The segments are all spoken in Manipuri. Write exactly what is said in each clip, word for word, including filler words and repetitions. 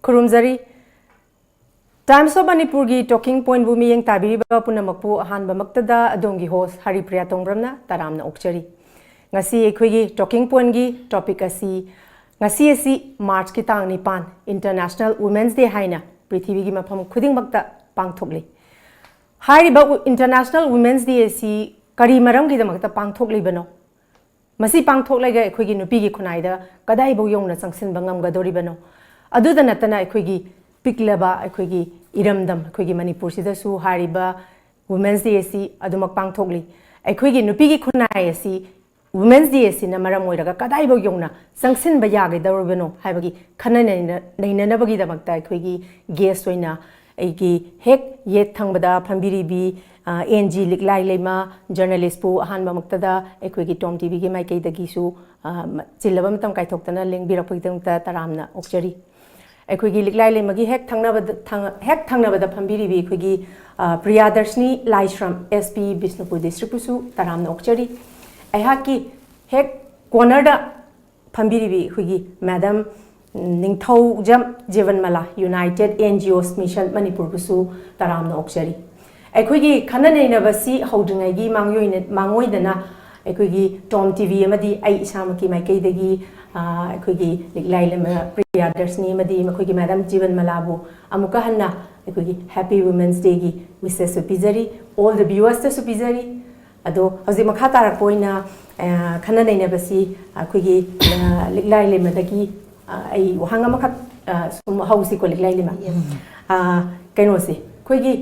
ꯈꯨꯔꯨꯝꯖꯔꯤ꯫ Times of Manipurꯒꯤ Talking Pointꯕꯨ ꯃꯤꯠꯌꯦꯡ ꯇꯥꯕꯤꯔꯤꯕ ꯄꯨꯝꯅꯃꯛꯄꯨ ꯑꯍꯥꯟꯕꯃꯛꯇꯗ ꯑꯗꯣꯝꯒꯤ host ꯍꯔꯤꯄ꯭ꯔꯤꯌꯥ ꯇꯣꯡꯕ꯭ꯔꯝꯅ ꯇꯔꯥꯝꯅ ꯑꯣꯛꯆꯔꯤ꯫ ꯉꯁꯤ ꯑꯩꯈꯣꯏꯒꯤ Talking Pointꯒꯤ topic ꯑꯁꯤ, ꯉꯁꯤ ꯑꯁꯤ Marchꯀꯤ ꯇꯥꯡ ꯅꯤꯄꯥꯟ, International Women's Day ꯍꯥꯏꯅ ꯄ꯭ꯔꯤꯊꯤꯕꯤꯒꯤ ꯃꯐꯝ ꯈꯨꯗꯤꯡꯃꯛꯇ ꯄꯥꯡꯊꯣꯛꯂꯤ꯫ ꯍꯥꯏꯔꯤꯕ ꯎ-, International Women's Day ꯑꯁꯤ ꯀꯔꯤ ꯃꯔꯝꯒꯤꯗꯃꯛꯇ ꯄꯥꯡꯊꯣꯛꯂꯤꯕꯅꯣ? ꯃꯁꯤ ꯄꯥꯡꯊꯣꯛꯂꯒ ꯑꯩꯈꯣꯏꯒꯤ ꯅꯨꯄꯤꯒꯤ ꯈꯨꯟꯅꯥꯏꯗ ꯀꯗꯥꯏꯐꯥꯎ ꯌꯧꯅ ꯆꯪꯁꯤꯟꯕ ꯉꯝꯒꯗꯧꯔꯤꯕꯅꯣ? ꯑꯗꯨꯗ ꯅꯠꯇꯅ ꯑꯩꯈꯣꯏꯒꯤ ꯄꯤꯛꯂꯕ ꯑꯩꯈꯣꯏꯒꯤ ꯏꯔꯝꯗꯝ, ꯑꯩꯈꯣꯏꯒꯤ ꯃꯅꯤꯄꯨꯔꯁꯤꯗꯁꯨ ꯍꯥꯏꯔꯤꯕ Women's Day ꯑꯁꯤ ꯑꯗꯨꯃꯛ ꯄꯥꯡꯊꯣꯛꯂꯤ꯫ ꯑꯩꯈꯣꯏꯒꯤ ꯅꯨꯄꯤꯒꯤ ꯈꯨꯟꯅꯥꯏ ꯑꯁꯤ Women's Day ꯑꯁꯤꯅ ꯃꯔꯝ ꯑꯣꯏꯔꯒ ꯀꯗꯥꯏꯐꯥꯎ ꯌꯧꯅ ꯆꯪꯁꯤꯟꯕ ꯌꯥꯒꯗꯧꯔꯤꯕꯅꯣ ꯍꯥꯏꯕꯒꯤ ꯈꯟꯅ ꯅꯩꯅ-, ꯅꯩꯅꯅꯕꯒꯤꯗꯃꯛꯇ ꯑꯩꯈꯣꯏꯒꯤ guest ꯑꯣꯏꯅ ꯑꯩꯒꯤ ꯍꯦꯛ ꯌꯦꯠ ꯊꯪꯕꯗ ꯐꯝꯕꯤꯔꯤꯕꯤ, ꯑ, ꯑꯦꯟ ꯖꯤ ꯂꯤꯛꯂꯥꯏ ꯂꯩꯃ, journalistꯄꯨ ꯑꯍꯥꯟꯕꯃꯛꯇꯗ ꯑꯩꯈꯣꯏꯒꯤ ꯇꯣꯝ ꯇꯤꯚꯤꯒꯤ ꯃꯥꯏꯀꯩꯗꯒꯤꯁꯨ, ꯑ, ꯃ-, ꯆꯤꯜꯂꯕ ꯃꯇꯝ ꯀꯥꯏꯊꯣꯛꯇꯅ ꯂꯦꯡꯕꯤꯔꯛꯄꯒꯤꯗꯃꯛꯇ ꯇꯔꯥꯝꯅ ꯑꯣꯛꯆꯔꯤ꯫ ꯑꯩꯈꯣꯏꯒꯤ ꯂꯤꯛꯂꯥꯏ ꯂꯩꯃꯒꯤ ꯍꯦꯛ ꯊꯪꯅꯕꯗ, ꯊꯪ-, ꯍꯦꯛ ꯊꯪꯅꯕꯗ ꯐꯝꯕꯤꯔꯤꯕꯤ ꯑꯩꯈꯣꯏꯒꯤ, ꯑ, ꯄ꯭ꯔꯤꯌꯥꯗꯔꯁꯤꯅꯤ ꯂꯥꯏꯁ꯭ꯔꯝ, S P ꯕꯤꯁꯅꯨꯄꯨꯔ districtꯄꯨꯁꯨ ꯇꯔꯥꯝꯅ ꯑꯣꯛꯆꯔꯤ꯫ ꯑꯩꯍꯥꯛꯀꯤ ꯍꯦꯛ cornerꯗ ꯐꯝꯕꯤꯔꯤꯕꯤ ꯑꯩꯈꯣꯏꯒꯤ madam ꯅꯤꯡꯊꯧꯖꯝ ꯖꯤꯕꯟꯃꯂꯥ, United N G Os Mission ꯃꯅꯤꯄꯨꯔꯕꯨꯁꯨ ꯇꯔꯥꯝꯅ ꯑꯣꯛꯆꯔꯤ꯫ ꯑꯩꯈꯣꯏꯒꯤ ꯈꯟꯅ ꯅꯩꯅꯕꯁꯤ ꯍꯧꯗ꯭ꯔꯤꯉꯩꯒꯤ ꯃꯥꯡꯑꯣꯏꯅ-, ꯃꯥꯡꯑꯣꯏꯗꯅ ꯑꯩꯈꯣꯏꯒꯤ ꯇꯣꯝ ꯇꯤꯚꯤ ꯑꯃꯗꯤ ꯑꯩ ꯏꯁꯥꯃꯛꯀꯤ ꯃꯥꯏꯀꯩꯗꯒꯤ, ꯑ, ꯑꯩꯈꯣꯏꯒꯤ ꯂꯤꯛꯂꯥꯏ ꯂꯩꯃ ꯄ꯭ꯔꯤꯌꯥꯗꯔꯁꯤꯅꯤ ꯑꯃꯗꯤ ꯃꯈꯣꯏꯒꯤ madam ꯖꯤꯕꯟꯃꯂꯥꯕꯨ ꯑꯃꯨꯛꯀ ꯍꯟꯅ ꯑꯩꯈꯣꯏꯒꯤ Happy Women's Dayꯒꯤ wishesꯁꯨ ꯄꯤꯖꯔꯤ, all the viewersꯇꯁꯨ ꯄꯤꯖꯔꯤ꯫ ꯑꯗꯣ ꯍꯧꯖꯤꯛ ꯃꯈꯥ ꯇꯥꯔꯛꯄ ꯑꯣꯏꯅ, ꯑ, ꯈꯟꯅ ꯅꯩꯅꯕꯁꯤ ꯑꯩꯈꯣꯏꯒꯤ, ꯑ, ꯂꯤꯛꯂꯥꯏ ꯂꯩꯃꯗꯒꯤ, ꯑ, ꯑꯩ ꯋꯥꯍꯪ ꯑꯃꯈꯛ, ꯑ, ꯁꯨꯝ ꯍꯧꯁꯤꯀꯣ, ꯂꯤꯛꯂꯥꯏ ꯂꯩꯃ꯫ Yes. ꯑ, ꯀꯩꯅꯣꯁꯦ, ꯑꯩꯈꯣꯏꯒꯤ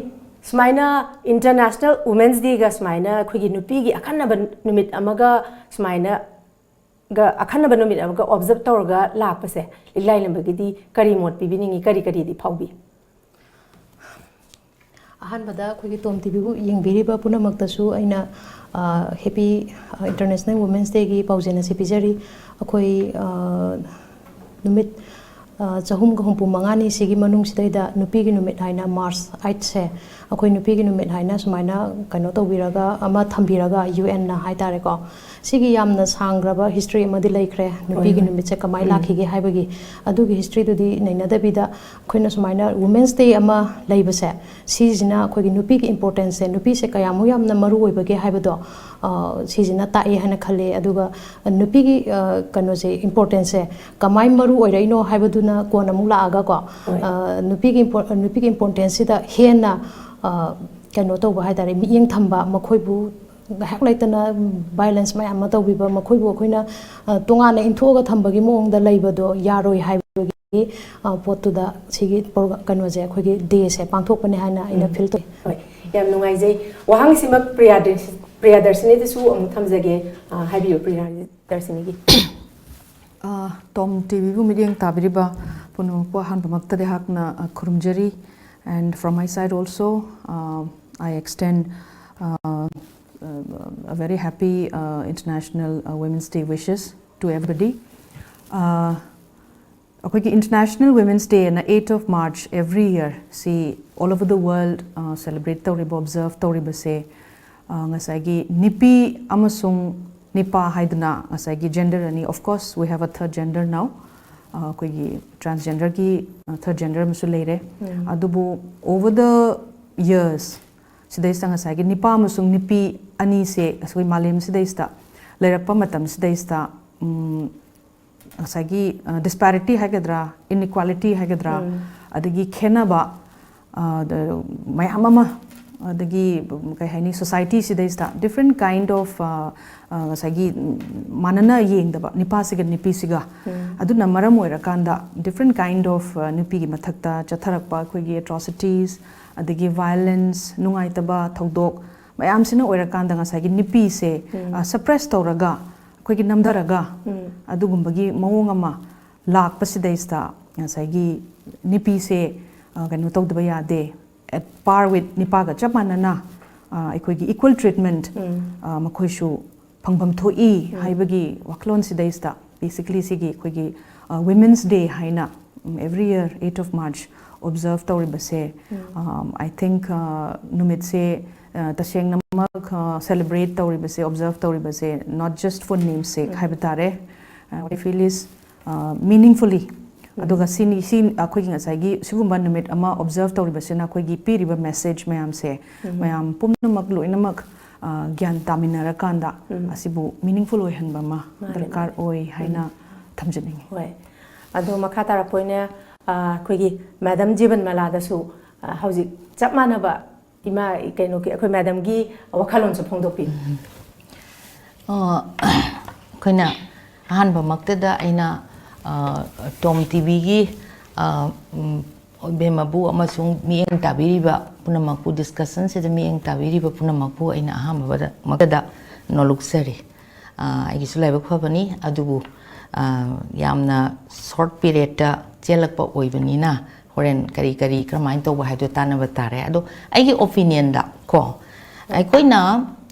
ꯁꯨꯃꯥꯏꯅ International Women's Dayꯒ ꯁꯨꯃꯥꯏꯅ ꯑꯩꯈꯣꯏꯒꯤ ꯅꯨꯄꯤꯒꯤ ꯑꯈꯟꯅꯕ ꯅꯨꯃꯤꯠ ꯑꯃꯒ ꯁꯨꯃꯥꯏꯅ ꯒ ꯑꯈꯟꯅꯕ ꯅꯨꯃꯤꯠ ꯑꯃꯒ observe ꯇꯧꯔꯒ ꯂꯥꯛꯄꯁꯦ, ꯂꯤꯛꯂꯥꯏ ꯂꯩꯃꯒꯤꯗꯤ ꯀꯔꯤ ꯃꯣꯠ ꯄꯤꯕꯤꯅꯤꯡꯉꯤ, ꯀꯔꯤ ꯀꯔꯤꯗꯤ ꯐꯥꯎꯕꯤ? ꯑꯍꯥꯟꯕꯗ ꯑꯩꯈꯣꯏꯒꯤ ꯇꯣꯝ ꯇꯤꯚꯤꯕꯨ ꯌꯦꯡꯕꯤꯔꯤꯕ ꯄꯨꯝꯅꯃꯛꯇꯁꯨ ꯑꯩꯅ, ꯑ, Happy, ꯑ, International Women's Dayꯒꯤ ꯄꯥꯎꯖꯦꯜ ꯑꯁꯤ ꯄꯤꯖꯔꯤ꯫ ꯑꯩꯈꯣꯏ, ꯑ, ꯅꯨꯃꯤꯠ ꯑ, ꯆꯍꯨꯝꯒ ꯍꯨꯝꯐꯨ ꯃꯉꯥꯅꯤ ꯁꯤꯒꯤ ꯃꯅꯨꯡꯁꯤꯗꯩꯗ ꯅꯨꯄꯤꯒꯤ ꯅꯨꯃꯤꯠ ꯍꯥꯏꯅ March eight ꯁꯦ ꯑꯩꯈꯣꯏ ꯅꯨꯄꯤꯒꯤ ꯅꯨꯃꯤꯠ ꯍꯥꯏꯅ ꯁꯨꯃꯥꯏꯅ ꯀꯩꯅꯣ ꯇꯧꯕꯤꯔꯒ, ꯑꯃ ꯊꯝꯕꯤꯔꯒ, UN ꯅ ꯍꯥꯏꯇꯥꯔꯦꯀꯣ, ꯁꯤꯒꯤ ꯌꯥꯝꯅ ꯁꯥꯡꯈ꯭ꯔꯕ history ꯑꯃꯗꯤ ꯂꯩꯈ꯭ꯔꯦ, ꯅꯨꯄꯤꯒꯤ ꯍꯣꯏ꯫ ꯅꯨꯃꯤꯠꯁꯦ ꯀꯃꯥꯏꯅ ꯎꯝ꯫ ꯂꯥꯛꯈꯤꯒꯦ ꯍꯥꯏꯕꯒꯤ꯫ ꯑꯗꯨꯒꯤ history ꯗꯨꯗꯤ ꯅꯩꯅꯗꯕꯤꯗ, ꯑꯩꯈꯣꯏꯅ ꯁꯨꯃꯥꯏꯅ Women's Day ꯑꯃ ꯂꯩꯕꯁꯦ, ꯁꯤꯁꯤꯅ ꯑꯩꯈꯣꯏꯒꯤ ꯅꯨꯄꯤꯒꯤ importance ꯁꯦ, ꯅꯨꯄꯤꯁꯦ ꯀꯌꯥꯃꯨꯛ ꯌꯥꯝꯅ ꯃꯔꯨ ꯑꯣꯏꯕꯒꯦ ꯍꯥꯏꯕꯗꯣ, ꯑ, ꯁꯤꯁꯤꯅ ꯇꯥꯛꯑꯦ ꯍꯥꯏꯅ ꯈꯜꯂꯦ꯫ ꯑꯗꯨꯒ ꯅꯨꯄꯤꯒꯤ, ꯑ, ꯀꯩꯅꯣꯁꯦ, importance ꯁꯦ ꯀꯃꯥꯏꯅ ꯃꯔꯨ ꯑꯣꯏꯔꯛꯏꯅꯣ ꯍꯥꯏꯕꯗꯨꯅ ꯀꯣꯟꯅ ꯑꯃꯨꯛ ꯂꯥꯛꯑꯒꯀꯣ, ꯍꯣꯏ꯫ ꯑ, ꯅꯨꯄꯤꯒꯤ impor-, ꯅꯨꯄꯤꯒꯤ importance ꯁꯤꯗ ꯍꯦꯟꯅ, ꯑ, ꯀꯩꯅꯣ ꯇꯧꯕ ꯍꯥꯏꯇꯥꯔꯦ, ꯃꯤꯠꯌꯦꯡ ꯊꯝꯕ, ꯃꯈꯣꯏꯕꯨ ꯉꯥꯏꯍꯥꯛ ꯂꯩꯇꯅ violence ꯃꯌꯥꯝ ꯑꯃ ꯇꯧꯕꯤꯕ, ꯃꯈꯣꯏꯕꯨ ꯑꯩꯈꯣꯏꯅ, ꯑ, ꯇꯣꯉꯥꯟꯅ ꯏꯟꯊꯣꯛꯑꯒ ꯊꯝꯕꯒꯤ ꯃꯑꯣꯡꯗ ꯂꯩꯕꯗꯣ ꯌꯥꯔꯣꯏ ꯍꯥꯏꯕꯒꯤ, ꯑ, ꯄꯣꯠꯇꯨꯗ ꯁꯤꯒꯤ ꯄ꯭ꯔꯣꯒ-, ꯀꯩꯅꯣꯁꯦ, ꯑꯩꯈꯣꯏꯒꯤ day ꯁꯦ ꯄꯥꯡꯊꯣꯛꯄꯅꯦ ꯍꯥꯏꯅ ꯑꯩꯅ ꯎꯝ꯫ Feel ꯇꯧꯏ꯫ ꯍꯣꯏ, ꯌꯥꯝ ꯅꯨꯡꯉꯥꯏꯖꯩ꯫ ꯋꯥꯍꯪꯁꯤꯃꯛ ꯄ꯭ꯔꯤꯌꯥꯗꯔ-, ꯄ꯭ꯔꯤꯌꯥꯗꯔꯁꯤꯅꯤꯗꯁꯨ ꯑꯃꯨꯛ ꯊꯝꯖꯒꯦ꯫ ꯑ, ꯍꯥꯏꯕꯤꯌꯨ, ꯄ꯭ꯔꯤꯌꯥꯗꯔꯁꯤꯅꯤꯒꯤ꯫ ꯑ, ꯇꯣꯝ ꯇꯤꯚꯤꯕꯨ ꯃꯤꯠꯌꯦꯡ ꯇꯥꯕꯤꯔꯤꯕ ꯄꯨꯝꯅꯃꯛꯄꯨ ꯑꯍꯥꯟꯕꯃꯛꯇꯗꯤ ꯑꯩꯍꯥꯛꯅ, ꯑ, ꯈꯨꯔꯨꯝꯖꯔꯤ꯫ And from my side also, uh, I extend, uh, uh, a very happy, uh, International, uh, Women's Day wishes to everybody. Uh, ꯑꯩꯈꯣꯏꯒꯤ International Women's Day ꯑꯅ eight of March every year ꯁꯤ all over the world, uh, celebrate ꯇꯧꯔꯤꯕ, observe ꯇꯧꯔꯤꯕꯁꯦ, uh, ꯉꯁꯥꯏꯒꯤ ꯅꯨꯄꯤ ꯑꯃꯁꯨꯡ ꯅꯨꯄꯥ ꯍꯥꯏꯗꯨꯅ ꯉꯁꯥꯏꯒꯤ gender ꯑꯅꯤ, of course, we have a third gender now, uh, ꯑꯩꯈꯣꯏꯒꯤ transgender ꯒꯤ, uh, third gender ꯑꯃꯁꯨ ꯂꯩꯔꯦ꯫ ꯎꯝ꯫ ꯑꯗꯨꯕꯨ over the years ꯁꯤꯗꯩꯁꯤꯗ ꯉꯁꯥꯏꯒꯤ ꯅꯨꯄꯥ ꯑꯃꯁꯨꯡ ꯅꯨꯄꯤ ꯑꯅꯤꯁꯦ ꯑꯩꯈꯣꯏ ꯃꯥꯂꯦꯝꯁꯤꯗꯩꯁꯤꯗ ꯂꯩꯔꯛꯄ ꯃꯇꯝꯁꯤꯗꯩꯁꯤꯗ, ꯎꯝ, ꯉꯁꯥꯏꯒꯤ, ꯑ, disparity ꯍꯥꯏꯒꯗ꯭ꯔꯥ, inequality ꯍꯥꯏꯒꯗ꯭ꯔꯥ, ꯎꯝ꯫ ꯑꯗꯒꯤ ꯈꯦꯠꯅꯕ, ꯑ, ꯗ-, ꯃꯌꯥꯝ ꯑꯃ, ꯑꯗꯒꯤ, ꯎꯝ, ꯀꯩ ꯍꯥꯏꯅꯤ, society ꯁꯤꯗꯩꯁꯤꯗ different kind of, ꯑ, ꯑ, ꯉꯁꯥꯏꯒꯤ, ꯎꯝ, ꯃꯥꯟꯅꯅ ꯌꯦꯡꯗꯕ ꯅꯨꯄꯥꯁꯤꯒ ꯅꯨꯄꯤꯁꯤꯒ꯫ ꯎꯝ꯫ ꯑꯗꯨꯅ ꯃꯔꯝ ꯑꯣꯏꯔꯀꯥꯟꯗ different kind of, ꯑ, ꯅꯨꯄꯤꯒꯤ ꯃꯊꯛꯇ ꯆꯠꯊꯔꯛꯄ ꯑꯩꯈꯣꯏꯒꯤ atrocities, ꯑꯗꯒꯤ violence, ꯅꯨꯡꯉꯥꯏꯇꯕ ꯊꯧꯗꯣꯛ ꯃꯌꯥꯝꯁꯤꯅ ꯑꯣꯏꯔꯀꯥꯟꯗ ꯉꯁꯥꯏꯒꯤ ꯅꯨꯄꯤꯁꯦ, ꯎꯝ꯫ ꯑ, suppress ꯇꯧꯔꯒ, ꯑꯩꯈꯣꯏꯒꯤ ꯅꯝꯊꯔꯒ, ꯎꯝ꯫ ꯑꯗꯨꯒꯨꯝꯕꯒꯤ ꯃꯑꯣꯡ ꯑꯃ ꯂꯥꯛꯄꯁꯤꯗꯩꯁꯤꯗ ꯉꯁꯥꯏꯒꯤ ꯅꯨꯄꯤꯁꯦ, ꯑ, ꯀꯩꯅꯣ ꯇꯧꯗꯕ ꯌꯥꯗꯦ, at par with ꯅꯨꯄꯥꯒ ꯆꯞ ꯃꯥꯟꯅꯅ, ꯑ, ꯑꯩꯈꯣꯏꯒꯤ equal treatment, ꯎꯝ꯫ ꯑ, ꯃꯈꯣꯏꯁꯨ ꯐꯪꯐꯝ ꯊꯣꯛꯏ ꯎꯝ꯫ ꯍꯥꯏꯕꯒꯤ ꯋꯥꯈꯜꯂꯣꯟꯁꯤꯗꯩꯁꯤꯗ basically ꯁꯤꯒꯤ ꯑꯩꯈꯣꯏꯒꯤ, ꯑ, Women's Day ꯍꯥꯏꯅ every year eighth of March observe ꯇꯧꯔꯤꯕꯁꯦ, um, I think, uh, ꯅꯨꯃꯤꯠꯁꯦ, uh, ꯇꯁꯦꯡꯅꯃꯛ, uh, celebrate ꯇꯧꯔꯤꯕꯁꯦ, observe ꯇꯧꯔꯤꯕꯁꯦ, not just for namesake ꯍꯥꯏꯕ ꯇꯥꯔꯦ. Uh, what I feel is, uh, meaningfully. ꯑꯗꯨꯒ ꯁꯤꯅꯤ, ꯁꯤ ꯑꯩꯈꯣꯏꯒꯤ ꯉꯁꯥꯏꯒꯤ ꯁꯤꯒꯨꯝꯕ ꯅꯨꯃꯤꯠ ꯑꯃ observe ꯇꯧꯔꯤꯕꯁꯤꯅ ꯑꯩꯈꯣꯏꯒꯤ ꯄꯤꯔꯤꯕ message ꯃꯌꯥꯝꯁꯦ, ꯃꯌꯥꯝ ꯄꯨꯝꯅꯃꯛ ꯂꯣꯏꯅꯃꯛ, uh, ꯒ꯭ꯌꯥꯟ ꯇꯥꯃꯤꯟꯅꯔꯀꯥꯟꯗ ꯑꯁꯤꯕꯨ meaningful ꯑꯣꯏꯍꯟꯕ ꯑꯃ ꯃꯥꯅꯦ, ꯗꯔꯀꯥꯔ ꯃꯥꯅꯦ꯫ ꯑꯣꯏ ꯍꯥꯏꯅ ꯊꯝꯖꯅꯤꯡꯉꯤ꯫ ꯍꯣꯏ꯫ ꯑꯗꯣ ꯃꯈꯥ ꯇꯥꯔꯛꯄ ꯑꯣꯏꯅ, ꯑ, ꯑꯩꯈꯣꯏꯒꯤ ꯃꯦꯗꯝ ꯖꯤꯕꯟꯃꯂꯥꯗꯁꯨ, ꯑ, ꯍꯧꯖꯤꯛ ꯆꯞ ꯃꯥꯟꯅꯕ ꯏꯃꯥ, ꯀꯩꯅꯣꯒꯤ, ꯑꯩꯈꯣꯏ ꯃꯦꯗꯝꯒꯤ ꯋꯥꯈꯜꯂꯣꯟꯁꯨ ꯐꯣꯡꯗꯣꯛꯄꯤꯌꯨ꯫ ꯑ, ꯑꯩꯈꯣꯏꯅ ꯑꯍꯥꯟꯕꯃꯛꯇꯗ ꯑꯩꯅ, ꯑ, ꯇꯣꯝ ꯇꯤꯚꯤꯒꯤ, ꯑ, ꯎꯝ, ꯏꯕꯦꯝꯃꯕꯨ ꯑꯃꯁꯨꯡ ꯃꯤꯠꯌꯦꯡ ꯇꯥꯕꯤꯔꯤꯕ ꯄꯨꯝꯅꯃꯛꯄꯨ, discussionꯁꯤꯗ ꯃꯤꯠꯌꯦꯡ ꯇꯥꯕꯤꯔꯤꯕ ꯄꯨꯝꯅꯃꯛꯄꯨ ꯑꯩꯅ ꯑꯍꯥꯟꯕꯗ, ꯃꯛꯇꯗ ꯅꯣꯂꯨꯛꯆꯔꯤ꯫ ꯑ, ꯑꯩꯒꯤꯁꯨ ꯂꯥꯏꯕꯛ ꯐꯕꯅꯤ, ꯑꯗꯨꯕꯨ, ꯑ, ꯌꯥꯝꯅ short periodꯇ ꯆꯦꯜꯂꯛꯄ ꯑꯣꯏꯕꯅꯤꯅ, ꯍꯣꯔꯦꯟ ꯀꯔꯤ ꯀꯔꯤ ꯀꯔꯝꯍꯥꯏꯅ ꯇꯧꯕ ꯍꯥꯏꯕꯗꯣ ꯇꯥꯟꯅꯕ ꯇꯥꯔꯦ꯫ ꯑꯗꯣ ꯑꯩꯒꯤ opinionꯗ ꯀꯣ, ꯑꯩꯈꯣꯏꯅ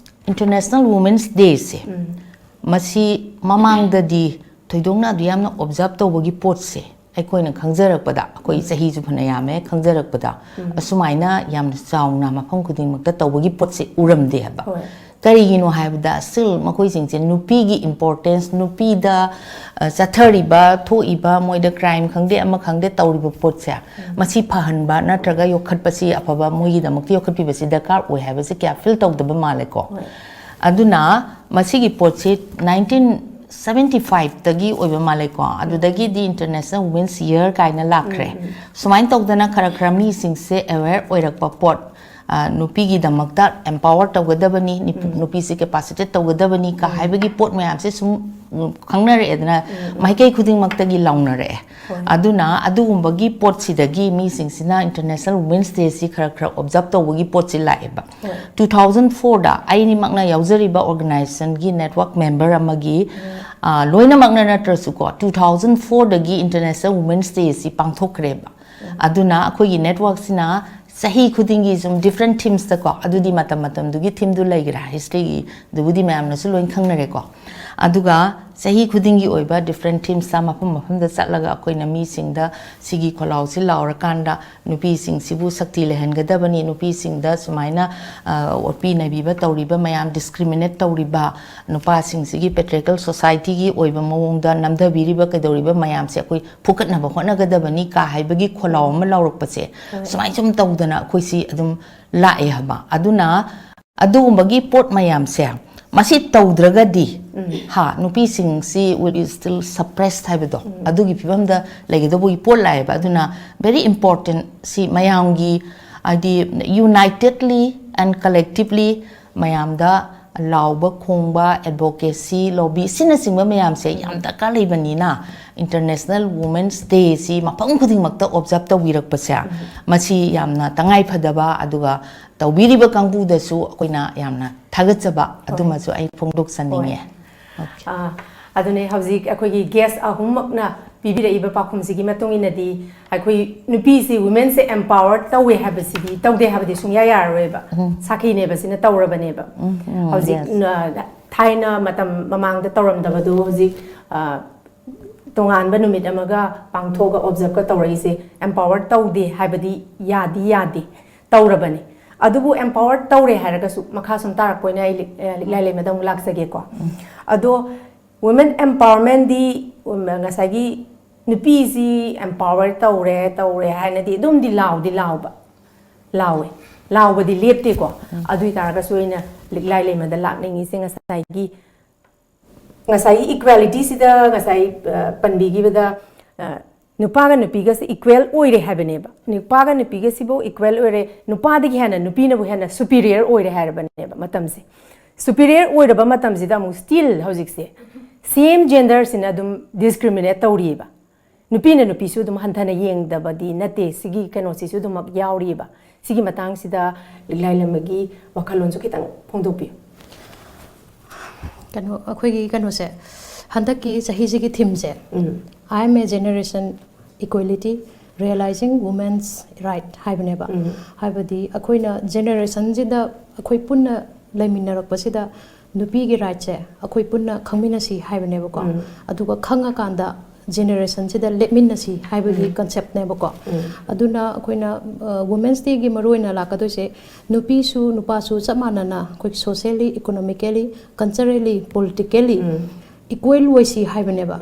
International Women's Dayꯁꯦ, ꯃꯁꯤ ꯃꯃꯥꯡꯗꯗꯤ ꯊꯣꯏꯗꯣꯛꯅ ꯑꯗꯨ ꯌꯥꯝꯅ observe ꯇꯧꯕꯒꯤ ꯄꯣꯠꯁꯦ, ꯑꯩꯈꯣꯏꯅ ꯈꯪꯖꯔꯛꯄꯗ, ꯑꯩꯈꯣꯏ ꯆꯍꯤꯁꯨ ꯐꯅ ꯌꯥꯝꯃꯦ, ꯈꯪꯖꯔꯛꯄꯗ ꯑꯁꯨꯃꯥꯏꯅ ꯌꯥꯝꯅ ꯆꯥꯎꯅ ꯃꯐꯝ ꯈꯨꯗꯤꯡꯃꯛꯇ ꯇꯧꯕꯒꯤ ꯄꯣꯠꯁꯦ ꯎꯔꯝꯗꯦ ꯍꯥꯏꯕ꯫ ꯍꯣꯏ꯫ ꯀꯔꯤꯒꯤꯅꯣ ꯍꯥꯏꯕꯗ, still ꯃꯈꯣꯏꯁꯤꯡꯁꯦ ꯅꯨꯄꯤꯒꯤ importance, ꯅꯨꯄꯤꯗ, ꯑ, ꯆꯠꯊꯔꯤꯕ, ꯊꯣꯛꯏꯕ, ꯃꯣꯏꯗ crime ꯈꯪꯗꯦ, ꯑꯃ ꯈꯪꯗꯦ, ꯇꯧꯔꯤꯕ ꯄꯣꯠꯁꯦ, ꯃꯁꯤ ꯐꯍꯟꯕ ꯅꯠꯇ꯭ꯔꯒ ꯌꯣꯛꯈꯠꯄꯁꯤ, ꯑꯐꯕ ꯃꯣꯏꯒꯤꯗꯃꯛꯇ ꯌꯣꯛꯈꯠꯄꯤꯕꯁꯤ ꯗꯔꯀꯥꯔ ꯑꯣꯏ ꯍꯥꯏꯕꯁꯦ ꯀꯌꯥ feel ꯇꯧꯗꯕ ꯃꯥꯜꯂꯦꯀꯣ꯫ ꯍꯣꯏ꯫ ꯑꯗꯨꯅ ꯃꯁꯤꯒꯤ ꯄꯣꯠꯁꯤ nineteen seventy fiveꯇꯒꯤ ꯑꯣꯏꯕ ꯃꯥꯜꯂꯦꯀꯣ, ꯑꯗꯨꯗꯒꯤꯗꯤ International Women's Year ꯀꯥꯏꯅ ꯂꯥꯛꯈ꯭ꯔꯦ꯫ ꯁꯨꯃꯥꯏꯅ ꯇꯧꯗꯅ ꯈꯔ ꯈꯔ ꯃꯤꯁꯤꯡꯁꯦ aware ꯑꯣꯏꯔꯛꯄ ꯄꯣꯠ, ꯑ, ꯅꯨꯄꯤꯒꯤꯗꯃꯛꯇ empower ꯇꯧꯒꯗꯕꯅꯤ, ꯅꯨꯄꯤ-, ꯅꯨꯄꯤꯁꯦ capacitate ꯇꯧꯒꯗꯕꯅꯤ ꯀ ꯍꯥꯏꯕꯒꯤ ꯄꯣꯠ ꯃꯌꯥꯝꯁꯦ ꯁꯨꯝ, ꯎꯝ, ꯈꯪꯅꯔꯛꯑꯦꯗꯅ, ꯃꯥꯏꯀꯩ ꯈꯨꯗꯤꯡꯃꯛꯇꯒꯤ ꯂꯥꯎꯅꯔꯛꯑꯦ꯫ ꯍꯣꯏ꯫ ꯑꯗꯨꯅ ꯑꯗꯨꯒꯨꯝꯕꯒꯤ ꯄꯣꯠꯁꯤꯗꯒꯤ ꯃꯤꯁꯤꯡꯁꯤꯅ International Women's Dayꯁꯤ ꯈꯔ ꯈꯔ observe ꯇꯧꯕꯒꯤ ꯄꯣꯠꯁꯤ ꯂꯥꯛꯑꯦꯕ꯫ ꯍꯣꯏ꯫ Two thousand fourꯗ ꯑꯩꯅꯤꯃꯛꯅ ꯌꯥꯎꯖꯔꯤꯕ organizationꯒꯤ network member ꯑꯃꯒꯤ, ꯑ, ꯂꯣꯏꯅꯃꯛꯅ ꯅꯠꯇ꯭ꯔꯁꯨꯀꯣ, two thousand fourꯗꯒꯤ International Women's Dayꯁꯤ ꯄꯥꯡꯊꯣꯛꯈ꯭ꯔꯦꯕ꯫ ꯑꯗꯨꯅ ꯑꯩꯈꯣꯏꯒꯤ networkꯁꯤꯅ ꯆꯍꯤ ꯈꯨꯗꯤꯡꯒꯤ ꯁꯨꯝ different themesꯇꯀꯣ, ꯑꯗꯨꯗꯤ ꯃꯇꯝ ꯃꯇꯝꯗꯨꯒꯤ themeꯗꯨ ꯂꯩꯈ꯭ꯔꯦ, historyꯒꯤꯗꯨꯕꯨꯗꯤ ꯃꯌꯥꯝꯅꯁꯨ ꯂꯣꯏ ꯈꯪꯅꯔꯦꯀꯣ꯫ ꯑꯗꯨꯒ ꯆꯍꯤ ꯈꯨꯗꯤꯡꯒꯤ ꯑꯣꯏꯕ different themesꯇ ꯃꯐꯝ ꯃꯐꯝꯗ ꯆꯠꯂꯒ ꯑꯩꯈꯣꯏꯅ ꯃꯤꯁꯤꯡꯗ ꯁꯤꯒꯤ ꯈꯣꯜꯂꯥꯎꯁꯤ ꯂꯥꯎꯔꯀꯥꯟꯗ ꯅꯨꯄꯤꯁꯤꯡꯁꯤꯕꯨ ꯁꯛꯇꯤ ꯂꯩꯍꯟꯒꯗꯕꯅꯤ, ꯅꯨꯄꯤꯁꯤꯡꯗ ꯁꯨꯃꯥꯏꯅ ꯑ, ꯑꯣꯠꯄꯤ ꯅꯩꯕꯤꯕ ꯇꯧꯔꯤꯕ ꯃꯌꯥꯝ, discriminate ꯇꯧꯔꯤꯕ, ꯅꯨꯄꯥꯁꯤꯡꯁꯤꯒꯤ patriarchal societyꯒꯤ ꯑꯣꯏꯕ ꯃꯑꯣꯡꯗ ꯅꯝꯊꯕꯤꯔꯤꯕ ꯀꯩꯗꯧꯔꯤꯕ ꯃꯌꯥꯝꯁꯦ ꯑꯩꯈꯣꯏ ꯐꯨꯀꯠꯅꯕ ꯍꯣꯠꯅꯒꯗꯕꯅꯤ ꯀꯥ ꯍꯥꯏꯕꯒꯤ ꯈꯣꯜꯂꯥꯎ ꯑꯃ ꯂꯥꯎꯔꯛꯄꯁꯦ, ꯁꯨꯃꯥꯏꯅ ꯁꯨꯝ ꯇꯧꯗꯅ ꯑꯩꯈꯣꯏꯁꯤ ꯑꯗꯨꯝ ꯂꯥꯛꯑꯦ ꯍꯥꯏꯕ꯫ ꯑꯗꯨꯅ ꯑꯗꯨꯒꯨꯝꯕꯒꯤ ꯄꯣꯠ ꯃꯌꯥꯝꯁꯦ ꯃꯁꯤ ꯇꯧꯗ꯭ꯔꯒꯗꯤ, ꯍꯥ, ꯅꯨꯄꯤꯁꯤꯡꯁꯤ will still suppressed ꯍꯥꯏꯕꯗꯣ, ꯑꯗꯨꯒꯤ ꯐꯤꯕꯝꯗ ꯂꯩꯒꯗꯧꯕꯒꯤ ꯄꯣꯠ ꯂꯥꯛꯑꯦꯕ꯫ ꯑꯗꯨꯅ very important ꯁꯤ ꯃꯌꯥꯝꯒꯤ, ꯍꯥꯏꯗꯤ, unitedly and collectively ꯃꯌꯥꯝꯗ ꯂꯥꯎꯕ ꯈꯣꯡꯕ, advocacy, lobby ꯁꯤꯅꯆꯤꯡꯕ ꯃꯌꯥꯝꯁꯦ ꯌꯥꯝ ꯗꯔꯀꯥꯔ ꯂꯩꯕꯅꯤꯅ, International Women's Day ꯁꯤ ꯃꯐꯝ ꯈꯨꯗꯤꯡꯃꯛꯇ observe ꯇꯧꯕꯤꯔꯛꯄꯁꯦ, ꯃꯁꯤ ꯌꯥꯝꯅ ꯇꯉꯥꯏ ꯐꯗꯕ, ꯑꯗꯨꯒ ꯇꯧꯕꯤꯔꯤꯕ ꯀꯥꯡꯕꯨꯗꯁꯨ ꯑꯩꯈꯣꯏꯅ ꯌꯥꯝꯅ ꯊꯥꯒꯠꯆꯕ ꯑꯗꯨꯃꯁꯨ ꯑꯩ ꯐꯣꯡꯗꯣꯛꯆꯅꯤꯡꯉꯦ꯫ Okay. ꯑꯥ, ꯑꯗꯨꯅꯦ ꯍꯧꯖꯤꯛ ꯑꯩꯈꯣꯏꯒꯤ guest ꯑꯍꯨꯝꯃꯛꯅ ꯄꯤꯕꯤꯔꯛꯏꯕ ꯄꯥꯎꯈꯨꯝꯁꯤꯒꯤ ꯃꯇꯨꯡ ꯏꯟꯅꯗꯤ, ꯑꯩꯈꯣꯏ ꯅꯨꯄꯤꯁꯤ, womenꯁꯦ empower ꯇꯧꯋꯦ ꯍꯥꯏꯕꯁꯤꯗꯤ ꯇꯧꯗꯦ ꯍꯥꯏꯕꯗꯤ ꯁꯨꯡꯌꯥ ꯌꯥꯔꯔꯣꯏꯕ꯫ ꯁꯥꯈꯤꯅꯦꯕ ꯁꯤꯅ ꯇꯧꯔꯕꯅꯦꯕ꯫ ꯎꯝ, ꯍꯧꯖꯤꯛ yes. ꯅ-, ꯊꯥꯏꯅ ꯃꯇꯝ ꯃꯃꯥꯡꯗ ꯇꯧꯔꯝꯗꯕꯗꯨ ꯍꯧꯖꯤꯛ, ꯑ, ꯇꯣꯉꯥꯟꯕ ꯅꯨꯃꯤꯠ ꯑꯃꯒ ꯄꯥꯡꯊꯣꯛꯑꯒ observeꯀ ꯇꯧꯔꯛꯏꯁꯦ empower ꯇꯧꯗꯦ ꯍꯥꯏꯕꯗꯤ ꯌꯥꯗꯤ ꯌꯥꯗꯦ, ꯇꯧꯔꯕꯅꯤ꯫ ꯑꯗꯨꯕꯨ empower ꯇꯧꯔꯦ ꯍꯥꯏꯔꯒꯁꯨ, ꯃꯈꯥ ꯁꯨꯝ ꯇꯥꯔꯛꯄ ꯑꯣꯏꯅ ꯑꯩ ꯂꯤ-, ꯑ, ꯂꯤꯛꯂꯥꯏ ꯂꯩꯃꯗ ꯑꯃꯨꯛ ꯂꯥꯛꯆꯒꯦꯀꯣ꯫ ꯑꯗꯣ women empowermentꯗꯤ, ꯎꯝ, ꯉꯁꯥꯏꯒꯤ ꯅꯨꯄꯤꯁꯤ empower ꯇꯧꯔꯦ, ꯇꯧꯔꯦ ꯍꯥꯏꯅꯗꯤ ꯑꯗꯨꯝꯗꯤ ꯂꯥꯎꯗꯤ ꯂꯥꯎꯕ, ꯂꯥꯎꯋꯦ, ꯂꯥꯎꯕꯗꯤ ꯂꯦꯞꯇꯦꯀꯣ꯫ ꯑꯗꯨ ꯑꯣꯏ ꯇꯥꯔꯒꯁꯨ ꯑꯩꯅ ꯂꯤꯛꯂꯥꯏ ꯂꯩꯃꯗ ꯂꯥꯛꯅꯤꯡꯉꯤꯁꯦ ꯉꯁꯥꯏꯒꯤ, ꯉꯁꯥꯏꯒꯤ equalityꯁꯤꯗ ꯉꯁꯥꯏ, ꯑ, ꯄꯟꯕꯤꯈꯤꯕꯗ, ꯑ, ꯅꯨꯄꯥꯒ ꯅꯨꯄꯤꯒꯁꯦ equal ꯑꯣꯏꯔꯦ ꯍꯥꯏꯕꯅꯦꯕ꯫ ꯅꯨꯄꯥꯒ ꯅꯨꯄꯤꯒꯁꯤꯕꯨ equal ꯑꯣꯏꯔꯦ, ꯅꯨꯄꯥꯗꯒꯤ ꯍꯦꯟꯅ ꯅꯨꯄꯤꯅꯕꯨ ꯍꯦꯟꯅ superior ꯑꯣꯏꯔꯦ ꯍꯥꯏꯔꯕꯅꯦꯕ ꯃꯇꯝꯁꯦ꯫ Superior ꯑꯣꯏꯔꯕ ꯃꯇꯝꯁꯤꯗ ꯑꯃꯨꯛ still ꯍꯧꯖꯤꯛꯁꯦ same genderꯁꯤꯅ ꯑꯗꯨꯝ discriminate ꯇꯧꯔꯤꯑꯕ꯫ ꯅꯨꯄꯤꯅ ꯅꯨꯄꯤꯁꯨ ꯑꯗꯨꯝ ꯍꯟꯊꯅ ꯌꯦꯡꯗꯕꯗꯤ ꯅꯠꯇꯦ, ꯁꯤꯒꯤ ꯀꯩꯅꯣꯁꯤꯁꯨ ꯑꯗꯨꯃꯛ ꯌꯥꯎꯔꯤꯑꯕ꯫ ꯁꯤꯒꯤ ꯃꯇꯥꯡꯁꯤꯗ ꯂꯤꯛꯂꯥꯏ ꯂꯩꯃꯒꯤ ꯋꯥꯈꯜꯂꯣꯟꯁꯨ ꯈꯤꯇꯪ ꯐꯣꯡꯗꯣꯛꯄꯤꯌꯨ꯫ ꯀꯩꯅꯣ, ꯑꯩꯈꯣꯏꯒꯤ ꯀꯩꯅꯣꯁꯦ, ꯍꯟꯗꯛꯀꯤ ꯆꯍꯤꯁꯤꯒꯤ themeꯁꯦ, ꯎꯝ꯫ I am a generation equality, Realizing Women's Right ꯍꯥꯏꯕꯅꯦꯕ꯫ ꯍꯥꯏꯕꯗꯤ ꯑꯩꯈꯣꯏꯅ ꯖꯦꯅꯦꯔꯦꯁꯟꯁꯤꯗ ꯑꯩꯈꯣꯏ ꯄꯨꯟꯅ ꯂꯩꯃꯤꯟꯅꯔꯛꯄꯁꯤꯗ ꯅꯨꯄꯤꯒꯤ ꯔꯥꯏꯠꯁꯦ ꯑꯩꯈꯣꯏ ꯄꯨꯟꯅ ꯈꯪꯃꯤꯟꯅꯁꯤ ꯍꯥꯏꯕꯅꯦꯕꯀꯣ꯫ ꯑꯗꯨꯒ ꯈꯪꯉꯀꯥꯟꯗ ꯖꯦꯅꯦꯔꯦꯁꯟꯁꯤꯗ ꯂꯦꯞꯃꯤꯟꯅꯁꯤ ꯍꯥꯏꯕꯒꯤ ꯀꯟꯁꯦꯞꯅꯦꯕꯀꯣ꯫ ꯑꯗꯨꯅ ꯑꯩꯈꯣꯏꯅ ꯋꯨꯃꯦꯟꯁ ꯗꯦꯒꯤ ꯃꯔꯨꯑꯣꯏꯅ ꯂꯥꯛꯀꯗꯣꯏꯁꯦ, ꯅꯨꯄꯤꯁꯨ ꯅꯨꯄꯥꯁꯨ ꯆꯞ ꯃꯥꯟꯅꯅ ꯑꯩꯈꯣꯏ socially, economically, culturally, politically equal ꯑꯣꯏꯁꯤ ꯍꯥꯏꯕꯅꯦꯕ꯫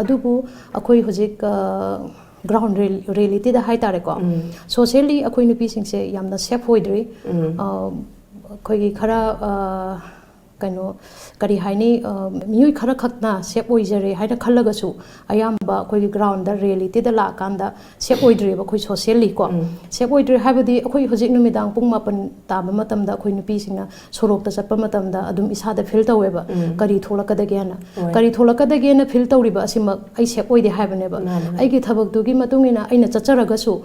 ꯑꯗꯨꯕꯨ ꯑꯩꯈꯣꯏ ꯍꯧꯖꯤꯛ ꯒ꯭ꯔꯥꯎꯟ ꯔꯤꯌꯦꯂꯤꯇꯤꯗ ꯍꯥꯏꯇꯥꯔꯦꯀꯣ, ꯁꯣꯁꯦꯜꯂꯤ ꯑꯩꯈꯣꯏ ꯅꯨꯄꯤꯁꯤꯡꯁꯦ ꯌꯥꯝꯅ ꯁꯦꯐ ꯑꯣꯏꯗ꯭ꯔꯤ꯫ ꯑꯩꯈꯣꯏꯒꯤ ꯈꯔ ꯀꯩꯅꯣ, ꯀꯔꯤ ꯍꯥꯏꯅꯤ, ꯃꯤꯑꯣꯏ ꯈꯔ ꯈꯛꯅ ꯁꯦꯐ ꯑꯣꯏꯖꯔꯦ ꯍꯥꯏꯅ ꯈꯜꯂꯒꯁꯨ, ꯑꯌꯥꯝꯕ ꯑꯩꯈꯣꯏꯒꯤ ꯒ꯭ꯔꯥꯎꯟꯗ, ꯔꯤꯌꯦꯂꯤꯇꯤꯗ ꯂꯥꯛꯑꯀꯥꯟꯗ ꯁꯦꯐ ꯑꯣꯏꯗ꯭ꯔꯤꯕ ꯑꯩꯈꯣꯏ ꯁꯣꯁꯦꯜꯂꯤ ꯀꯣ꯫ ꯁꯦꯐ ꯑꯣꯏꯗ꯭ꯔꯤ ꯍꯥꯏꯕꯗꯤ, ꯑꯩꯈꯣꯏ ꯍꯧꯖꯤꯛ ꯅꯨꯃꯤꯗꯥꯡ ꯄꯨꯡ ꯃꯥꯄꯟ ꯇꯥꯕ ꯃꯇꯝꯗ ꯑꯩꯈꯣꯏ ꯅꯨꯄꯤꯁꯤꯡꯅ ꯁꯣꯔꯣꯛꯇ ꯆꯠꯄ ꯃꯇꯝꯗ ꯑꯗꯨꯝ ꯏꯁꯥꯗ ꯐꯤꯜ ꯇꯧꯋꯦꯕ, ꯀꯔꯤ ꯊꯣꯛꯂꯛꯀꯗꯒꯦꯅ꯫ ꯀꯔꯤ ꯊꯣꯛꯂꯛꯀꯗꯒꯦꯅ ꯐꯤꯜ ꯇꯧꯔꯤꯕ ꯑꯁꯤꯃꯛ ꯑꯩ ꯁꯦꯐ ꯑꯣꯏꯗꯦ ꯍꯥꯏꯕꯅꯦꯕ꯫ ꯑꯩꯒꯤ ꯊꯕꯛꯇꯨꯒꯤ ꯃꯇꯨꯡ ꯏꯟꯅ ꯑꯩꯅ ꯆꯠꯆꯔꯒꯁꯨ,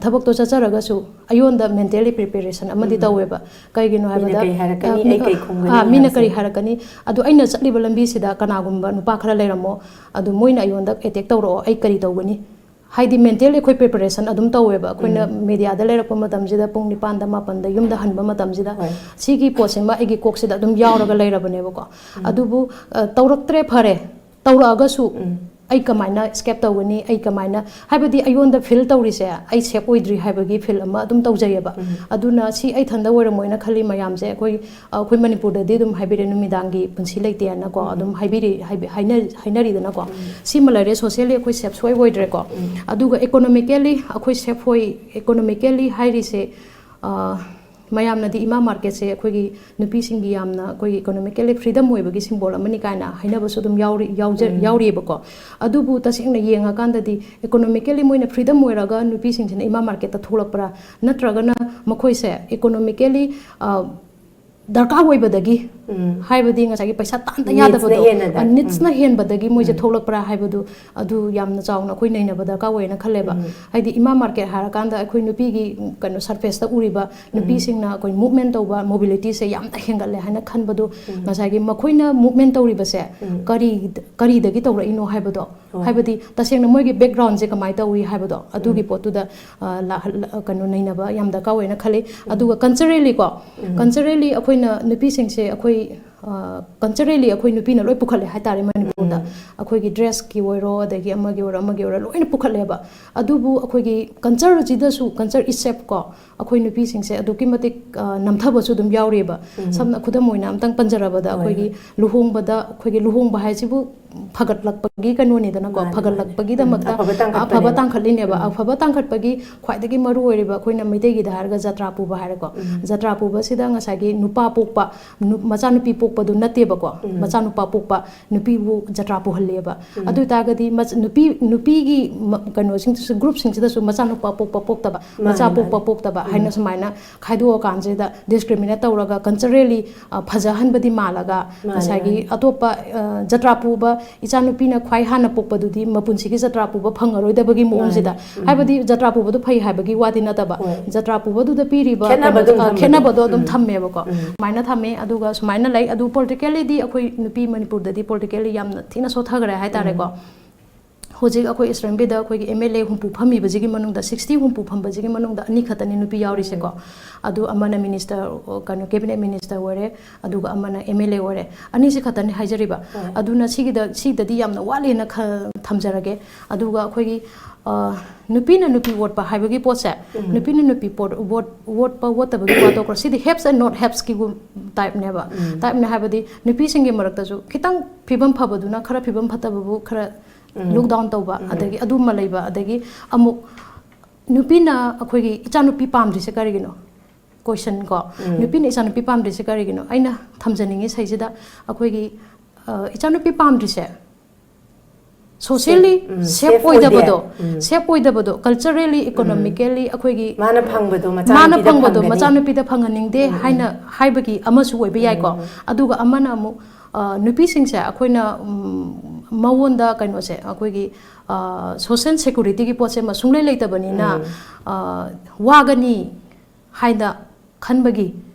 ꯊꯕꯛꯇꯣ ꯆꯠꯆꯔꯒꯁꯨ, ꯑꯩꯉꯣꯟꯗ ꯃꯦꯟꯇꯦꯜꯂꯤ ꯄ꯭ꯔꯤꯄꯦꯔꯦꯁꯟ ꯑꯃꯗꯤ ꯇꯧꯋꯦꯕ꯫ ꯀꯩꯒꯤꯅꯣ ꯍꯥꯏꯕꯗ, ꯀꯩ ꯍꯥꯏꯔꯛꯀꯅꯤ, ꯑ, ꯑꯩ ꯀꯩ ꯈꯨꯝꯒꯅꯤ ꯑ, ꯃꯤꯅ ꯍꯥꯏꯕꯁꯦ꯫ ꯀꯔꯤ ꯍꯥꯏꯔꯛꯀꯅꯤ? ꯑꯗꯣ ꯑꯩꯅ ꯆꯠꯂꯤꯕ ꯂꯝꯕꯤꯁꯤꯗ ꯀꯅꯥꯒꯨꯝꯕ ꯅꯨꯄꯥ ꯈꯔ ꯂꯩꯔꯝꯃꯣ, ꯑꯗꯨ ꯃꯣꯏꯅ ꯑꯩꯉꯣꯟꯗ ꯑꯦꯇꯦꯛ ꯇꯧꯔꯛꯑꯣ, ꯑꯩ ꯀꯔꯤ ꯇꯧꯒꯅꯤ? ꯍꯥꯏꯗꯤ, ꯃꯦꯟꯇꯦꯜꯂꯤ ꯑꯩꯈꯣꯏ ꯄ꯭ꯔꯤꯄꯦꯔꯦꯁꯟ ꯑꯗꯨꯝ ꯇꯧꯋꯦꯕ꯫ ꯑꯩꯈꯣꯏꯅ ꯃꯦꯗꯤꯌꯥꯗ ꯂꯩꯔꯛꯄ ꯃꯇꯝꯁꯤꯗ, ꯄꯨꯡ ꯅꯤꯄꯥꯟꯗ, ꯃꯥꯄꯟꯗ ꯌꯨꯝꯗ ꯍꯟꯕ ꯃꯇꯝꯁꯤꯗ, ꯁꯤꯒꯤ ꯄꯣꯠꯁꯤꯃ ꯑꯩꯒꯤ ꯀꯣꯛꯁꯤꯗ ꯑꯗꯨꯝ ꯌꯥꯎꯔꯒ ꯂꯩꯔꯕꯅꯦꯕꯀꯣ꯫ ꯑꯗꯨꯕꯨ, ꯑ, ꯇꯧꯔꯛꯇ꯭ꯔꯦ, ꯐꯔꯦ꯫ ꯇꯧꯔꯛꯑꯒꯁꯨ ꯑꯩ ꯀꯃꯥꯏꯅ ꯏꯁꯀꯦꯞ ꯇꯧꯒꯅꯤ? ꯑꯩ ꯀꯃꯥꯏꯅ, ꯍꯥꯏꯕꯗꯤ, ꯑꯩꯉꯣꯟꯗ ꯐꯤꯜ ꯇꯧꯔꯤꯁꯦ ꯑꯩ ꯁꯦꯐ ꯑꯣꯏꯗ꯭ꯔꯤ ꯍꯥꯏꯕꯒꯤ ꯐꯤꯜ ꯑꯃ ꯑꯗꯨꯝ ꯇꯧꯖꯩꯌꯦꯕ꯫ ꯑꯗꯨꯅ ꯁꯤ ꯑꯩ ꯏꯊꯟꯗ ꯑꯣꯏꯔꯝꯃꯣꯏꯅ ꯈꯜꯂꯤ꯫ ꯃꯌꯥꯝꯁꯦ ꯑꯩꯈꯣꯏ, ꯑꯩꯈꯣꯏ ꯃꯅꯤꯄꯨꯔꯗꯗꯤ ꯑꯗꯨꯝ ꯍꯥꯏꯕꯤꯔꯦ, "ꯅꯨꯃꯤꯗꯥꯡꯒꯤ ꯄꯨꯟꯁꯤ ꯂꯩꯇꯦꯅꯀꯣ" ꯑꯗꯨꯝ ꯍꯥꯏꯕꯤꯔꯤ, ꯍꯥꯏꯕꯤ-, ꯍꯥꯏꯅ-, ꯍꯥꯏꯅꯔꯤꯗꯅꯀꯣ꯫ ꯁꯤꯃ ꯂꯩꯔꯦ, ꯁꯣꯁꯦꯜꯂꯤ ꯑꯩꯈꯣꯏ ꯁꯦꯐ ꯁꯣꯏ ꯑꯣꯏꯗ꯭ꯔꯦꯀꯣ꯫ ꯑꯗꯨꯒ ꯏꯀꯣꯅꯣꯃꯤꯀꯦꯜꯂꯤ ꯑꯩꯈꯣꯏ ꯁꯦꯐ ꯑꯣꯏ, ꯏꯀꯣꯅꯣꯃꯤꯀꯦꯜꯂꯤ ꯍꯥꯏꯔꯤꯁꯦ, ꯑ, ꯃꯌꯥꯝꯅꯗꯤ ꯏꯃꯥ ꯃꯥꯔꯀꯦꯠꯁꯦ ꯑꯩꯈꯣꯏꯒꯤ ꯅꯨꯄꯤꯁꯤꯡꯒꯤ ꯌꯥꯝꯅ ꯑꯩꯈꯣꯏꯒꯤ ꯏꯀꯣꯅꯣꯃꯤꯀꯦꯜꯂꯤ ꯐ꯭ꯔꯤꯗꯝ ꯑꯣꯏꯕꯒꯤ ꯁꯤꯝꯕꯣꯜ ꯑꯃꯅꯤ ꯀꯥꯏꯅ ꯍꯥꯏꯅꯕꯁꯨ ꯑꯗꯨꯝ ꯌꯥꯎꯔꯤ, ꯌꯥꯎꯖ-, ꯌꯥꯎꯔꯤꯑꯕꯀꯣ꯫ ꯑꯗꯨꯕꯨ ꯇꯁꯦꯡꯅ ꯌꯦꯡꯉꯀꯥꯟꯗꯗꯤ, ꯏꯀꯣꯅꯣꯃꯤꯀꯦꯜꯂꯤ ꯃꯣꯏꯅ ꯐ꯭ꯔꯤꯗꯝ ꯑꯣꯏꯔꯒ ꯅꯨꯄꯤꯁꯤꯡꯁꯤꯅ ꯏꯃꯥ ꯃꯥꯔꯀꯦꯠꯇ ꯊꯣꯛꯂꯛꯄ꯭ꯔꯥ, ꯅꯠꯇ꯭ꯔꯒꯅ ꯃꯈꯣꯏꯁꯦ ꯏꯀꯣꯅꯣꯃꯤꯀꯦꯜꯂꯤ, ꯑ, ꯗꯔꯀꯥꯔ ꯑꯣꯏꯕꯗꯒꯤ, ꯍꯥꯏꯕꯗꯤ ꯉꯁꯥꯏꯒꯤ ꯄꯩꯁꯥ ꯇꯥꯟꯗ ꯅꯤꯗꯁꯅ ꯌꯥꯗꯕꯗꯣ, ꯍꯦꯟꯅ ꯑ, ꯗꯔꯀꯥꯔ꯫ ꯅꯤꯗꯁꯅ ꯍꯦꯟꯕꯗꯒꯤ ꯃꯣꯏꯁꯦ ꯊꯣꯛꯂꯛꯄ꯭ꯔꯥ ꯍꯥꯏꯕꯗꯨ, ꯑꯗꯨ ꯌꯥꯝꯅ ꯆꯥꯎꯅ ꯑꯩꯈꯣꯏ ꯅꯩꯅꯕ ꯗꯔꯀꯥꯔ ꯑꯣꯏꯌꯦꯅ ꯈꯜꯂꯦꯕ꯫ ꯍꯥꯏꯗꯤ, ꯏꯃꯥ ꯃꯥꯔꯀꯦꯠ ꯍꯥꯏꯔꯀꯥꯟꯗ ꯑꯩꯈꯣꯏ ꯅꯨꯄꯤꯒꯤ, ꯎꯝ, ꯀꯩꯅꯣ, ꯁꯔꯐꯦꯁꯇ ꯎꯔꯤꯕ ꯅꯨꯄꯤꯁꯤꯡꯅ ꯑꯩꯈꯣꯏ ꯃꯨꯞꯃꯦꯟ ꯇꯧꯕ, ꯃꯣꯕꯤꯂꯤꯇꯤꯁꯦ ꯌꯥꯝꯅ ꯍꯦꯟꯒꯠꯂꯦ ꯍꯥꯏꯅ ꯈꯟꯕꯗꯣ, ꯉꯁꯥꯏꯒꯤ ꯃꯈꯣꯏꯅ ꯃꯨꯞꯃꯦꯟ ꯇꯧꯔꯤꯕꯁꯦ ꯀꯔꯤ, ꯀꯔꯤꯗꯒꯤ ꯇꯧꯔꯛꯏꯅꯣ ꯍꯥꯏꯕꯗꯣ, ꯍꯥꯏꯕꯗꯤ ꯇꯁꯦꯡꯅ ꯃꯣꯏꯒꯤ ꯕꯦꯛꯒ꯭ꯔꯥꯎꯟꯁꯦ ꯀꯃꯥꯏꯅ ꯇꯧꯏ ꯍꯥꯏꯕꯗꯣ ꯑꯗꯨꯒꯤ ꯄꯣꯠꯇꯨꯗ ꯂꯥꯛꯍꯜ- ꯀꯩꯅꯣ ꯅꯩꯅꯕ ꯌꯥꯝ ꯗꯔꯀꯥꯔ ꯑꯣꯏꯅ ꯈꯜꯂꯤ꯫ ꯑꯗꯨꯒ ꯀꯜꯆꯔꯦꯜꯂꯤꯀꯣ, ꯀꯜꯆꯔꯦꯜꯂꯤ ꯑꯩꯈꯣꯏꯅ ꯅꯨꯄꯤꯁꯤꯡꯁꯦ ꯑꯩꯈꯣꯏ ꯀꯜꯆꯔꯦꯜꯂꯤ ꯑꯩꯈꯣꯏ ꯅꯨꯄꯤꯅ ꯂꯣꯏ ꯄꯨꯈꯠꯂꯦ ꯍꯥꯏꯇꯥꯔꯦ ꯃꯅꯤꯄꯨꯔꯗ꯫ ꯑꯩꯈꯣꯏꯒꯤ ꯗ꯭ꯔꯦꯁꯀꯤ ꯑꯣꯏꯔꯣ, ꯑꯗꯒꯤ ꯑꯃꯒꯤ ꯑꯣꯏꯔꯣ, ꯑꯃꯒꯤ ꯑꯣꯏꯔꯣ, ꯂꯣꯏꯅ ꯄꯨꯈꯠꯂꯦꯕ꯫ ꯑꯗꯨꯕꯨ ꯑꯩꯈꯣꯏꯒꯤ ꯀꯜꯆꯔꯁꯤꯗꯁꯨ, ꯀꯜꯆꯔ ꯏꯁꯦꯞ ꯀꯣ, ꯑꯩꯈꯣꯏ ꯅꯨꯄꯤꯁꯤꯡꯁꯦ ꯑꯗꯨꯛꯀꯤ ꯃꯇꯤꯛ ꯅꯝꯊꯕꯁꯨ ꯑꯗꯨꯝ ꯌꯥꯎꯔꯤꯑꯕ꯫ ꯁꯝꯅ ꯈꯨꯗꯝ ꯑꯣꯏꯅ ꯑꯝꯇꯪ ꯄꯟꯖꯔꯕꯗ, ꯑꯩꯈꯣꯏꯒꯤ ꯂꯨꯍꯣꯡꯕꯗ, ꯑꯩꯈꯣꯏꯒꯤ ꯂꯨꯍꯣꯡꯕ ꯍꯥꯏꯁꯤꯕꯨ ꯐꯒꯠꯂꯛꯄꯒꯤ ꯀꯩꯅꯣꯅꯤꯗꯅꯀꯣ, ꯐꯒꯠꯂꯛꯄꯒꯤꯗꯃꯛꯇ ꯑꯐꯕ ꯇꯥꯡꯈꯠꯂꯤꯅꯦꯕ꯫ ꯑꯐꯕ ꯇꯥꯡꯈꯠꯄꯒꯤ ꯈ꯭ꯋꯥꯏꯗꯒꯤ ꯃꯔꯨ ꯑꯣꯏꯔꯤꯕ ꯑꯩꯈꯣꯏꯅ ꯃꯩꯇꯩꯒꯤꯗ ꯍꯥꯏꯔꯒ ꯖꯇ꯭ꯔꯥ ꯄꯨꯕ ꯍꯥꯏꯔꯦꯀꯣ꯫ ꯖꯇ꯭ꯔꯥ ꯄꯨꯕꯁꯤꯗ ꯉꯁꯥꯏꯒꯤ ꯅꯨꯄꯥ ꯄꯣꯛꯄ, ꯅꯨ- ꯃꯆꯥꯅꯨꯄꯤ ꯄꯣꯛꯄꯗꯨ ꯅꯠꯇꯦꯕꯀꯣ꯫ ꯃꯆꯥꯅꯨꯄꯥ ꯄꯣꯛꯄ ꯅꯨꯄꯤꯕꯨ ꯖꯇ꯭ꯔꯥ ꯄꯨꯍꯜꯂꯦꯕ꯫ ꯑꯗꯨ ꯑꯣꯏꯇꯥꯔꯒꯗꯤ ꯃꯆ- ꯅꯨꯄꯤ, ꯅꯨꯄꯤꯒꯤ ꯃ- ꯀꯩꯅꯣꯁꯤꯡꯁꯤꯁꯨ, ꯒ꯭ꯔꯨꯞꯁꯤꯡꯁꯤꯗꯁꯨ ꯃꯆꯥꯅꯨꯄꯥ ꯄꯣꯛꯄ ꯄꯣꯛꯇꯕ, ꯃꯆꯥ ꯄꯣꯛꯄ ꯄꯣꯛꯇꯕ ꯍꯥꯏꯅ ꯁꯨꯃꯥꯏꯅ ꯈꯥꯏꯗꯣꯛꯑꯀꯥꯟꯁꯤꯗ ꯗꯤꯁꯀ꯭ꯔꯤꯃꯤꯅꯦꯠ ꯇꯧꯔꯒ ꯀꯜꯆꯔꯦꯜꯂꯤ ꯐꯖꯍꯟꯕꯗꯤ ꯃꯥꯜꯂꯒ ꯉꯁꯥꯏꯒꯤ ꯑꯇꯣꯞꯄ ꯑ, ꯖꯇ꯭ꯔꯥ ꯄꯨꯕ ꯏꯆꯥꯅꯨꯄꯤꯅ ꯈ꯭ꯋꯥꯏ ꯍꯥꯟꯅ ꯄꯣꯛꯄꯗꯨꯗꯤ ꯃꯄꯨꯟꯁꯤꯒꯤ ꯖꯇ꯭ꯔꯥ ꯄꯨꯕ ꯐꯪꯉꯔꯣꯏꯗꯕꯒꯤ ꯃꯑꯣꯡꯁꯤꯗ꯫ ꯍꯥꯏꯕꯗꯤ ꯖꯇ꯭ꯔꯥ ꯄꯨꯕꯗꯣ ꯐꯩ ꯍꯥꯏꯕꯒꯤ ꯋꯥꯗꯤ ꯅꯠꯇꯕ, ꯖꯇ꯭ꯔꯥ ꯄꯨꯕꯗꯨꯗ ꯄꯤꯔꯤꯕ ꯈꯦꯠꯅꯕꯗꯣ ꯀꯩꯅꯣ, ꯑꯗꯨꯝ ꯑ, ꯊꯝꯕꯗꯣ꯫ ꯈꯦꯠꯅꯕꯗꯣ ꯑꯗꯨꯝ ꯊꯝꯃꯦꯕꯀꯣ꯫ ꯑꯗꯨꯃꯥꯏꯅ ꯊꯝꯃꯦ꯫ ꯑꯗꯨꯒ ꯁꯨꯃꯥꯏꯅ ꯂꯩ꯫ ꯑꯗꯨ ꯄꯣꯂꯤꯇꯤꯀꯦꯜꯂꯤꯗꯤ ꯑꯩꯈꯣꯏ ꯅꯨꯄꯤ ꯃꯅꯤꯄꯨꯔꯗꯗꯤ ꯄꯣꯂꯤꯇꯤꯀꯦꯜꯂꯤ ꯌꯥꯝꯅ ꯊꯤꯅ ꯁꯣꯠꯊꯈ꯭ꯔꯦ ꯍꯥꯏꯇꯥꯔꯦꯀꯣ꯫ ꯍꯧꯖꯤꯛ ꯑꯩꯈꯣꯏ ꯏꯁ ꯔꯦꯝꯕꯤꯗ ꯑꯩꯈꯣꯏꯒꯤ ꯑꯦꯝ ꯑꯦꯜ ꯑꯦ ꯍꯨꯝꯐꯨ ꯐꯝꯃꯤꯕꯁꯤꯒꯤ ꯃꯅꯨꯡꯗ, ꯁꯤꯛꯁꯇꯤ ꯍꯨꯝꯐꯨ ꯐꯝꯕꯁꯤꯒꯤ ꯃꯅꯨꯡꯗ ꯑꯅꯤ ꯈꯛꯇꯅꯤ ꯅꯨꯄꯤ ꯌꯥꯎꯔꯤꯁꯦꯀꯣ꯫ ꯑꯗꯨ ꯑꯃꯅ ꯃꯤꯅꯤꯁꯇꯔ, ꯀꯩꯅꯣ, ꯀꯦꯕꯤꯅꯦꯠ ꯃꯤꯅꯤꯁꯇꯔ ꯑꯣꯏꯔꯦ, ꯑꯗꯨꯒ ꯑꯃꯅ ꯑꯦꯝ ꯑꯦꯜ ꯑꯦ ꯑꯣꯏꯔꯦ꯫ ꯑꯅꯤꯁꯤ ꯈꯛꯇꯅꯤ ꯍꯥꯏꯖꯔꯤꯕ꯫ ꯑꯗꯨꯅ ꯁꯤꯒꯤꯗ, ꯁꯤꯗꯗꯤ ꯌꯥꯝꯅ ꯋꯥꯠꯂꯦꯅ ꯈ- ꯊꯝꯖꯔꯒꯦ꯫ ꯑꯗꯨꯒ ꯑꯩꯈꯣꯏꯒꯤ, ꯑ, ꯅꯨꯄꯤꯅ ꯅꯨꯄꯤ ꯑꯣꯠꯄ ꯍꯥꯏꯕꯒꯤ ꯄꯣꯠꯁꯦ, ꯅꯨꯄꯤꯅ ꯅꯨꯄꯤ ꯄꯣꯠ-, ꯑꯣꯠ-, ꯑꯣꯠꯄ ꯑꯣꯠꯇꯕꯒꯤ ꯋꯥ ꯇꯣꯛꯈ꯭ꯔꯣ꯫ ꯁꯤꯗꯤ ꯍꯦꯞꯁ ꯑꯦꯟ ꯅꯣꯠ ꯍꯦꯞꯁꯀꯤꯒꯨꯝ ꯇꯥꯏꯞꯅꯦꯕ꯫ ꯇꯥꯏꯞꯅꯦ ꯍꯥꯏꯕꯗꯤ ꯅꯨꯄꯤꯁꯤꯡꯒꯤ ꯃꯔꯛꯇꯁꯨ ꯈꯤꯇꯪ ꯐꯤꯕꯝ ꯐꯕꯗꯨꯅ ꯈꯔ ꯐꯤꯕꯝ ꯐꯠꯇꯕꯕꯨ ꯈꯔ ꯂꯨꯛ ꯗꯥꯎꯟ ꯇꯧꯕ, ꯑꯗꯒꯤ ꯑꯗꯨꯃ ꯂꯩꯕ, ꯑꯗꯒꯤ ꯑꯃꯨꯛ ꯅꯨꯄꯤꯅ ꯑꯩꯈꯣꯏꯒꯤ ꯏꯆꯥꯅꯨꯄꯤ ꯄꯥꯝꯗ꯭ꯔꯤꯁꯦ ꯀꯔꯤꯒꯤꯅꯣ? ꯀꯣꯏꯁꯟ ꯀꯣ꯫ ꯅꯨꯄꯤꯅ ꯏꯆꯥꯅꯨꯄꯤ ꯄꯥꯝꯗ꯭ꯔꯤꯁꯦ ꯀꯔꯤꯒꯤꯅꯣ? ꯑꯩꯅ ꯊꯝꯖꯅꯤꯡꯉꯤ ꯁꯩꯁꯤꯗ ꯑꯩꯈꯣꯏꯒꯤ, ꯑ, ꯏꯆꯥꯅꯨꯄꯤ ꯄꯥꯝꯗ꯭ꯔꯤꯁꯦ ꯁꯣꯁꯤꯌꯦꯜꯂꯤ ꯁꯦꯐ ꯑꯣꯏꯗꯕꯗꯣ, ꯁꯦꯐ ꯑꯣꯏꯗꯕꯗꯣ, ꯀꯜꯆꯔꯦꯜꯂꯤ, ꯏꯀꯣꯅꯣꯃꯤꯀꯦꯜꯂꯤ ꯑꯩꯈꯣꯏꯒꯤ ꯃꯥꯅ ꯐꯪꯕꯗꯣ ꯃꯆꯥꯅꯨꯄꯤꯗ ꯐꯪꯕꯗꯣ ꯐꯪꯒꯅꯤ꯫ ꯃꯆꯥꯅꯨꯄꯤꯗ ꯐꯪꯍꯟꯅꯤꯡꯗꯦ ꯍꯥꯏꯅ ꯍꯥꯏꯕꯒꯤ ꯑꯃꯁꯨ ꯑꯣꯏꯕ ꯌꯥꯏꯀꯣ꯫ ꯑꯗꯨꯒ ꯑꯃꯅ ꯑꯃꯨꯛ, ꯑ, ꯅꯨꯄꯤꯁꯤꯡꯁꯦ ꯑꯩꯈꯣꯏꯅ, ꯎꯝ, ꯃꯉꯣꯟꯗ ꯀꯩꯅꯣꯁꯦ, ꯑꯩꯈꯣꯏꯒꯤ, ꯑ, ꯁꯣꯁꯤꯌꯦꯜ ꯁꯦꯀꯨꯔꯤꯇꯤꯒꯤ ꯄꯣꯠꯁꯦ ꯑꯃ ꯁꯨꯡꯂꯩ ꯂꯩꯇꯕꯅꯤꯅ, ꯑ, ꯋꯥꯒꯅꯤ ꯍꯥꯏꯅ ꯈꯟꯕꯒꯤ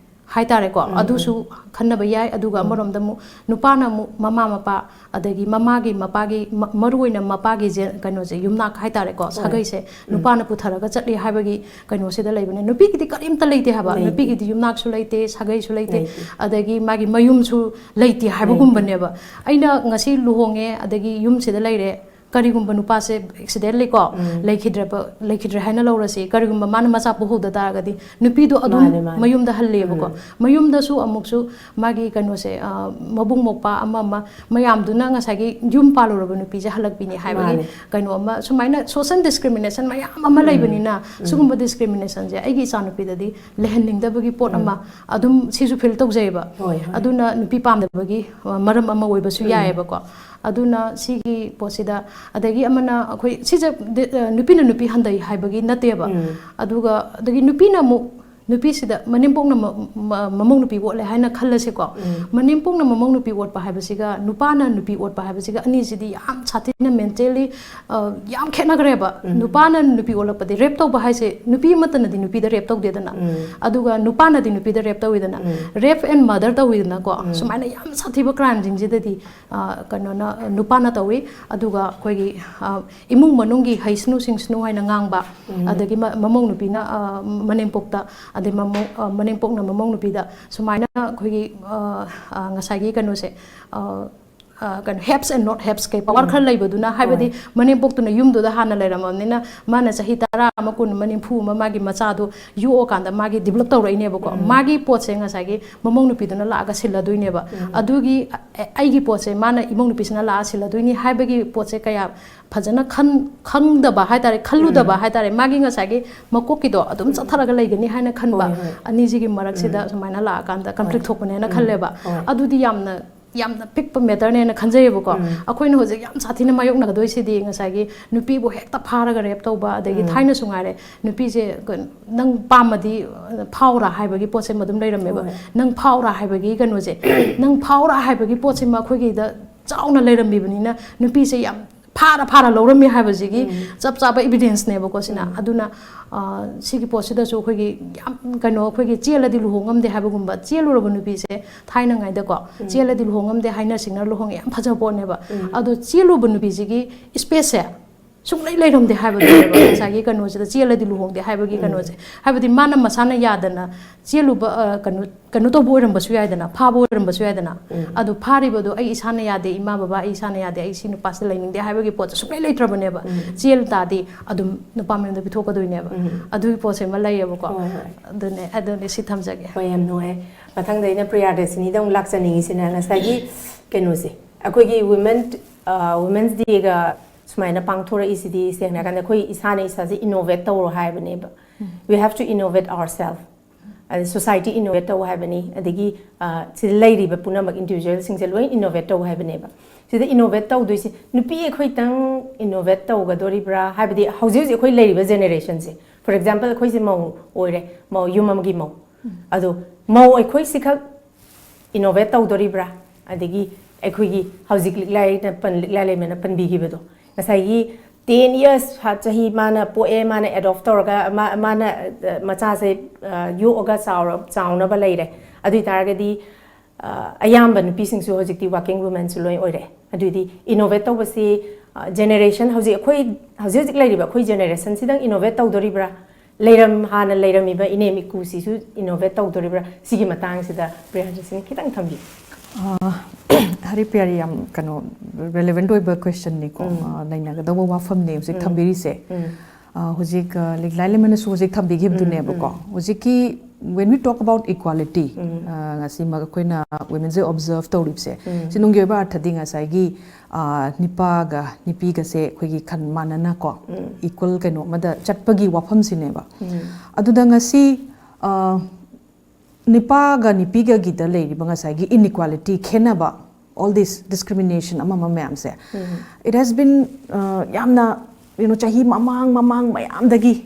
ꯍꯥꯏꯇꯥꯔꯦꯀꯣ, ꯑꯗꯨꯁꯨ ꯈꯟꯅꯕ ꯌꯥꯏ꯫ ꯑꯗꯨꯒ ꯑꯃꯔꯣꯝꯗ ꯑꯃꯨꯛ ꯅꯨꯄꯥꯅ ꯑꯃꯨꯛ ꯃꯃꯥ ꯃꯄꯥ, ꯑꯗꯒꯤ ꯃꯃꯥꯒꯤ ꯃꯄꯥꯒꯤ ꯃ-, ꯃꯔꯨꯑꯣꯏꯅ ꯃꯄꯥꯒꯤ ꯖꯦ-, ꯀꯩꯅꯣꯁꯦ, ꯌꯨꯝꯅꯥꯛ ꯍꯥꯏꯇꯥꯔꯦꯀꯣ, ꯁꯥꯒꯩꯁꯦ ꯅꯨꯄꯥꯅ ꯄꯨꯊꯔꯒ ꯆꯠꯂꯤ ꯍꯥꯏꯕꯒꯤ ꯀꯩꯅꯣꯁꯤꯗ ꯂꯩꯕꯅꯦ꯫ ꯅꯨꯄꯤꯒꯤꯗꯤ ꯀꯔꯤꯝꯇ ꯂꯩꯇꯦ ꯍꯥꯏꯕ꯫ ꯂꯩꯇꯦ꯫ ꯅꯨꯄꯤꯒꯤꯗꯤ ꯌꯨꯝꯅꯥꯛꯁꯨ ꯂꯩꯇꯦ, ꯁꯥꯒꯩꯁꯨ ꯂꯩꯇꯦ, ꯂꯩꯇꯦ꯫ ꯑꯗꯒꯤ ꯃꯥꯒꯤ ꯃꯌꯨꯝꯁꯨ ꯂꯩꯇꯦ ꯍꯥꯏꯕꯒꯨꯝꯕꯅꯦꯕ꯫ ꯑꯩꯅ ꯉꯁꯤ ꯂꯨꯍꯣꯡꯉꯦ, ꯑꯗꯒꯤ ꯌꯨꯝꯁꯤꯗ ꯂꯩꯔꯦ, ꯀꯔꯤꯒꯨꯝꯕ ꯅꯨꯄꯥꯁꯦ accidentally ꯀꯣ, ꯂꯩꯈꯤꯗ꯭ꯔꯕ, ꯂꯩꯈꯤꯗ꯭ꯔꯦ ꯍꯥꯏꯅ ꯂꯧꯔꯁꯤ, ꯀꯔꯤꯒꯨꯝꯕ ꯃꯥꯅ ꯃꯆꯥ ꯄꯣꯛꯍꯧꯗ ꯇꯥꯔꯒꯗꯤ ꯅꯨꯄꯤꯗꯣ ꯑꯗꯨꯝ ꯃꯥꯅꯦ, ꯃꯥꯅꯦ꯫ ꯃꯌꯨꯝꯗ ꯍꯜꯂꯦꯕꯀꯣ꯫ ꯃꯌꯨꯝꯗꯁꯨ ꯑꯃꯨꯛꯁꯨ ꯃꯥꯒꯤ ꯀꯩꯅꯣꯁꯦ, ꯑ, ꯃꯕꯨꯡ ꯃꯧꯄ꯭ꯋꯥ ꯑꯃ ꯑꯃ ꯃꯌꯥꯝꯗꯨꯅ ꯉꯁꯥꯏꯒꯤ ꯌꯨꯝ ꯄꯥꯜꯂꯨꯔꯕ ꯅꯨꯄꯤꯁꯦ ꯍꯜꯂꯛꯄꯤꯅꯤ ꯍꯥꯏꯕꯒꯤ ꯃꯥꯅꯦ꯫ ꯀꯩꯅꯣ ꯑꯃ, ꯁꯨꯃꯥꯏꯅ social discrimination ꯃꯌꯥꯝ ꯑꯃ ꯂꯩꯕꯅꯤꯅ, ꯁꯤꯒꯨꯝꯕ discriminationꯁꯦ ꯑꯩꯒꯤ ꯏꯆꯥꯅꯨꯄꯤꯗꯗꯤ ꯂꯩꯍꯟꯅꯤꯡꯗꯕꯒꯤ ꯄꯣꯠ ꯑꯃ ꯑꯗꯨꯝ ꯁꯤꯁꯨ feel ꯇꯧꯖꯩꯌꯦꯕ꯫ ꯍꯣꯏ, ꯍꯣꯏ꯫ ꯑꯗꯨꯅ ꯅꯨꯄꯤ ꯄꯥꯝꯗꯕꯒꯤ, ꯑ, ꯃꯔꯝ ꯑꯃ ꯑꯣꯏꯕꯁꯨ ꯌꯥꯏꯑꯕꯀꯣ꯫ ꯑꯗꯨꯅ ꯁꯤꯒꯤ ꯄꯣꯠꯁꯤꯗ, ꯑꯗꯒꯤ ꯑꯃꯅ ꯑꯩꯈꯣꯏ ꯁꯤꯁꯦ ꯗꯤ-, ꯑ, ꯅꯨꯄꯤꯅ ꯅꯨꯄꯤ ꯍꯟꯊꯩ ꯍꯥꯏꯕꯒꯤ ꯅꯠꯇꯦꯕ꯫ ꯑꯗꯨꯒ ꯑꯗꯒꯤ ꯅꯨꯄꯤꯅ ꯑꯃꯨꯛ, ꯅꯨꯄꯤꯁꯤꯗ ꯃꯅꯦꯝꯄꯣꯛꯅ ꯃ-, ꯃ-, ꯃꯃꯧ ꯅꯨꯄꯤ ꯑꯣꯠꯂꯦ ꯍꯥꯏꯅ ꯈꯜꯂꯁꯤꯀꯣ꯫ ꯃꯅꯦꯝꯄꯣꯛꯅ ꯃꯃꯧ ꯅꯨꯄꯤ ꯑꯣꯠꯄ ꯍꯥꯏꯕꯁꯤꯒ ꯅꯨꯄꯥꯅ ꯅꯨꯄꯤ ꯑꯣꯠꯄ ꯍꯥꯏꯕꯁꯤꯒ ꯑꯅꯤꯁꯤꯗꯤ ꯌꯥꯝ ꯁꯥꯊꯤꯅ mentally, ꯑ, ꯌꯥꯝ ꯈꯦꯠꯅꯈ꯭ꯔꯦꯕ꯫ ꯅꯨꯄꯥꯅ ꯅꯨꯄꯤ ꯑꯣꯠꯂꯛꯄꯗꯤ, rape ꯇꯧꯕ ꯍꯥꯏꯁꯦ ꯅꯨꯄꯤ ꯑꯃꯠꯇꯅꯗꯤ ꯅꯨꯄꯤꯗ rape ꯇꯧꯗꯦꯗꯅ, ꯑꯗꯨꯒ ꯅꯨꯄꯥꯅꯗꯤ ꯅꯨꯄꯤꯗ rape ꯇꯧꯋꯤꯗꯅ꯫ Rape and murder ꯇꯧꯋꯤꯗꯅꯀꯣ꯫ ꯁꯨꯃꯥꯏꯅ ꯌꯥꯝ ꯁꯥꯊꯤꯕ crimeꯁꯤꯡꯁꯤꯗꯗꯤ, ꯑ, ꯀꯩꯅꯣꯅ, ꯅꯨꯄꯥꯅ ꯇꯧꯋꯤ꯫ ꯑꯗꯨꯒ ꯑꯩꯈꯣꯏꯒꯤ, ꯑ, ꯏꯃꯨꯡ ꯃꯅꯨꯡꯒꯤ ꯍꯩꯁꯅꯨ ꯁꯤꯡꯁꯅꯨ ꯍꯥꯏꯅ ꯉꯥꯡꯕ, ꯑꯗꯒꯤ ꯃ-, ꯃꯃꯧ ꯅꯨꯄꯤꯅ, ꯑ, ꯃꯅꯦꯝꯄꯣꯛꯇ, ꯑꯗꯩ ꯃꯃꯧ-, ꯑ, ꯃꯅꯦꯝꯄꯣꯛꯅ ꯃꯃꯧ ꯅꯨꯄꯤꯗ ꯁꯨꯃꯥꯏꯅ ꯑꯩꯈꯣꯏꯒꯤ, ꯑ, ꯑ, ꯉꯁꯥꯏꯒꯤ ꯀꯩꯅꯣꯁꯦ, ꯑ, ꯑ, ꯀꯩꯅꯣ, haves and not haves ꯀꯩ power ꯈꯔ ꯂꯩꯕꯗꯨꯅ, ꯍꯥꯏꯕꯗꯤ ꯃꯅꯦꯝꯄꯣꯛꯇꯨꯅ ꯌꯨꯝꯗꯨꯗ ꯍꯥꯟꯅ ꯂꯩꯔꯝꯃꯕꯅꯤꯅ ꯃꯥꯅ ꯆꯍꯤ ꯇꯔꯥ ꯑꯃ, ꯀꯨꯟ ꯑꯃ, ꯅꯤꯐꯨ ꯑꯃ ꯃꯥꯒꯤ ꯃꯆꯥꯗꯣ ꯌꯣꯛꯑꯀꯥꯟꯗ ꯃꯥꯒꯤ develop ꯇꯧꯔꯛꯏꯅꯦꯕꯀꯣ꯫ ꯃꯥꯒꯤ ꯄꯣꯠꯁꯦ ꯉꯁꯥꯏꯒꯤ ꯃꯃꯧ ꯅꯨꯄꯤꯗꯨꯅ ꯂꯥꯛꯑꯒ ꯁꯤꯜꯂꯗꯣꯏꯅꯦꯕ꯫ ꯑꯗꯨꯒꯤ ꯑ-, ꯑꯩꯒꯤ ꯄꯣꯠꯁꯦ ꯃꯥꯅ, ꯏꯃꯧ ꯅꯨꯄꯤꯁꯤꯅ ꯂꯥꯛꯑ ꯁꯤꯜꯂꯗꯣꯏꯅꯤ ꯍꯥꯏꯕꯒꯤ ꯄꯣꯠꯁꯦ ꯀꯌꯥ ꯐꯖꯅ ꯈꯟ-, ꯈꯪꯗꯕ ꯍꯥꯏꯇꯥꯔꯦ, ꯈꯜꯂꯨꯗꯕ ꯍꯥꯏꯇꯥꯔꯦ꯫ ꯃꯥꯒꯤ ꯉꯁꯥꯏꯒꯤ ꯃꯀꯣꯛꯀꯤꯗꯣ ꯑꯗꯨꯝ ꯆꯠꯊꯔꯒ ꯂꯩꯒꯅꯤ ꯍꯥꯏꯅ ꯈꯟꯕ꯫ ꯍꯣꯏ, ꯍꯣꯏ꯫ ꯑꯅꯤꯁꯤꯒꯤ ꯃꯔꯛꯁꯤꯗ ꯁꯨꯃꯥꯏꯅ ꯂꯥꯛꯑꯀꯥꯟꯗ conflict ꯊꯣꯛꯄꯅꯦꯅ ꯈꯜꯂꯦꯕ꯫ ꯍꯣꯏ꯫ ꯑꯗꯨꯗꯤ ꯌꯥꯝꯅ, ꯌꯥꯝꯅ ꯄꯤꯛꯄ matterꯅꯦꯅ ꯈꯟꯖꯩꯌꯦꯕꯀꯣ꯫ ꯑꯩꯈꯣꯏꯅ ꯍꯧꯖꯤꯛ ꯌꯥꯝ ꯁꯥꯊꯤꯅ ꯃꯥꯌꯣꯛꯅꯒꯗꯣꯏꯁꯤꯗꯤ ꯉꯁꯥꯏꯒꯤ ꯅꯨꯄꯤꯕꯨ ꯍꯦꯛꯇ ꯐꯥꯔꯒ rape ꯇꯧꯕ, ꯑꯗꯒꯤ ꯊꯥꯏꯅꯁꯨ ꯉꯥꯏꯔꯦ, ꯅꯨꯄꯤꯁꯦ ꯀꯩꯅꯣ, "ꯅꯪ ꯄꯥꯝꯃꯗꯤ ꯐꯥꯎꯔꯥ" ꯍꯥꯏꯕꯒꯤ ꯄꯣꯠꯁꯤꯃ ꯑꯗꯨꯝ ꯂꯩꯔꯝꯃꯦꯕ꯫ ꯍꯣꯏ꯫ "ꯅꯪ ꯐꯥꯎꯔꯥ" ꯍꯥꯏꯕꯒꯤ ꯀꯩꯅꯣꯁꯦ, "ꯅꯪ ꯐꯥꯎꯔꯥ" ꯍꯥꯏꯕꯒꯤ ꯄꯣꯠꯁꯤꯃ ꯑꯩꯈꯣꯏꯒꯤꯗ ꯆꯥꯎꯅ ꯂꯩꯔꯝꯃꯤꯕꯅꯤꯅ ꯅꯨꯄꯤꯁꯦ ꯌꯥꯝ ꯐꯥꯔ ꯐꯥꯔ ꯂꯧꯔꯝꯃꯤ ꯍꯥꯏꯕꯁꯤꯒꯤ ꯎꯝ꯫ ꯆꯞ ꯆꯥꯕ evidence ꯅꯦꯕꯀꯣ ꯁꯤꯅ꯫ ꯎꯝ꯫ ꯑꯗꯨꯅ, ꯑ, ꯁꯤꯒꯤ ꯄꯣꯠꯁꯤꯗꯁꯨ ꯑꯩꯈꯣꯏꯒꯤ ꯌꯥꯝ ꯀꯩꯅꯣ, ꯑꯩꯈꯣꯏꯒꯤ ꯆꯦꯜꯂꯗꯤ ꯂꯨꯍꯣꯡ ꯉꯝꯗꯦ ꯍꯥꯏꯕꯒꯨꯝꯕ, ꯆꯦꯜꯂꯨꯔꯕ ꯅꯨꯄꯤꯁꯦ ꯊꯥꯏꯅꯉꯩꯗꯀꯣ, ꯎꯝ꯫ ꯆꯦꯜꯂꯗꯤ ꯂꯨꯍꯣꯡ ꯉꯝꯗꯦ, ꯍꯥꯏꯅ ꯁꯤꯡꯅ ꯂꯨꯍꯣꯡꯉꯦ, ꯌꯥꯝ ꯐꯖꯕ ꯄꯣꯠꯅꯦꯕ꯫ ꯎꯝ꯫ ꯑꯗꯣ ꯆꯦꯜꯂꯨꯕ ꯅꯨꯄꯤꯁꯤꯒꯤ space ꯁꯦ ꯁꯨꯡꯂꯩ ꯂꯩꯔꯝꯗꯦ ꯍꯥꯏꯕꯗꯨꯅꯦꯕ꯫ ꯉꯁꯥꯏꯒꯤ ꯀꯩꯅꯣꯁꯤꯗ ꯆꯦꯜꯂꯗꯤ ꯂꯨꯍꯣꯡꯗꯦ ꯍꯥꯏꯕꯒꯤ ꯎꯝ꯫ ꯀꯩꯅꯣꯁꯦ, ꯍꯥꯏꯕꯗꯤ ꯃꯥꯅ ꯃꯁꯥꯅ ꯌꯥꯗꯅ ꯆꯦꯜꯂꯨꯕ, ꯑ, ꯀꯩꯅꯣ, ꯀꯩꯅꯣ ꯇꯧꯕ ꯑꯣꯏꯔꯝꯕꯁꯨ ꯌꯥꯏꯗꯅ, ꯐꯥꯕ ꯑꯣꯏꯔꯝꯕꯁꯨ ꯌꯥꯏꯗꯅ꯫ ꯎꯝ꯫ ꯑꯗꯨ ꯐꯥꯔꯤꯕꯗꯣ "ꯑꯩ ꯏꯁꯥꯅ ꯌꯥꯗꯦ, ꯏꯃꯥ ꯕꯕꯥ, ꯑꯩ ꯏꯁꯥꯅ ꯌꯥꯗꯦ, ꯑꯩ ꯁꯤ ꯅꯨꯄꯥꯁꯤꯗ ꯂꯩꯅꯤꯡꯗꯦ" ꯍꯥꯏꯕꯒꯤ ꯄꯣꯠꯁꯦ ꯁꯨꯡꯂꯩ ꯂꯩꯇ꯭ꯔꯕꯅꯦꯕ꯫ ꯎꯝ꯫ ꯆꯦꯜ ꯇꯥꯔꯗꯤ ꯑꯗꯨꯝ ꯅꯨꯄꯥ ꯃꯌꯨꯝꯗ ꯄꯤꯊꯣꯛꯀꯗꯣꯏꯅꯦꯕ꯫ ꯎꯝ꯫ ꯑꯗꯨꯒꯤ ꯄꯣꯠꯁꯦ ꯑꯃ ꯂꯩꯌꯦꯕꯀꯣ꯫ ꯍꯣꯏ, ꯍꯣꯏ꯫ ꯑꯗꯨꯅꯦ, ꯑꯗꯨꯅꯦ, ꯁꯤ ꯊꯝꯖꯒꯦ꯫ ꯍꯣꯏ, ꯌꯥꯝ ꯅꯨꯡꯉꯥꯏ꯫ ꯃꯊꯪꯗ ꯑꯩꯅ ꯄ꯭ꯔꯤꯌꯥꯗꯔꯁꯤꯅꯤꯗ ꯑꯃꯨꯛ ꯂꯥꯛꯆꯅꯤꯡꯉꯤꯁꯤꯅ ꯉꯁꯥꯏꯒꯤ ꯀꯩꯅꯣꯁꯦ, ꯑꯩꯈꯣꯏꯒꯤ Women, ꯑ, Women's Day ꯒ ꯁꯨꯃꯥꯏꯅ ꯄꯥꯡꯊꯣꯔꯛꯏꯁꯤꯗꯤ, ꯁꯦꯡꯅ ꯍꯥꯏꯔꯀꯥꯟꯗ, ꯑꯩꯈꯣꯏ ꯏꯁꯥꯅ ꯏꯁꯥꯁꯦ innovate ꯇꯧꯔꯣ ꯍꯥꯏꯕꯅꯦꯕ꯫ ꯎꯝ꯫ We have to innovate ourselves. ꯑꯗꯩ society innovate ꯇꯧ ꯍꯥꯏꯕꯅꯤ, ꯑꯗꯒꯤ, ꯑ, ꯁꯤꯗ ꯂꯩꯔꯤꯕ ꯄꯨꯝꯅꯃꯛ individual ꯁꯤꯡꯁꯦ ꯂꯣꯏ innovate ꯇꯧ ꯍꯥꯏꯕꯅꯦꯕ꯫ ꯁꯤꯗ innovate ꯇꯧꯗꯣꯏꯁꯦ ꯅꯨꯄꯤ ꯑꯩꯈꯣꯏꯇꯪ innovate ꯇꯧꯒꯗꯣꯔꯤꯕ꯭ꯔꯥ? ꯍꯥꯏꯕꯗꯤ ꯍꯧꯖꯤꯛ ꯍꯧꯖꯤꯛ ꯑꯩꯈꯣꯏ ꯂꯩꯔꯤꯕ generation ꯁꯦ, for example, ꯑꯩꯈꯣꯏꯁꯦ ꯃꯧ ꯑꯣꯏꯔꯦ, ꯃꯧ, ꯌꯨꯝ ꯑꯃꯒꯤ ꯃꯧ꯫ ꯎꯝ꯫ ꯑꯗꯣ ꯃꯧ ꯑꯩꯈꯣꯏꯁꯤꯈꯛ innovate ꯇꯧꯗꯣꯔꯤꯕ꯭ꯔꯥ? ꯑꯗꯒꯤ ꯑꯩꯈꯣꯏꯒꯤ ꯍꯧꯖꯤꯛ ꯂꯤꯛꯂꯥꯏꯅ ꯄꯟ-, ꯂꯤꯛꯂꯥꯏ ꯂꯩꯃꯅ ꯄꯟꯕꯤꯈꯤꯕꯗꯣ, ꯉꯁꯥꯏꯒꯤ ten years, ꯍꯥ, ꯆꯍꯤ ꯃꯥꯅ ꯄꯣꯛꯑꯦ, ꯃꯥꯅ adopt ꯇꯧꯔꯒ, ꯃꯥ-, ꯃꯥꯅ, ꯑ, ꯃꯆꯥꯁꯦ, ꯑ, ꯌꯣꯛꯑꯒ ꯆꯥꯎꯔ-, ꯆꯥꯎꯅꯕ ꯂꯩꯔꯦ꯫ ꯑꯗꯨ ꯑꯣꯏ ꯇꯥꯔꯒꯗꯤ, ꯑ, ꯑꯌꯥꯝꯕ ꯅꯨꯄꯤꯁꯤꯡꯁꯨ ꯍꯧꯖꯤꯛꯇꯤ working women ꯁꯨ ꯂꯣꯏ ꯑꯣꯏꯔꯦ꯫ ꯑꯗꯨꯗꯤ innovate ꯇꯧꯕꯁꯤ, ꯑ, generation, ꯍꯧꯖꯤꯛ ꯑꯩꯈꯣꯏ, ꯍꯧꯖꯤꯛ ꯍꯧꯖꯤꯛ ꯂꯩꯔꯤꯕ ꯑꯩꯈꯣꯏ generation ꯁꯤꯗꯪ innovate ꯇꯧꯗꯣꯔꯤꯕ꯭ꯔꯥ? ꯂꯩꯔꯝ-, ꯍꯥꯟꯅ ꯂꯩꯔꯝꯃꯤꯕ ꯏꯅꯦꯝ ꯏꯀꯨꯁꯤꯁꯨ innovate ꯇꯧꯗꯣꯔꯤꯕ꯭ꯔꯥ? ꯁꯤꯒꯤ ꯃꯇꯥꯡꯁꯤꯗ ꯄ꯭ꯔꯤꯌꯥꯟꯖꯤꯠꯁꯤꯅ ꯈꯤꯇꯪ ꯊꯝꯕꯤꯌꯨ꯫ ꯑ, ꯍꯔꯤꯄ꯭ꯔꯤꯌꯥꯔꯤ, ꯌꯥꯝ ꯀꯩꯅꯣ, relevant ꯑꯣꯏꯕ question ꯅꯤꯀꯣ꯫ ꯎꯝ꯫ ꯑ, ꯅꯩꯅꯒꯗꯧꯕ ꯋꯥꯐꯝꯅꯤ ꯍꯧꯖꯤꯛ ꯎꯝ꯫ ꯊꯝꯕꯤꯔꯤꯁꯦ꯫ ꯎꯝ꯫ ꯑ, ꯍꯧꯖꯤꯛ, ꯑ, ꯂꯤꯛꯂꯥꯏ ꯂꯩꯃꯅꯁꯨ ꯍꯧꯖꯤꯛ ꯊꯝꯕꯤꯈꯤꯕꯗꯨꯅꯦꯕꯀꯣ꯫ ꯎꯝ, ꯎꯝ꯫ ꯍꯧꯖꯤꯛꯀꯤ, when we talk about equality, ꯎꯝ꯫ ꯑ, ꯉꯁꯤꯃꯛ ꯑꯩꯈꯣꯏꯅ women ꯁꯦ observe ꯇꯧꯔꯤꯕꯁꯦ, ꯎꯝ꯫ ꯁꯤ ꯅꯨꯡꯒꯤ ꯑꯣꯏꯕ ꯑꯔꯊꯗꯤ ꯉꯁꯥꯏꯒꯤ, ꯑ, ꯅꯤꯄꯥꯒ ꯅꯨꯄꯤꯒꯁꯦ ꯑꯩꯈꯣꯏꯒꯤ ꯈꯟ ꯃꯥꯟꯅꯅꯀꯣ, ꯎꯝ꯫ Equal ꯀꯩꯅꯣ ꯑꯃꯗ ꯆꯠꯄꯒꯤ ꯋꯥꯐꯝꯁꯤꯅꯦꯕ꯫ ꯎꯝ꯫ ꯑꯗꯨꯗ ꯉꯁꯤ, ꯑ, ꯅꯤꯄꯥꯒ ꯅꯨꯄꯤꯒꯒꯤꯗ ꯂꯩꯔꯤꯕ ꯉꯁꯥꯏꯒꯤ inequality, ꯈꯦꯠꯅꯕ, all this discrimination ꯑꯃ ꯑꯃ ꯃꯌꯥꯝꯁꯦ, ꯎꯝ꯫ It has been, ꯑ, ꯌꯥꯝꯅ, you know, ꯆꯍꯤ ꯃꯃꯥꯡ ꯃꯃꯥꯡ ꯃꯌꯥꯝꯗꯒꯤ,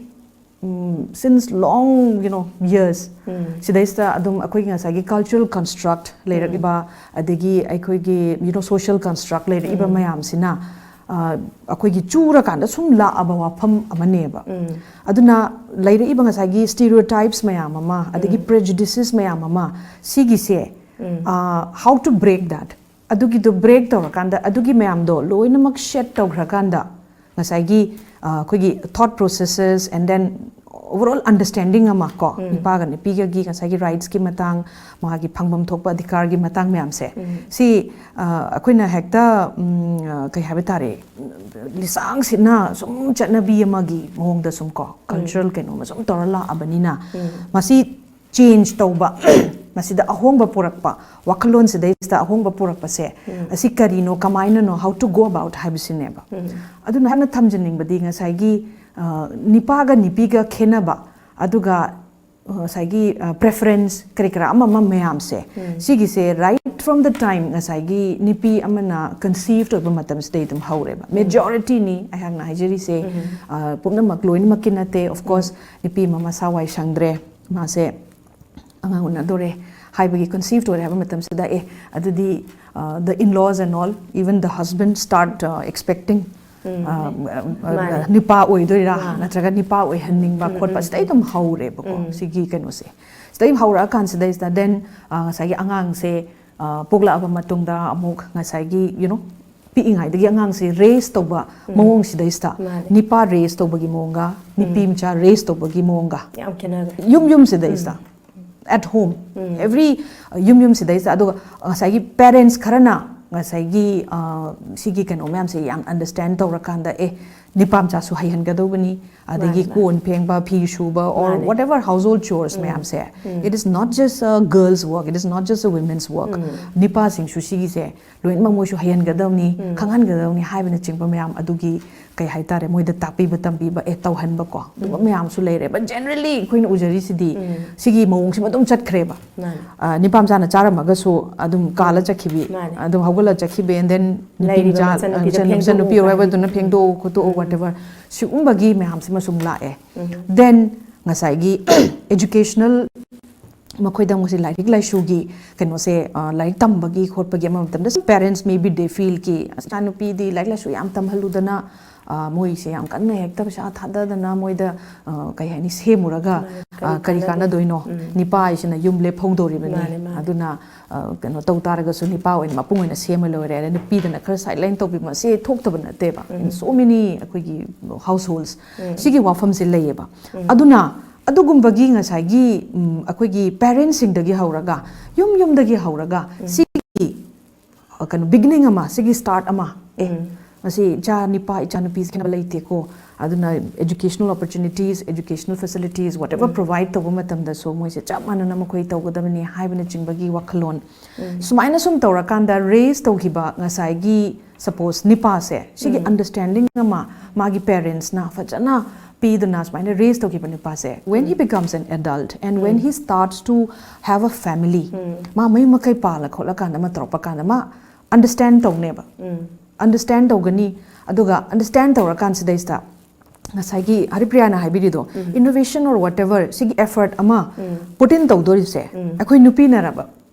ꯎꯝ, since long, you know, years, ꯎꯝ꯫ ꯁꯤꯗꯩꯁꯤꯗ ꯑꯗꯨꯝ ꯑꯩꯈꯣꯏꯒꯤ ꯉꯁꯥꯏꯒꯤ cultural construct ꯂꯩꯔꯛꯂꯤꯕ, ꯎꯝ꯫ ꯑꯗꯒꯤ ꯑꯩꯈꯣꯏꯒꯤ, you know, social construct ꯂꯩꯔꯛꯏꯕ, ꯎꯝ꯫ ꯃꯌꯥꯝꯁꯤꯅ, ꯑꯩꯈꯣꯏꯒꯤ ꯆꯨꯔꯀꯥꯟꯗ ꯁꯨꯝ ꯂꯥꯛꯑꯕ ꯋꯥꯐꯝ ꯑꯃꯅꯦꯕ꯫ ꯑꯗꯨꯅ ꯂꯩꯔꯛꯏꯕ ꯉꯁꯥꯏꯒꯤ stereotypes ꯃꯌꯥꯝ ꯑꯃ, ꯑꯗꯒꯤ prejudices ꯃꯌꯥꯝ ꯑꯃ, ꯁꯤꯒꯤꯁꯦ, how to break that, ꯑꯗꯨꯒꯤꯗꯣ break ꯇꯧꯔꯀꯥꯟꯗ, ꯑꯗꯨꯒꯤ ꯃꯌꯥꯝꯗꯣ ꯂꯣꯏꯅꯃꯛ shed ꯇꯧꯈ꯭ꯔꯀꯥꯟꯗ, ꯉꯁꯥꯏꯒꯤ ꯑꯩꯈꯣꯏꯒꯤ thought processes and then overall understanding ꯑꯃ ꯀꯣ, ꯅꯨꯄꯥꯒ ꯅꯨꯄꯤꯒꯒꯤ ꯉꯁꯥꯏꯒꯤ rightsꯀꯤ ꯃꯇꯥꯡ, ꯃꯥꯒꯤ ꯐꯪꯐꯝ ꯊꯣꯛꯄ ꯑꯙꯤꯀꯥꯔꯒꯤ ꯃꯇꯥꯡ ꯃꯌꯥꯝꯁꯦ, ꯁꯤ ꯑꯩꯈꯣꯏꯅ ꯍꯦꯛꯇ ꯀꯩ ꯍꯥꯏꯕ ꯇꯥꯔꯦ, ꯂꯤꯁꯥꯡ ꯁꯤꯠꯅ ꯁꯨꯝ ꯆꯠꯅꯕꯤ ꯑꯃꯒꯤ ꯃꯑꯣꯡꯗ ꯁꯨꯝ ꯀꯣ, cultural ꯀꯩꯅꯣꯝꯃ ꯁꯨꯝ ꯇꯧꯔ ꯂꯥꯛꯑꯕꯅꯤꯅ, ꯃꯁꯤ change ꯇꯧꯕ, ꯃꯁꯤꯗ ꯑꯍꯣꯡꯕ ꯄꯨꯔꯛꯄ, ꯋꯥꯈꯜꯂꯣꯟꯁꯤꯗꯩꯁꯤꯗ ꯑꯍꯣꯡꯕ ꯄꯨꯔꯛꯄꯁꯦ, ꯑꯁꯤ ꯀꯔꯤꯅꯣ, ꯀꯃꯥꯏꯅꯅꯣ, how to go about ꯍꯥꯏꯕꯁꯤꯅꯦꯕ꯫ ꯑꯗꯨꯅ ꯍꯥꯟꯅ ꯊꯝꯖꯅꯤꯡꯕꯗꯤ ꯉꯁꯥꯏꯒꯤ ꯅꯤꯄꯥꯒ ꯅꯨꯄꯤꯒ ꯈꯦꯠꯅꯕ, ꯑꯗꯨꯒ ꯉꯁꯥꯏꯒꯤ preference ꯀꯔꯤ ꯀꯔꯥ ꯑꯃ ꯑꯃ ꯃꯌꯥꯝꯁꯦ, ꯁꯤꯒꯤꯁꯦ right from the time ꯉꯁꯥꯏꯒꯤ ꯅꯨꯄꯤ ꯑꯃꯅ conceived ꯑꯣꯏꯕ ꯃꯇꯝꯁꯤꯗꯩ ꯑꯗꯨꯝ ꯍꯧꯔꯦꯕ꯫ Majorityꯅꯤ ꯑꯩꯍꯥꯛꯅ ꯍꯥꯏꯖꯔꯤꯁꯦ, ꯄꯨꯝꯅꯃꯛ ꯂꯣꯏꯅꯃꯛꯀꯤ ꯅꯠꯇꯦ꯫ Of course, ꯅꯨꯄꯤ ꯑꯃ ꯃꯁꯥ ꯋꯥꯏ ꯁꯪꯗ꯭ꯔꯦ, ꯃꯥꯁꯦ ꯑꯉꯥꯡ ꯎꯅꯗꯣꯔꯦ ꯍꯥꯏꯕꯒꯤ, conceived ꯑꯣꯏꯔꯦ ꯍꯥꯏꯕ ꯃꯇꯝꯁꯤꯗ, ꯑꯦ, ꯑꯗꯨꯗꯤ the in-laws and all, even the husband start expecting ꯅꯨꯄꯥ ꯑꯣꯏꯗꯣꯏꯔꯥ ꯅꯠꯇ꯭ꯔꯒ ꯅꯨꯄꯥ ꯑꯣꯏꯍꯟꯅꯤꯡꯕ ꯈꯣꯠꯄ ꯁꯤꯗꯩ ꯑꯗꯨꯝ ꯍꯧꯔꯦꯕꯀꯣ꯫ ꯁꯤꯒꯤ ꯀꯩꯅꯣꯁꯦ ꯁꯤꯗꯩ ꯍꯧꯔꯛꯑꯀꯥꯟꯁꯤꯗꯩꯁꯤꯗ, then ꯉꯁꯥꯏꯒꯤ ꯑꯉꯥꯡꯁꯦ ꯄꯣꯛꯂꯛꯑꯕ ꯃꯇꯨꯡꯗ ꯑꯃꯨꯛ ꯉꯁꯥꯏꯒꯤ, you know, ꯄꯤꯛꯏꯉꯩꯗꯒꯤ ꯑꯉꯥꯡꯁꯦ raise ꯇꯧꯕ ꯃꯑꯣꯡꯁꯤꯗꯩꯁꯤꯗ, ꯅꯤꯄꯥ raise ꯇꯧꯕꯒꯤ ꯃꯑꯣꯡꯒ ꯅꯨꯄꯤ ꯃꯆꯥ raise ꯇꯧꯕꯒꯤ ꯃꯑꯣꯡꯒ, ꯌꯥꯝ ꯈꯦꯠꯅꯔꯦ꯫ ꯌꯨꯝ ꯌꯨꯝꯁꯤꯗꯩꯁꯤꯗ, at home, every ꯌꯨꯝ ꯌꯨꯝꯁꯤꯗꯩꯁꯤꯗ꯫ ꯑꯗꯨꯒ ꯉꯁꯥꯏꯒꯤ parents ꯈꯔꯅ ꯉꯁꯥꯏꯒꯤ ꯁꯤꯒꯤ ꯀꯩꯅꯣ ꯃꯌꯥꯝꯁꯦ ꯌꯥꯝ understand ꯇꯧꯔꯀꯥꯟꯗ, ꯑꯦ, ꯅꯤꯄꯥ ꯃꯆꯥꯁꯨ ꯍꯩꯍꯟꯒꯗꯧꯕꯅꯤ, ꯑꯗꯒꯤ ꯃꯥꯅꯦ, ꯃꯥꯅꯦ꯫ ꯀꯣꯟ ꯐꯦꯡꯕ, ꯐꯤ ꯁꯨꯕ, or ꯃꯥꯅꯦ꯫ Whatever household chores ꯃꯌꯥꯝꯁꯦ, it is not just a girl's work, it is not just a women's work. ꯅꯤꯄꯥꯁꯤꯡꯁꯨ ꯁꯤꯒꯤꯁꯦ ꯂꯣꯏꯅꯃꯛ ꯃꯣꯏꯁꯨ ꯍꯩꯍꯟꯒꯗꯕꯅꯤ, ꯈꯪꯍꯟꯒꯗꯕꯅꯤ ꯍꯥꯏꯕꯅꯆꯤꯡꯕ ꯃꯌꯥꯝ ꯑꯗꯨꯒꯤ, ꯀꯩ ꯍꯥꯏꯇꯥꯔꯦ, ꯃꯣꯏꯗ ꯇꯥꯛꯄꯤꯕ ꯇꯝꯕꯤꯕ, ꯑꯦ, ꯇꯧꯍꯟꯕꯀꯣ, ꯑꯗꯨꯒꯨꯝꯕ ꯃꯌꯥꯝꯁꯨ ꯂꯩꯔꯦ꯫ But generally ꯑꯩꯈꯣꯏꯅ ꯎꯖꯔꯤꯁꯤꯗꯤ ꯁꯤꯒꯤ ꯃꯑꯣꯡꯁꯤꯃ ꯑꯗꯨꯝ ꯆꯠꯈ꯭ꯔꯦꯕ꯫ ꯃꯥꯅꯦ꯫ ꯅꯤꯄꯥ ꯃꯆꯥꯅ ꯆꯥꯔꯝꯃꯒꯁꯨ ꯑꯗꯨꯝ ꯀꯥꯜꯂ ꯆꯠꯈꯤꯕꯤ, ꯃꯥꯅꯦ꯫ ꯑꯗꯨꯝ ꯍꯧꯒꯠꯂ ꯆꯠꯈꯤꯕꯤ, and then ꯅꯨꯄꯤ ꯂꯩꯔꯤꯕ ꯃꯆꯥ, ꯃꯆꯟꯅꯨꯄꯤꯗ ꯃꯆꯟ-, ꯐꯦꯡꯗꯣꯛꯎ ꯃꯆꯟꯅꯨꯄꯤ ꯑꯣꯏꯔꯣ ꯍꯥꯏꯕ ꯍꯥꯏꯕꯗꯨꯅ ꯐꯦꯡꯗꯣꯛꯎ ꯈꯣꯠꯇꯣꯛꯎ, whatever, ꯁꯤꯒꯨꯝꯕꯒꯤ ꯃꯌꯥꯝꯁꯤꯃ ꯁꯨꯝ ꯂꯥꯛꯑꯦ꯫ Then ꯉꯁꯥꯏꯒꯤ educational ꯃꯈꯣꯏꯗ ꯃꯁꯤ ꯂꯥꯏꯔꯤꯛ ꯂꯥꯏꯁꯨꯒꯤ ꯀꯩꯅꯣꯁꯦ, ꯑ, ꯂꯥꯏꯔꯤꯛ ꯇꯝꯕꯒꯤ ꯈꯣꯠꯄꯒꯤ ꯑꯃ ꯃꯇꯝꯗ parents maybe they feel ꯀꯤ, "ꯑꯁ, ꯏꯆꯥꯅꯨꯄꯤꯗꯤ ꯂꯥꯏꯔꯤꯛ ꯂꯥꯏꯁꯨ ꯌꯥꯝ ꯇꯝꯍꯜꯂꯨꯗꯅ, ꯑ, ꯃꯣꯏꯁꯦ ꯌꯥꯝ ꯀꯟꯅ ꯍꯦꯛꯇ ꯄꯩꯁꯥ ꯊꯥꯗꯗꯅ ꯃꯣꯏꯗ, ꯑ, ꯀꯩ ꯍꯥꯏꯅꯤ, ꯁꯦꯝꯃꯨꯔꯒ, ꯃꯥꯅꯦ, ꯀꯔꯤ ꯑ, ꯀꯔꯤ ꯀꯥꯟꯅꯗꯣꯏꯅꯣ? ꯎꯝ. ꯅꯤꯄꯥ ꯍꯥꯏꯁꯤꯅ ꯌꯨꯝ ꯂꯦꯞꯍꯧꯗꯧꯔꯤꯕꯅꯤ꯫ ꯃꯥꯅꯦ, ꯃꯥꯅꯦ꯫ ꯑꯗꯨꯅ, ꯑ, ꯀꯩꯅꯣ ꯇꯧ ꯇꯥꯔꯒꯁꯨ ꯅꯤꯄꯥ ꯑꯣꯏꯅ ꯃꯄꯨꯡ ꯑꯣꯏꯅ ꯁꯦꯝꯃ ꯂꯣꯏꯔꯦ, ꯅꯨꯄꯤꯗꯅ ꯈꯔ sideline ꯇꯧꯕꯤꯕ, ꯁꯤ ꯊꯣꯛꯇꯕ ꯅꯠꯇꯦꯕ꯫ In so many ꯑꯩꯈꯣꯏꯒꯤ households ꯁꯤꯒꯤ ꯋꯥꯐꯝꯁꯦ ꯂꯩꯌꯦꯕ꯫ ꯑꯗꯨꯅ ꯑꯗꯨꯒꯨꯝꯕꯒꯤ ꯉꯁꯥꯏꯒꯤ, ꯎꯝ, ꯑꯩꯈꯣꯏꯒꯤ parents ꯁꯤꯡꯗꯒꯤ ꯍꯧꯔꯒ, ꯌꯨꯝ ꯌꯨꯝꯗꯒꯤ ꯍꯧꯔꯒ ꯁꯤꯒꯤ, ꯑ, ꯀꯩꯅꯣ, beginning ꯑꯃ, ꯁꯤꯒꯤ start ꯑꯃ, ꯑꯦ, ꯎꯝ꯫ ꯃꯁꯤ ꯏꯆꯥ ꯅꯤꯄꯥ ꯏꯆꯥ ꯅꯨꯄꯤꯁꯦ ꯈꯦꯠꯅꯕ ꯂꯩꯇꯦꯀꯣ꯫ ꯑꯗꯨꯅ educational opportunities, educational facilities, whatever provide ꯇꯧꯕ ꯃꯇꯝꯗꯁꯨ ꯃꯣꯏꯁꯦ ꯆꯞ ꯃꯥꯟꯅꯅ ꯃꯈꯣꯏ ꯇꯧꯒꯗꯕꯅꯤ ꯍꯥꯏꯕꯅꯆꯤꯡꯕꯒꯤ ꯋꯥꯈꯜꯂꯣꯟ꯫ ꯁꯨꯃꯥꯏꯅ ꯁꯨꯝ ꯇꯧꯔꯀꯥꯟꯗ raise ꯇꯧꯈꯤꯕ ꯉꯁꯥꯏꯒꯤ, suppose, ꯅꯤꯄꯥꯁꯦ, ꯁꯤꯒꯤ understanding ꯑꯃ ꯃꯥꯒꯤ parents ꯅ ꯐꯖꯅ ꯄꯤꯗꯨꯅ ꯁꯨꯃꯥꯏꯅ raise ꯇꯧꯈꯤꯕ ꯅꯤꯄꯥꯁꯦ, when he becomes an adult and when he starts to have a family, ꯃꯥ ꯃꯌꯨꯝ ꯃꯀꯩ ꯄꯥꯜꯂ ꯈꯣꯠꯂꯀꯥꯟꯗ ꯑꯃ ꯇꯧꯔꯛꯄ ꯀꯥꯟꯗ ꯃꯥ understand ꯇꯧꯅꯦꯕ꯫ Understand ꯇꯧꯒꯅꯤ꯫ ꯑꯗꯨꯒ understand ꯇꯧꯔꯀꯥꯟꯁꯤꯗꯩꯁꯤꯗ ꯉꯁꯥꯏꯒꯤ ꯍꯔꯤꯄ꯭ꯔꯤꯌꯥꯅ ꯍꯥꯏꯕꯤꯔꯤꯗꯣ, innovation or whatever, ꯁꯤꯒꯤ effort ꯑꯃ put in ꯇꯧꯗꯣꯔꯤꯁꯦ ꯑꯩꯈꯣꯏ ꯅꯨꯄꯤꯅꯔꯕ,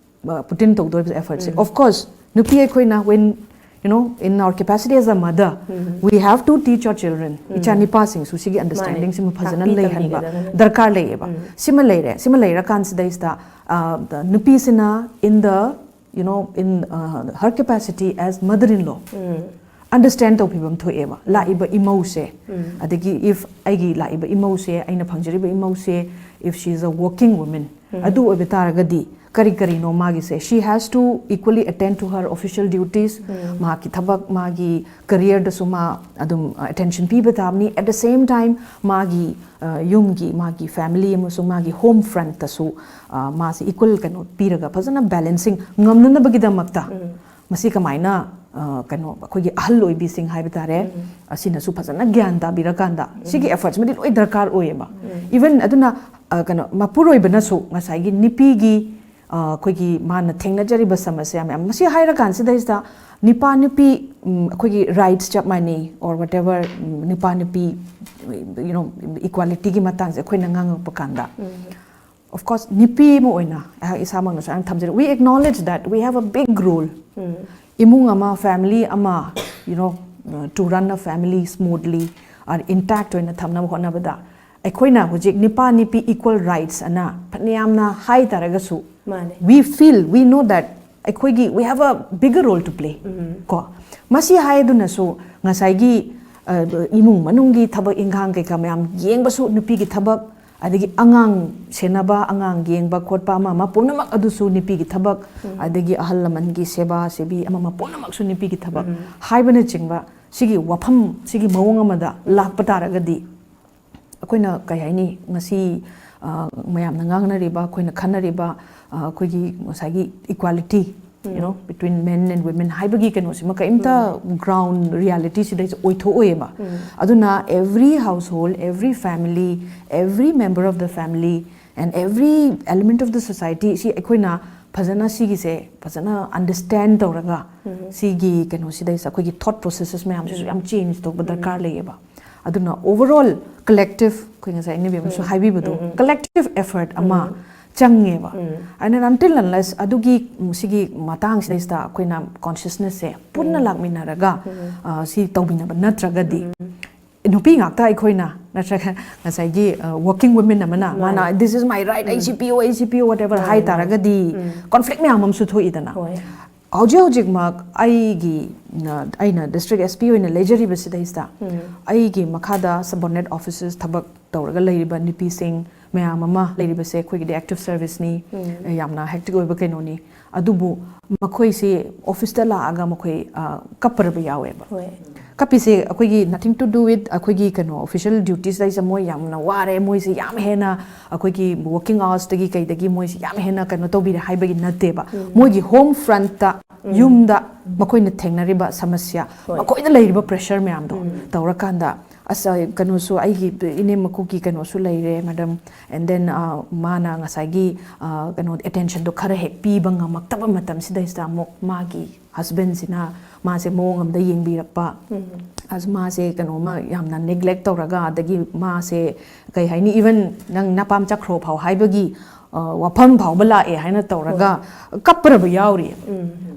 uh, put in ꯇꯧꯗꯣꯔꯤꯕ effort say. Of course, ꯅꯨꯄꯤ ꯑꯩꯈꯣꯏꯅ, when, you know, in our capacity as a mother, we have to teach our children, ꯏꯆꯥ ꯅꯤꯄꯥꯁꯤꯡꯁꯨ ꯁꯤꯒꯤ understanding ꯁꯤꯃ ꯐꯖꯅ ꯇꯥꯛꯄꯤ ꯂꯩꯍꯟꯕ ꯇꯝꯕꯤꯒꯗꯕꯅꯤ꯫ ꯗꯔꯀꯥꯔ ꯂꯩꯌꯦꯕ꯫ ꯁꯤꯃ ꯂꯩꯔꯦ, ꯁꯤꯃ ꯂꯩꯔꯀꯥꯟꯁꯤꯗꯩꯁꯤꯗ, uh, the ꯅꯨꯄꯤꯁꯤꯅ in the, you know, in, uh, her capacity as mother in law, understand ꯇꯧꯐꯝ ꯊꯣꯛꯑꯦꯕ ꯂꯥꯛꯏꯕ ꯏꯃꯧꯁꯦ꯫ ꯑꯗꯒꯤ if ꯑꯩꯒꯤ ꯂꯥꯛꯏꯕ ꯏꯃꯧꯁꯦ, ꯑꯩꯅ ꯐꯪꯖꯔꯤꯕ ꯏꯃꯧꯁꯦ, if she is a working woman, ꯑꯗꯨ ꯑꯣꯏꯕ ꯇꯥꯔꯒꯗꯤ ꯀꯔꯤ ꯀꯔꯤꯅꯣ ꯃꯥꯒꯤꯁꯦ, she has to equally attend to her official duties, ꯃꯥꯒꯤ ꯊꯕꯛ, ꯃꯥꯒꯤ career ꯗꯁꯨ ꯃꯥ ꯑꯗꯨꯝ attention ꯄꯤꯕ ꯇꯥꯕꯅꯤ꯫ At the same time, ꯃꯥꯒꯤ, ꯑ, ꯌꯨꯝꯒꯤ, ꯃꯥꯒꯤ family ꯑꯃꯁꯨꯡ ꯃꯥꯒꯤ home front ꯇꯁꯨ, ꯑ, ꯃꯥꯁꯦ equal ꯀꯩꯅꯣ ꯄꯤꯔꯒ ꯐꯖꯅ balancing ꯉꯝꯅꯅꯕꯒꯤꯗꯃꯛꯇ ꯃꯁꯤ ꯀꯃꯥꯏꯅ, ꯑ, ꯀꯩꯅꯣ, ꯑꯩꯈꯣꯏꯒꯤ ꯑꯍꯜ ꯑꯣꯏꯕꯤꯁꯤꯡ ꯍꯥꯏꯕ ꯇꯥꯔꯦ, ꯑꯁꯤꯅꯁꯨ ꯐꯖꯅ ꯒ꯭ꯌꯥꯟ ꯇꯥꯕꯤꯔꯀꯥꯟꯗ ꯁꯤꯒꯤ efforts ꯃꯗꯤ ꯂꯣꯏ ꯗꯔꯀꯥꯔ ꯑꯣꯏꯌꯦꯕ꯫ Even ꯑꯗꯨꯅ, ꯑ, ꯀꯩꯅꯣ, ꯃꯄꯨꯔꯣꯏꯕꯅꯁꯨ ꯉꯁꯥꯏꯒꯤ ꯅꯨꯄꯤꯒꯤ, ꯑ, ꯑꯩꯈꯣꯏꯒꯤ ꯃꯥꯅ ꯊꯦꯡꯅꯖꯔꯤꯕ ꯁꯃꯁ꯭ꯌꯥ ꯃꯌꯥꯝ, ꯃꯁꯤ ꯍꯥꯏꯔꯀꯥꯟꯁꯤꯗꯩꯁꯤꯗ ꯅꯤꯄꯥ ꯅꯨꯄꯤ, ꯎꯝ, ꯑꯩꯈꯣꯏꯒꯤ rights ꯆꯞ ꯃꯥꯟꯅꯩ or whatever, ꯎꯝ, ꯅꯤꯄꯥ ꯅꯨꯄꯤ, you know, equality ꯒꯤ ꯃꯇꯥꯡꯁꯦ ꯑꯩꯈꯣꯏꯅ ꯉꯥꯡꯉꯛꯄ ꯀꯥꯟꯗ Of course, ꯅꯨꯄꯤ ꯑꯃ ꯑꯣꯏꯅ ꯑꯩꯍꯥꯛ ꯏꯁꯥꯃꯛꯅꯁꯨ ꯑꯩꯅ ꯊꯝꯖꯔꯤ, we acknowledge that we have a big role. ꯏꯃꯨꯡ ꯑꯃ, family ꯑꯃ, you know, uh, to run a family smoothly or intact ꯑꯣꯏꯅ ꯊꯝꯅꯕ ꯍꯣꯠꯅꯕꯗ ꯑꯩꯈꯣꯏꯅ ꯍꯧꯖꯤꯛ ꯅꯨꯄꯥ ꯅꯨꯄꯤ equal rights ꯑꯅ ꯐꯅꯌꯥꯝꯅ ꯍꯥꯏ ꯇꯥꯔꯒꯁꯨ, ꯃꯥꯅꯦ we feel, we know that ꯑꯩꯈꯣꯏꯒꯤ, we have a bigger role to play. ꯀꯣ, ꯃꯁꯤ ꯍꯥꯏꯗꯨꯅꯁꯨ ꯉꯁꯥꯏꯒꯤ ꯑ, ꯏꯃꯨꯡ ꯃꯅꯨꯡꯒꯤ ꯊꯕꯛ ꯏꯪꯈꯥꯡ ꯀꯩꯀꯥ ꯃꯌꯥꯝ ꯌꯦꯡꯕꯁꯨ ꯅꯨꯄꯤꯒꯤ ꯊꯕꯛ, ꯑꯗꯒꯤ ꯑꯉꯥꯡ ꯁꯦꯟꯅꯕ, ꯑꯉꯥꯡ ꯌꯦꯡꯕ ꯈꯣꯠꯄ ꯑꯃ ꯑꯃ ꯄꯨꯝꯅꯃꯛ ꯑꯗꯨꯁꯨ ꯅꯨꯄꯤꯒꯤ ꯊꯕꯛ, ꯑꯗꯒꯤ ꯑꯍꯜ ꯂꯃꯟꯒꯤ ꯁꯦꯕꯥ ꯁꯦꯕꯤ ꯑꯃ ꯑꯃ ꯄꯨꯝꯅꯃꯛꯁꯨ ꯅꯨꯄꯤꯒꯤ ꯊꯕꯛ ꯍꯥꯏꯕꯅꯆꯤꯡꯕ ꯁꯤꯒꯤ ꯋꯥꯐꯝ, ꯁꯤꯒꯤ ꯃꯑꯣꯡ ꯑꯃꯗ ꯂꯥꯛꯄ ꯇꯥꯔꯒꯗꯤ ꯑꯩꯈꯣꯏꯅ ꯀꯩ ꯍꯥꯏꯅꯤ, ꯉꯁꯤ ꯑ, ꯃꯌꯥꯝꯅ ꯉꯥꯡꯅꯔꯤꯕ, ꯑꯩꯈꯣꯏꯅ ꯈꯟꯅꯔꯤꯕ ꯑ, ꯑꯩꯈꯣꯏꯒꯤ ꯉꯁꯥꯏꯒꯤ equality, you know, between men and women ꯍꯥꯏꯕꯒꯤ ꯀꯩꯅꯣꯁꯤꯃ ꯀꯔꯤꯝꯇ ground reality ꯁꯤꯗꯩꯁꯦ ꯑꯣꯏꯊꯣꯛꯑꯣꯏꯕ꯫ ꯑꯗꯨꯅ every household, every family, every member of the family and every element of the society ꯁꯤ ꯑꯩꯈꯣꯏꯅ ꯐꯖꯅ ꯁꯤꯒꯤꯁꯦ ꯐꯖꯅ understand ꯇꯧꯔꯒ ꯁꯤꯒꯤ ꯀꯩꯅꯣꯁꯤꯗꯩꯁꯦ ꯑꯩꯈꯣꯏꯒꯤ thought processes ꯃꯌꯥꯝꯁꯤꯁꯨ ꯌꯥꯝ change ꯇꯧꯕ ꯗꯔꯀꯥꯔ ꯂꯩꯌꯦꯕ꯫ ꯑꯗꯨꯅ overall collective, ꯑꯩꯈꯣꯏ ꯉꯁꯥꯏ ꯏꯅꯦꯕꯦꯝꯅꯁꯨ ꯍꯥꯏꯕꯤꯕꯗꯣ, collective effort ꯑꯃ ꯆꯪꯉꯦꯕ꯫ And then until unless ꯑꯗꯨꯒꯤ, ꯎꯝ, ꯁꯤꯒꯤ ꯃꯇꯥꯡꯁꯤꯗꯩꯁꯤꯗ ꯑꯩꯈꯣꯏꯅ consciousness ꯁꯦ ꯄꯨꯟꯅ ꯂꯥꯛꯃꯤꯟꯅꯔꯒ ꯑ, ꯁꯤ ꯇꯧꯃꯤꯟꯅꯕ ꯅꯠꯇ꯭ꯔꯒꯗꯤ ꯅꯨꯄꯤ ꯉꯥꯛꯇ ꯑꯩꯈꯣꯏꯅ ꯅꯠꯇ꯭ꯔꯒ ꯉꯁꯥꯏꯒꯤ working women ꯑꯃꯅ ꯃꯥꯅ "This is my right, ꯑꯩ ꯁꯤ ꯄꯤꯌꯣ, ꯑꯩ ꯁꯤ ꯄꯤꯌꯣ", whatever ꯍꯥꯏ ꯇꯥꯔꯒꯗꯤ conflict ꯃꯌꯥꯝ ꯑꯃꯁꯨ ꯊꯣꯛꯏꯗꯅ꯫ ꯍꯣꯏ ꯍꯧꯖꯤꯛ ꯍꯧꯖꯤꯛꯃꯛ ꯑꯩꯒꯤ, ꯑꯩꯅ district S P ꯑꯣꯏꯅ ꯂꯩꯖꯔꯤꯕꯁꯤꯗꯩꯁꯤꯗ ꯑꯩꯒꯤ ꯃꯈꯥꯗ subordinate officers ꯊꯕꯛ ꯇꯧꯔꯒ ꯂꯩꯔꯤꯕ ꯅꯨꯄꯤꯁꯤꯡ ꯃꯌꯥꯝ ꯑꯃ ꯂꯩꯔꯤꯕꯁꯦ ꯑꯩꯈꯣꯏꯒꯤꯗꯤ active service ꯅꯤ, ꯌꯥꯝꯅ hectic ꯑꯣꯏꯕ ꯀꯩꯅꯣꯅꯤ꯫ ꯑꯗꯨꯕꯨ ꯃꯈꯣꯏꯁꯤ office ꯇ ꯂꯥꯛꯑꯒ ꯃꯈꯣꯏ ꯑ, ꯀꯞꯄꯔꯕ ꯌꯥꯎꯋꯦꯕ꯫ ꯍꯣꯏ ꯀꯞꯄꯤꯁꯦ ꯑꯩꯈꯣꯏꯒꯤ nothing to do with ꯑꯩꯈꯣꯏꯒꯤ ꯀꯩꯅꯣ official duties ꯗꯩꯁꯦ ꯃꯣꯏ ꯌꯥꯝꯅ ꯋꯥꯔꯦ, ꯃꯣꯏꯁꯦ ꯌꯥꯝ ꯍꯦꯟꯅ ꯑꯩꯈꯣꯏꯒꯤ working hours ꯇꯒꯤ ꯀꯩꯗꯒꯤ ꯃꯣꯏꯁꯦ ꯌꯥꯝ ꯍꯦꯟꯅ ꯀꯩꯅꯣ ꯇꯧꯕꯤꯔꯦ ꯍꯥꯏꯕꯒꯤ ꯅꯠꯇꯦꯕ꯫ ꯃꯣꯏꯒꯤ home front ꯇ, ꯌꯨꯝꯗ ꯃꯈꯣꯏꯅ ꯊꯦꯡꯅꯔꯤꯕ ꯁꯃꯁ꯭ꯌꯥ, ꯍꯣꯏ꯫ ꯃꯈꯣꯏꯗ ꯂꯩꯔꯤꯕ pressure ꯃꯌꯥꯝꯗꯣ ꯇꯧꯔꯀꯥꯟꯗ, ꯑꯁ, ꯀꯩꯅꯣꯁꯨ, ꯑꯩꯒꯤ ꯏꯅꯦꯝ ꯃꯀꯨꯒꯤ ꯀꯩꯅꯣꯁꯨ ꯂꯩꯔꯦ, madam, and then ꯑ, ꯃꯥꯅ ꯉꯁꯥꯏꯒꯤ ꯑ, ꯀꯩꯅꯣ attention ꯗꯣ ꯈꯔ ꯍꯦꯛ ꯄꯤꯕ ꯉꯝꯃꯛꯇꯕ ꯃꯇꯝꯁꯤꯗꯩꯁꯤꯗ ꯑꯃꯨꯛ ꯃꯥꯒꯤ husband ꯁꯤꯅ ꯃꯥꯁꯦ ꯃꯑꯣꯡ ꯑꯃꯗ ꯌꯦꯡꯕꯤꯔꯛꯄ, ꯑꯁ, ꯃꯥꯁꯦ ꯀꯩꯅꯣꯝꯃ ꯌꯥꯝꯅ neglect ꯇꯧꯔꯒ, ꯑꯗꯒꯤ ꯃꯥꯁꯦ ꯀꯩ ꯍꯥꯏꯅꯤ, even ꯅꯪ ꯅꯄꯥꯝ ꯆꯠꯈ꯭ꯔꯣ ꯐꯥꯎ ꯍꯥꯏꯕꯒꯤ, ꯑ, ꯋꯥꯐꯝ ꯐꯥꯎꯕ ꯂꯥꯛꯑꯦ ꯍꯥꯏꯅ ꯇꯧꯔꯒ ꯀꯞꯄ꯭ꯔꯕ ꯌꯥꯎꯔꯤ꯫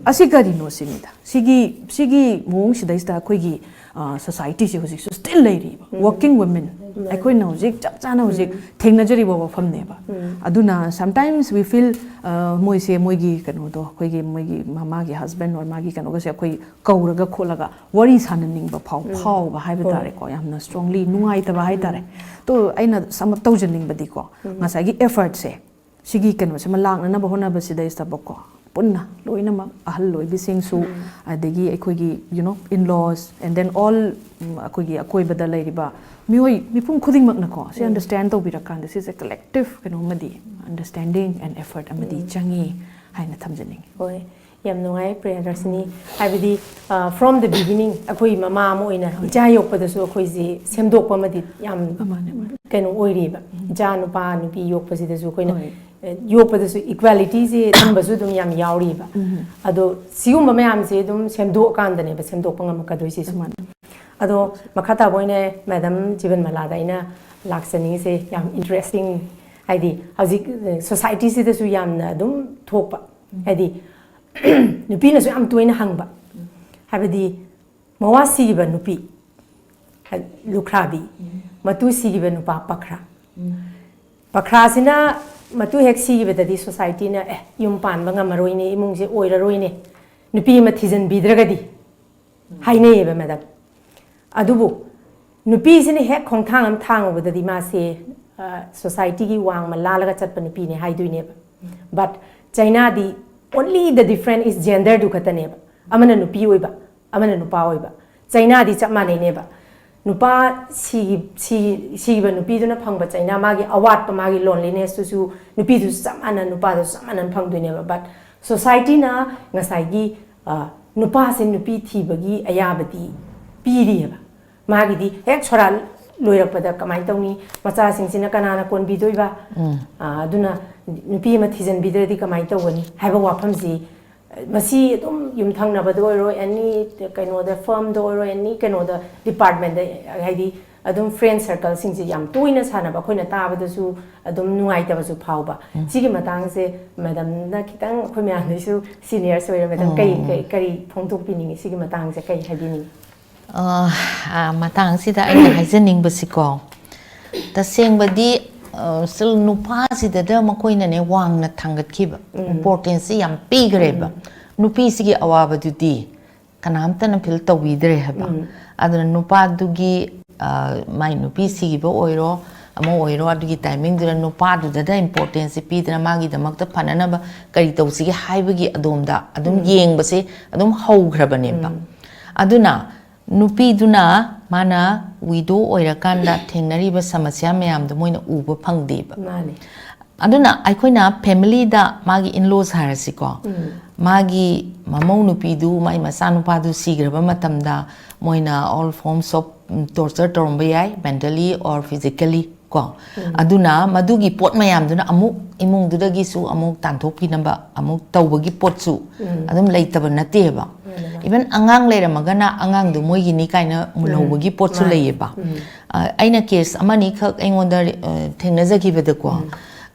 ꯑꯁꯤ ꯀꯔꯤꯅꯣ ꯁꯤꯅꯤꯗ꯫ ꯁꯤꯒꯤ, ꯁꯤꯒꯤ ꯃꯑꯣꯡꯁꯤꯗꯩꯁꯤꯗ ꯑꯩꯈꯣꯏꯒꯤ, ꯑ, societyꯁꯦ ꯍꯧꯖꯤꯛꯁꯨ still ꯂꯩꯔꯤꯕ꯫ Working women, ꯑꯩꯈꯣꯏꯅ ꯍꯧꯖꯤꯛ ꯆꯞ ꯆꯥꯅ ꯍꯧꯖꯤꯛ ꯊꯦꯡꯅꯖꯔꯤꯕ ꯋꯥꯐꯝꯅꯦꯕ꯫ ꯑꯗꯨꯅ sometimes we feel, ꯑ, ꯃꯣꯏꯁꯦ ꯃꯣꯏꯒꯤ ꯀꯩꯅꯣꯗꯣ, ꯑꯩꯈꯣꯏꯒꯤ ꯃꯣꯏꯒꯤ ꯃꯃꯥꯒꯤ husband or ꯃꯥꯒꯤ ꯀꯩꯅꯣꯒꯁꯦ ꯑꯩꯈꯣꯏ ꯀꯧꯔꯒ ꯈꯣꯠꯂꯒ ꯋꯥꯔꯤ ꯁꯥꯟꯅꯅꯤꯡꯕ ꯐꯥꯎ-, ꯐꯥꯎꯕ ꯍꯥꯏꯕ ꯇꯥꯔꯦꯀꯣ, ꯌꯥꯝꯅ strongly ꯅꯨꯡꯉꯥꯏꯇꯕ ꯍꯥꯏ ꯇꯥꯔꯦ꯫ ꯇꯣ ꯑꯩꯅ sum up ꯇꯧꯖꯅꯤꯡꯕꯗꯤꯀꯣ, ꯉꯁꯥꯏꯒꯤ effortꯁꯦ, ꯁꯤꯒꯤ ꯀꯩꯅꯣꯁꯤꯃ ꯂꯥꯛꯅꯅꯕ ꯍꯣꯠꯅꯕꯁꯤꯗꯩꯁꯤꯗꯀꯣ, ꯄꯨꯟꯅ ꯂꯣꯏꯅꯃꯛ ꯑꯍꯜ ꯑꯣꯏꯕꯤꯁꯤꯡꯁꯨ, ꯑꯗꯒꯤ ꯑꯩꯈꯣꯏꯒꯤ, you know, in-laws, and then all, ꯎꯝ, ꯑꯩꯈꯣꯏꯒꯤ ꯑꯀꯣꯏꯕꯗ ꯂꯩꯔꯤꯕ ꯃꯤꯑꯣꯏ ꯃꯤꯄꯨꯝ ꯈꯨꯗꯤꯡꯃꯛꯅꯀꯣ, ꯁꯤ understand ꯇꯧꯕꯤꯔꯀꯥꯟꯗ, ꯁꯤꯁꯦ collective ꯀꯩꯅꯣꯃꯗꯤ, understanding and effort ꯑꯃꯗꯤ ꯆꯪꯉꯤ ꯍꯥꯏꯅ ꯊꯝꯖꯅꯤꯡꯉꯤ꯫ ꯍꯣꯏ, ꯌꯥꯝ ꯅꯨꯡꯉꯥꯏ ꯄ꯭ꯔꯤꯌꯥꯗꯔꯁꯤꯅꯤ꯫ ꯍꯥꯏꯕꯗꯤ, ꯑ, from the beginning ꯑꯩꯈꯣꯏ ꯃꯃꯥ ꯑꯃ ꯑꯣꯏꯅ ꯏꯆꯥ ꯌꯣꯛꯄꯗꯁꯨ ꯑꯩꯈꯣꯏꯁꯦ ꯁꯦꯝꯗꯣꯛꯄ ꯑꯃꯗꯤ ꯌꯥꯝ ꯀꯩꯅꯣ ꯑꯣꯏꯔꯤꯕ꯫ ꯏꯆꯥ ꯅꯨꯄꯥ ꯅꯨꯄꯤ ꯌꯣꯛꯄꯁꯤꯗꯁꯨ ꯑꯩꯈꯣꯏꯅ, ꯑ, ꯌꯣꯛꯄꯗꯁꯨ equalityꯁꯦ ꯊꯝꯕꯁꯨ ꯑꯗꯨꯝ ꯌꯥꯝ ꯌꯥꯎꯔꯤꯕ꯫ ꯑꯗꯣ ꯁꯤꯒꯨꯝꯕ ꯃꯌꯥꯝꯁꯦ ꯑꯗꯨꯝ ꯁꯦꯝꯗꯣꯛꯑꯀꯥꯟꯗꯅꯦꯕ ꯁꯦꯝꯗꯣꯛꯄ ꯉꯝꯃꯛꯀꯗꯣꯏꯁꯤꯁꯨ꯫ ꯑꯗꯣ ꯃꯈꯥ ꯇꯥꯕ ꯑꯣꯏꯅ ꯃꯦꯗꯥꯝ ꯖꯤꯕꯟꯃꯂꯥꯗ ꯑꯩꯅ ꯂꯥꯛꯆꯅꯤꯡꯉꯤꯁꯦ, ꯌꯥꯝ interesting, ꯍꯥꯏꯗꯤ ꯍꯧꯖꯤꯛ, ꯑ, societyꯁꯤꯗꯁꯨ ꯌꯥꯝꯅ ꯑꯗꯨꯝ ꯊꯣꯛꯄ, ꯍꯥꯏꯗꯤ ꯅꯨꯄꯤꯅꯁꯨ ꯌꯥꯝ ꯇꯣꯏꯅ ꯍꯪꯕ, ꯍꯥꯏꯕꯗꯤ ꯃꯋꯥ ꯁꯤꯈꯤꯕ ꯅꯨꯄꯤ, ꯂꯨꯈ꯭ꯔꯥꯕꯤ, ꯃꯇꯨ ꯁꯤꯈꯤꯕ ꯅꯨꯄꯥ ꯄꯈ꯭ꯔꯥ꯫ ꯄꯈ꯭ꯔꯥꯁꯤꯅ ꯃꯇꯨ ꯍꯦꯛ ꯁꯤꯈꯤꯕꯗꯗꯤ societyꯅ, "ꯑꯦ, ꯌꯨꯝ ꯄꯥꯟꯕ ꯉꯝꯃꯔꯣꯏꯅꯦ, ꯏꯃꯨꯡꯁꯦ ꯑꯣꯏꯔꯔꯣꯏꯅꯦ, ꯅꯨꯄꯤ ꯑꯃ ꯊꯤꯖꯤꯟꯕꯤꯗ꯭ꯔꯒꯗꯤ" ꯍꯥꯏꯅꯩꯌꯦꯕ ꯃꯦꯗꯥꯝ꯫ ꯑꯗꯨꯕꯨ ꯅꯨꯄꯤꯁꯤꯅ ꯍꯦꯛ ꯈꯣꯡꯊꯥꯡ ꯑꯃ ꯊꯥꯡꯉꯨꯕꯗꯗꯤ ꯃꯥꯁꯦ, ꯑ, societyꯒꯤ ꯋꯥꯡꯃ ꯂꯥꯜꯂꯒ ꯆꯠꯄ ꯅꯨꯄꯤꯅꯦ ꯍꯥꯏꯗꯣꯏꯅꯦꯕ꯫ But ꯆꯩꯅꯥꯗꯤ only the difference is genderꯗꯨ ꯈꯛꯇꯅꯦꯕ꯫ ꯑꯃꯅ ꯅꯨꯄꯤ ꯑꯣꯏꯕ, ꯑꯃꯅ ꯅꯨꯄꯥ ꯑꯣꯏꯕ꯫ ꯆꯩꯅꯥꯗꯤ ꯆꯞ ꯃꯥꯟꯅꯩꯅꯦꯕ꯫ ꯅꯨꯄꯥ ꯁꯤꯒꯤ-, ꯁꯤ-, ꯁꯤꯈꯤꯕ ꯅꯨꯄꯤꯗꯨꯅ ꯐꯪꯕ ꯆꯩꯅꯥ, ꯃꯥꯒꯤ ꯑꯋꯥꯠꯄ, ꯃꯥꯒꯤ lonelinessꯇꯨꯁꯨ ꯅꯨꯄꯤꯗꯨꯁꯨ ꯆꯞ ꯃꯥꯟꯅ, ꯅꯨꯄꯥꯗꯨꯁꯨ ꯆꯞ ꯃꯥꯟꯅꯅ ꯐꯪꯗꯣꯏꯅꯦꯕ꯫ But societyꯅ ꯉꯁꯥꯏꯒꯤ, ꯑ, ꯅꯨꯄꯥꯁꯦ ꯅꯨꯄꯤ ꯊꯤꯕꯒꯤ ꯑꯌꯥꯕꯗꯤ ꯄꯤꯔꯤꯑꯕ꯫ ꯃꯥꯒꯤꯗꯤ ꯍꯦꯛ ꯁꯣꯔꯥꯠ ꯂꯣꯏꯔꯛꯄꯗ ꯀꯃꯥꯏꯅ ꯇꯧꯅꯤ, ꯃꯆꯥꯁꯤꯡꯁꯤꯅ ꯀꯅꯥꯅ ꯀꯣꯟꯕꯤꯗꯣꯏꯕ? ꯑ, ꯑꯗꯨꯅ ꯅꯨꯄꯤ ꯑꯃ ꯊꯤꯖꯤꯟꯕꯤꯗ꯭ꯔꯗꯤ ꯀꯃꯥꯏꯅ ꯇꯧꯒꯅꯤ ꯍꯥꯏꯕ ꯋꯥꯐꯝꯁꯤ ꯃꯁꯤ ꯑꯗꯨꯝ ꯌꯨꯝꯊꯪꯅꯕꯗ ꯑꯣꯏꯔꯣ, ꯑꯦꯅꯤ ꯀꯩꯅꯣꯗ, ꯐꯔꯝꯗ ꯑꯣꯏꯔꯣ, ꯑꯦꯅꯤ ꯀꯩꯅꯣꯗ, ꯗꯤꯄꯥꯔꯠꯃꯦꯟꯗ, ꯍꯥꯏꯗꯤ ꯑꯗꯨꯝ ꯐ꯭ꯔꯦꯟ ꯁꯔꯀꯜꯁꯤꯡꯁꯦ ꯌꯥꯝ ꯇꯣꯏꯅ ꯁꯥꯟꯅꯕ, ꯑꯩꯈꯣꯏꯅ ꯇꯥꯕꯗꯁꯨ ꯑꯗꯨꯝ ꯅꯨꯡꯉꯥꯏꯇꯕꯁꯨ ꯐꯥꯎꯕ꯫ ꯁꯤꯒꯤ ꯃꯇꯥꯡꯁꯦ ꯃꯦꯗꯝꯅ ꯈꯤꯇꯪ, ꯑꯩꯈꯣꯏ ꯃꯌꯥꯝꯗꯩꯁꯨ ꯁꯤꯅꯤꯌꯔꯁ ꯑꯣꯏꯔꯦ, ꯃꯦꯗꯝ ꯀꯔꯤ, ꯀꯔꯤ, ꯀꯔꯤ ꯐꯣꯡꯗꯣꯛꯄꯤꯅꯤꯡꯉꯤ ꯁꯤꯒꯤ ꯃꯇꯥꯡꯁꯦ, ꯀꯔꯤ ꯍꯥꯏꯕꯤꯅꯤꯡꯉꯤ? ꯑ, ꯑ, ꯃꯇꯥꯡꯁꯤꯗ ꯑꯩꯅ ꯍꯥꯏꯖꯅꯤꯡꯕꯁꯤꯀꯣ, ꯇꯁꯦꯡꯕꯗꯤ, ꯑ, still ꯅꯨꯄꯥꯁꯤꯗꯗ ꯃꯈꯣꯏꯅꯅꯦ ꯋꯥꯡꯅ ꯊꯥꯡꯒꯠꯈꯤꯕ, importanceꯁꯤ ꯌꯥꯝ ꯄꯤꯈ꯭ꯔꯦꯕ꯫ ꯅꯨꯄꯤꯁꯤꯒꯤ ꯑꯋꯥꯕꯗꯨꯗꯤ ꯀꯅꯥꯝꯇꯅ ꯐꯤꯜ ꯇꯧꯕꯤꯗ꯭ꯔꯦ ꯍꯥꯏꯕ꯫ ꯑꯗꯨꯅ ꯅꯨꯄꯥꯗꯨꯒꯤ, ꯑ, ꯃꯥꯏ ꯅꯨꯄꯤ ꯁꯤꯈꯤꯕ ꯑꯣꯏꯔꯣ, ꯑꯃ ꯑꯣꯏꯔꯣ, ꯑꯗꯨꯒꯤ ꯇꯥꯏꯃꯤꯡꯗꯨꯗ ꯅꯨꯄꯥꯗꯨꯗꯗ importanceꯁꯤ ꯄꯤꯗꯅ ꯃꯥꯒꯤꯗꯃꯛꯇ ꯐꯅꯅꯕ ꯀꯔꯤ ꯇꯧꯁꯤꯒꯦ ꯍꯥꯏꯕꯒꯤ ꯑꯗꯣꯝꯗ ꯑꯗꯨꯝ ꯌꯦꯡꯕꯁꯦ ꯑꯗꯨꯝ ꯍꯧꯈ꯭ꯔꯕꯅꯦꯕ꯫ ꯑꯗꯨꯅ ꯅꯨꯄꯤꯗꯨꯅ ꯃꯥꯅ ꯋꯤꯗꯣ ꯑꯣꯏꯔꯀꯥꯟꯗ ꯊꯦꯡꯅꯔꯤꯕ ꯁꯃꯁ꯭ꯌꯥ ꯃꯌꯥꯝꯗꯣ ꯃꯣꯏꯅ ꯎꯕ ꯐꯪꯗꯦꯕ꯫ ꯃꯥꯅꯦ꯫ ꯑꯗꯨꯅ ꯑꯩꯈꯣꯏꯅ ꯐꯦꯃꯤꯂꯤꯗ ꯃꯥꯒꯤ ꯏꯟꯂꯣꯁ ꯍꯥꯏꯔꯁꯤꯀꯣ, ꯃꯥꯒꯤ ꯃꯃꯧ ꯅꯨꯄꯤꯗꯨ, ꯃꯥꯒꯤ ꯃꯆꯥꯅꯨꯄꯥꯗꯨ ꯁꯤꯈ꯭ꯔꯕ ꯃꯇꯝꯗ ꯃꯣꯏꯅ all forms of torture ꯇꯧꯔꯝꯕ ꯌꯥꯏ, mentally or physically ꯀꯣ꯫ ꯑꯗꯨꯅ ꯃꯗꯨꯒꯤ ꯄꯣꯠ ꯃꯌꯥꯝꯗꯨꯅ ꯑꯃꯨꯛ ꯏꯃꯨꯡꯗꯨꯗꯒꯤꯁꯨ ꯑꯃꯨꯛ ꯇꯥꯟꯊꯣꯛꯄꯤꯅꯕ ꯑꯃꯨꯛ ꯇꯧꯕꯒꯤ ꯄꯣꯠꯁꯨ ꯑꯗꯨꯝ ꯂꯩꯇꯕ ꯅꯠꯇꯦꯕ꯫ Even ꯑꯉꯥꯡ ꯂꯩꯔꯝꯃꯒꯅ ꯑꯉꯥꯡꯗꯣ ꯃꯣꯏꯒꯤꯅꯤ ꯀꯥꯏꯅ ꯃꯨꯜꯍꯧꯕꯒꯤ ꯄꯣꯠꯁꯨ ꯂꯩꯌꯦꯕ꯫ ꯑ, ꯑꯩꯅ ꯀꯦꯁ ꯑꯃꯅꯤꯈꯛ ꯑꯩꯉꯣꯟꯗ, ꯑ, ꯊꯦꯡꯅꯖꯈꯤꯕꯗꯀꯣ,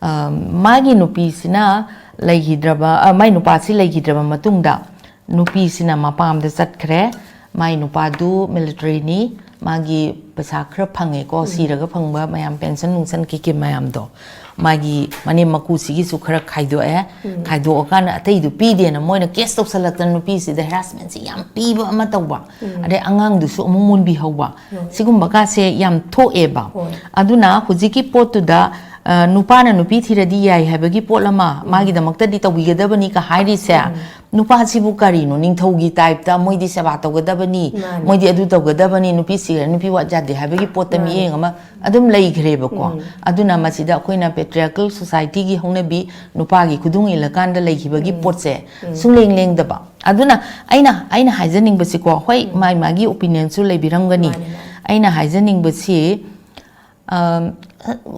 ꯑ, ꯃꯥꯒꯤ ꯅꯨꯄꯤꯁꯤꯅ ꯂꯩꯈꯤꯗ꯭ꯔꯕ, ꯑ, ꯃꯥꯏ ꯅꯨꯄꯥꯁꯤ ꯂꯩꯈꯤꯗ꯭ꯔꯕ ꯃꯇꯨꯡꯗ ꯅꯨꯄꯤꯁꯤꯅ ꯃꯄꯥꯝꯗ ꯆꯠꯈ꯭ꯔꯦ꯫ ꯃꯥꯏ ꯅꯨꯄꯥꯗꯨ ꯃꯤꯂꯤꯇꯔꯤꯅꯤ, ꯃꯥꯒꯤ ꯄꯩꯁꯥ ꯈꯔ ꯐꯪꯉꯦꯀꯣ, ꯁꯤꯔꯒ ꯐꯪꯕ ꯃꯌꯥꯝ, ꯄꯦꯟꯁꯟ ꯅꯨꯡꯁꯟ ꯀꯩꯀꯩ ꯃꯌꯥꯝꯗꯣ ꯃꯥꯒꯤ ꯃꯅꯦꯝ ꯃꯀꯨꯁꯤꯒꯤꯁꯨ ꯈꯔ ꯈꯥꯏꯗꯣꯛꯑꯦ꯫ ꯈꯥꯏꯗꯣꯛꯑꯀꯥꯟꯗ ꯑꯇꯩꯗꯨ ꯄꯤꯗꯦꯅ ꯃꯣꯏꯅ ꯀꯦꯁ ꯇꯧꯁꯜꯂꯛꯇꯅ ꯅꯨꯄꯤꯁꯤꯗ ꯍꯦꯔꯥꯁꯃꯦꯟꯁꯤ ꯌꯥꯝ ꯄꯤꯕ ꯑꯃ ꯇꯧꯕ꯫ ꯑꯗꯩ ꯑꯉꯥꯡꯗꯨꯁꯨ ꯑꯃꯨꯛ ꯃꯨꯟꯕꯤꯍꯧꯕ꯫ ꯁꯤꯒꯨꯝꯕ ꯀꯥꯁꯦ ꯌꯥꯝ ꯊꯣꯛꯑꯦꯕ꯫ ꯑꯗꯨꯅ ꯍꯧꯖꯤꯛꯀꯤ ꯄꯣꯠꯇꯨꯗ, ꯑ, ꯅꯨꯄꯥꯅ ꯅꯨꯄꯤ ꯊꯤꯔꯗꯤ ꯌꯥꯏ ꯍꯥꯏꯕꯒꯤ ꯄꯣꯠ ꯑꯃ, ꯃꯥꯒꯤꯗꯃꯛꯇꯗꯤ ꯇꯧꯕꯤꯒꯗꯕꯅꯤꯒ ꯍꯥꯏꯔꯤꯁꯦ, ꯅꯨꯄꯥꯁꯤꯕꯨ ꯀꯔꯤꯅꯣ, ꯅꯤꯡꯊꯧꯒꯤ ꯇꯥꯏꯞꯇ ꯃꯣꯏꯗꯤ ꯁꯦꯕꯥ ꯇꯧꯒꯗꯕꯅꯤ, ꯃꯥꯅꯤ꯫ ꯃꯣꯏꯗꯤ ꯑꯗꯨ ꯇꯧꯒꯗꯕꯅꯤ, ꯅꯨꯄꯤ ꯁꯤꯈ꯭ꯔꯦ ꯅꯨꯄꯤ ꯋꯥꯠ ꯌꯥꯗꯦ ꯍꯥꯏꯕꯒꯤ ꯄꯣꯠꯇ ꯃꯥꯅꯤ꯫ ꯃꯤꯠꯌꯦꯡ ꯑꯃ ꯑꯗꯨꯝ ꯂꯩꯈ꯭ꯔꯦꯕꯀꯣ꯫ ꯑꯗꯨꯅ ꯃꯁꯤꯗ ꯑꯩꯈꯣꯏꯅ patriarchal societyꯒꯤ ꯍꯧꯅꯕꯤ, ꯅꯨꯄꯥꯒꯤ ꯈꯨꯗꯨꯡ ꯏꯜꯂꯀꯥꯟꯗ ꯂꯩꯈꯤꯕꯒꯤ ꯄꯣꯠꯁꯦ ꯁꯨꯡꯂꯦꯡ ꯂꯦꯡꯗꯕ꯫ ꯑꯗꯨꯅ ꯑꯩꯅ, ꯑꯩꯅ ꯍꯥꯏꯖꯅꯤꯡꯕꯁꯤꯀꯣ, ꯍꯣꯏ, ꯃꯥꯏ ꯃꯥꯒꯤ opinionꯁꯨ ꯂꯩꯕꯤꯔꯝꯒꯅꯤ꯫ ꯃꯥꯅꯤ, ꯃꯥꯅꯤ꯫ ꯑꯩꯅ ꯍꯥꯏꯖꯅꯤꯡꯕꯁꯤ, ꯑꯝ,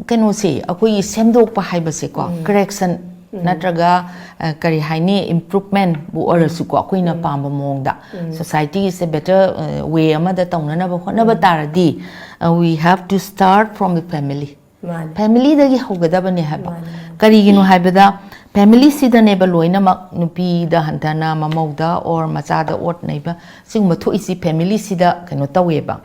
ꯀꯩꯅꯣꯁꯦ, ꯑꯩꯈꯣꯏꯒꯤ ꯁꯦꯝꯗꯣꯛꯄ ꯍꯥꯏꯕꯁꯦꯀꯣ, correction ꯅꯠꯇ꯭ꯔꯒ ꯑ, ꯀꯔꯤ ꯍꯥꯏꯅꯤ, ꯏꯝꯄ꯭ꯔꯨꯚꯃꯦꯟꯕꯨ ꯑꯣꯏꯔꯁꯨꯀꯣ, ꯑꯩꯈꯣꯏꯅ ꯄꯥꯝꯕ ꯃꯑꯣꯡꯗ ꯁꯣꯁꯥꯏꯇꯤꯁꯦ ꯕꯦꯇꯔ ꯋꯦ ꯑꯃꯗ ꯇꯧꯅꯅꯕ ꯍꯣꯠꯅꯕ ꯇꯥꯔꯗꯤ, we have to start from the family. ꯃꯥꯅꯦ ꯐꯦꯃꯤꯂꯤꯗꯒꯤ ꯍꯧꯒꯗꯕꯅꯦ ꯍꯥꯏꯕ꯫ ꯃꯥꯅꯦ ꯀꯔꯤꯒꯤꯅꯣ ꯍꯥꯏꯕꯗ, ꯐꯦꯃꯤꯂꯤꯁꯤꯗꯅꯦꯕ ꯂꯣꯏꯅꯃꯛ, ꯅꯨꯄꯤꯗ ꯍꯟꯊꯅ, ꯃꯃꯧꯗ ꯑꯣꯔ ꯃꯆꯥꯗ ꯑꯣꯠ ꯅꯩꯕ, ꯁꯤꯒꯨꯝꯕ ꯊꯣꯛꯏꯁꯤ ꯐꯦꯃꯤꯂꯤꯁꯤꯗ ꯀꯩꯅꯣ ꯇꯧꯋꯦꯕ꯫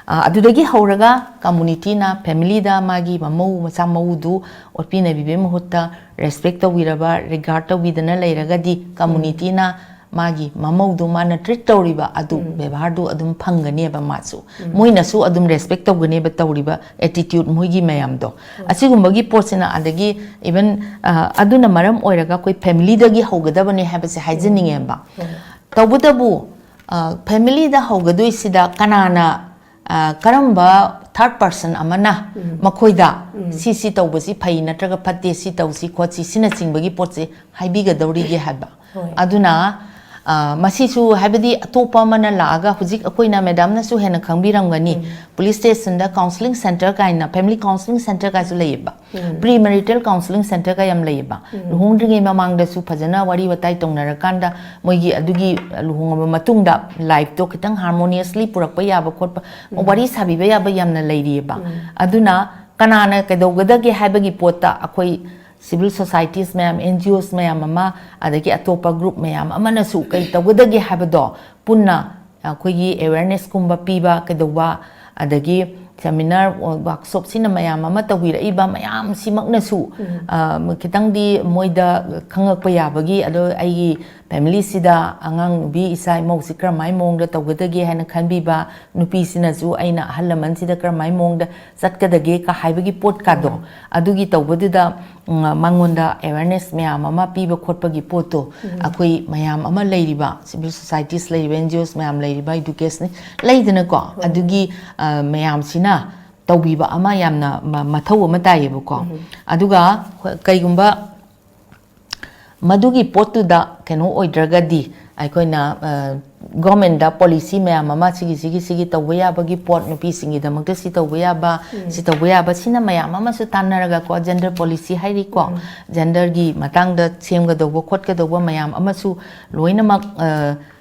ꯑ, ꯑꯗꯨꯗꯒꯤ ꯍꯧꯔꯒ ꯀꯝꯃꯨꯅꯤꯇꯤꯅ ꯐꯦꯃꯤꯂꯤꯗ ꯃꯥꯒꯤ ꯃꯃꯧ ꯃꯆꯥ ꯃꯎꯗꯨ ꯑꯣꯠꯄꯤ ꯅꯩꯕꯤꯕꯒꯤ ꯃꯍꯨꯠꯇ ꯔꯦꯁꯄꯦꯛ ꯇꯧꯕꯤꯔꯕ, ꯔꯤꯒꯥꯔꯗ ꯇꯧꯕꯤꯗꯅ ꯂꯩꯔꯒꯗꯤ, ꯀꯝꯃꯨꯅꯤꯇꯤꯅ ꯃꯥꯒꯤ ꯃꯃꯧꯗꯨ ꯃꯥꯅ ꯇ꯭ꯔꯤꯠ ꯇꯧꯔꯤꯕ ꯑꯗꯨ, ꯕꯦꯕꯥꯔꯗꯨ ꯑꯗꯨꯝ ꯐꯪꯒꯅꯦꯕ ꯃꯥꯁꯨ꯫ ꯃꯣꯏꯅꯁꯨ ꯑꯗꯨꯝ ꯔꯦꯁꯄꯦꯛ ꯇꯧꯒꯅꯦꯕ ꯇꯧꯔꯤꯕ ꯑꯦꯇꯤꯇ꯭ꯌꯨꯠ ꯃꯣꯏꯒꯤ ꯃꯌꯥꯝꯗꯣ꯫ ꯑꯁꯤꯒꯨꯝꯕꯒꯤ ꯄꯣꯠꯁꯤꯅ, ꯑꯗꯒꯤ ꯏꯚꯟ ꯑꯗꯨꯅ ꯃꯔꯝ ꯑꯣꯏꯔꯒ ꯑꯩꯈꯣꯏ ꯐꯦꯃꯤꯂꯤꯗꯒꯤ ꯍꯧꯒꯗꯕꯅꯦ ꯍꯥꯏꯕꯁꯦ ꯍꯥꯏꯖꯅꯤꯡꯉꯦꯕ꯫ ꯇꯧꯕꯇꯕꯨ, ꯐꯦꯃꯤꯂꯤꯗ ꯍꯧꯒꯗꯣꯏꯁꯤꯗ ꯀꯅꯥꯅ, ꯑ, ꯀꯔꯝꯕ ꯊꯥꯔꯠ ꯄꯥꯔꯁꯟ ꯑꯃꯅ ꯃꯈꯣꯏꯗ ꯁꯤ, ꯁꯤ ꯇꯧꯕꯁꯤ ꯐꯩ ꯅꯠꯇ꯭ꯔꯒ ꯐꯠꯇꯦ, ꯁꯤ ꯇꯧꯁꯤ ꯈꯣꯠꯁꯤ, ꯁꯤꯅꯆꯤꯡꯕꯒꯤ ꯄꯣꯠꯁꯦ ꯍꯥꯏꯕꯤꯒꯗꯧꯔꯤꯒꯦ ꯍꯥꯏꯕ꯫ ꯍꯣꯏ꯫ ꯑꯗꯨꯅ, ꯑ, ꯃꯁꯤꯁꯨ ꯍꯥꯏꯕꯗꯤ ꯑꯇꯣꯞꯄ ꯑꯃꯅ ꯂꯥꯛꯑꯒ, ꯍꯧꯖꯤꯛ ꯑꯩꯈꯣꯏꯅ ꯃꯦꯗꯥꯝꯅꯁꯨ ꯍꯦꯟꯅ ꯈꯪꯕꯤꯔꯝꯒꯅꯤ, ꯄꯨꯂꯤꯁ ꯁ꯭ꯇꯦꯁꯟꯗ ꯀꯥꯎꯟꯁꯤꯂꯤꯡ ꯁꯦꯟꯇꯔ ꯀꯥꯏꯅ, ꯐꯦꯃꯤꯂꯤ ꯀꯥꯎꯟꯁꯤꯂꯤꯡ ꯁꯦꯟꯇꯔ ꯀꯥꯏꯁꯨ ꯂꯩꯌꯦꯕ꯫ ꯄ꯭ꯔꯤ ꯃꯦꯔꯤꯇꯦꯜ ꯀꯥꯎꯟꯁꯤꯂꯤꯡ ꯁꯦꯟꯇꯔꯒ ꯌꯥꯝ ꯂꯩꯌꯦꯕ꯫ ꯂꯨꯍꯣꯡꯗ꯭ꯔꯤꯉꯩ ꯃꯃꯥꯡꯗꯁꯨ ꯐꯖꯅ ꯋꯥꯔꯤ ꯋꯥꯇꯥꯏ ꯇꯧꯅꯔꯀꯥꯟꯗ, ꯃꯣꯏꯒꯤ ꯑꯗꯨꯒꯤ ꯂꯨꯍꯣꯡꯉꯕ ꯃꯇꯨꯡꯗ ꯂꯥꯏꯐꯇꯣ ꯈꯤꯇꯪ ꯍꯥꯔꯃꯣꯅꯤꯌꯁꯂꯤ ꯄꯨꯔꯛꯄ ꯌꯥꯕ ꯈꯣꯠꯄ, ꯋꯥꯔꯤ ꯁꯥꯕꯤꯕ ꯌꯥꯕ ꯌꯥꯝꯅ ꯂꯩꯔꯤꯑꯕ꯫ ꯑꯗꯨꯅ ꯀꯅꯥꯅ ꯀꯩꯗꯧꯒꯗꯒꯦ ꯍꯥꯏꯕꯒꯤ ꯄꯣꯠꯇ ꯑꯩꯈꯣꯏ ꯁꯤꯚꯤꯜ ꯁꯣꯁꯥꯏꯇꯤꯁ ꯃꯌꯥꯝ, ꯑꯦꯟ ꯖꯤ ꯑꯣꯁ ꯃꯌꯥꯝ ꯑꯃ, ꯑꯗꯒꯤ ꯑꯇꯣꯞꯄ ꯒ꯭ꯔꯨꯞ ꯃꯌꯥꯝ ꯑꯃꯅꯁꯨ ꯀꯩ ꯇꯧꯒꯗꯒꯦ ꯍꯥꯏꯕꯗꯣ ꯄꯨꯟꯅ ꯑꯩꯈꯣꯏꯒꯤ ꯑꯦꯋꯦꯔꯅꯦꯁꯀꯨꯝꯕ ꯄꯤꯕ ꯀꯩꯗꯧꯕ, ꯑꯗꯒꯤ ꯁꯦꯃꯤꯅꯥꯔ, ꯋꯥꯔꯛꯁꯣꯞꯁꯤꯅ ꯃꯌꯥꯝ ꯑꯃ ꯇꯧꯕꯤꯔꯛꯏꯕ ꯃꯌꯥꯝꯁꯤꯃꯛꯅꯁꯨ, ꯑ, ꯈꯤꯇꯪꯗꯤ ꯃꯣꯏꯗ ꯈꯪꯉꯛꯄ ꯌꯥꯕꯒꯤ, ꯑꯗꯣ ꯑꯩꯒꯤ ꯐꯦꯃꯤꯂꯤꯁꯤꯗ ꯑꯉꯥꯡ ꯅꯨꯄꯤ ꯏꯆꯥ ꯏꯃꯧꯁꯤ ꯀꯔꯝꯍꯥꯏꯅ ꯃꯑꯣꯡꯗ ꯇꯧꯒꯗꯒꯦ ꯍꯥꯏꯅ ꯈꯟꯕꯤꯕ, ꯅꯨꯄꯤꯁꯤꯅꯁꯨ ꯑꯩꯅ ꯑꯍꯜ ꯂꯃꯟꯁꯤꯗ ꯀꯔꯝꯍꯥꯏꯅ ꯃꯑꯣꯡꯗ ꯆꯠꯀꯗꯒꯦ ꯀ ꯍꯥꯏꯕꯒꯤ ꯄꯣꯠꯀꯥꯗꯣ, ꯑꯗꯨꯒꯤ ꯇꯧꯕꯗꯨꯗ, ꯎꯝ, ꯃꯉꯣꯟꯗ ꯑꯦꯋꯦꯔꯅꯦꯁ ꯃꯌꯥꯝ ꯑꯃ ꯄꯤꯕ ꯈꯣꯠꯄꯒꯤ ꯄꯣꯠꯇꯣ, ꯑꯩꯈꯣꯏ ꯃꯌꯥꯝ ꯑꯃ ꯂꯩꯔꯤꯕ, ꯁꯤꯚꯤꯜ ꯁꯣꯁꯥꯏꯇꯤꯁ ꯂꯩꯔꯤꯕ, ꯑꯦꯟ ꯖꯤ ꯑꯣꯁ ꯃꯌꯥꯝ ꯂꯩꯔꯤꯕ, ꯏꯗꯨꯀꯦꯁꯟ ꯂꯩꯗꯅꯀꯣ, ꯑꯗꯨꯒꯤ, ꯑ, ꯃꯌꯥꯝꯁꯤꯅ ꯇꯧꯕꯤꯕ ꯑꯃ ꯌꯥꯝꯅ ꯃ-, ꯃꯊꯧ ꯑꯃ ꯇꯥꯏꯌꯦꯕꯀꯣ꯫ ꯑꯗꯨꯒ ꯀꯩꯒꯨꯝꯕ ꯃꯗꯨꯒꯤ ꯄꯣꯠꯇꯨꯗ ꯀꯩꯅꯣ ꯑꯣꯏꯗ꯭ꯔꯒꯗꯤ, ꯑꯩꯈꯣꯏꯅ, ꯑ, ꯒꯣꯔꯃꯦꯟꯗ ꯄꯣꯂꯤꯁꯤ ꯃꯌꯥꯝ ꯑꯃ, ꯁꯤꯒꯤ ꯁꯤꯒꯤ ꯁꯤꯒꯤ ꯇꯧꯕ ꯌꯥꯕꯒꯤ ꯄꯣꯠ, ꯅꯨꯄꯤꯁꯤꯡꯒꯤꯗꯃꯛꯇ ꯁꯤ ꯇꯧꯕ ꯌꯥꯕ, ꯁꯤ ꯇꯧꯕ ꯌꯥꯕ, ꯁꯤꯅ ꯃꯌꯥꯝ ꯑꯃꯁꯨ ꯇꯥꯟꯅꯔꯒꯀꯣ, ꯖꯦꯟꯗꯔ ꯄꯣꯂꯤꯁꯤ ꯍꯥꯏꯔꯤꯀꯣ, ꯖꯦꯟꯗꯔꯒꯤ ꯃꯇꯥꯡꯗ ꯁꯦꯝꯒꯗꯧꯕ ꯈꯣꯠꯀꯗꯧꯕ ꯃꯌꯥꯝ ꯑꯃꯁꯨ ꯂꯣꯏꯅꯃꯛ ꯑ,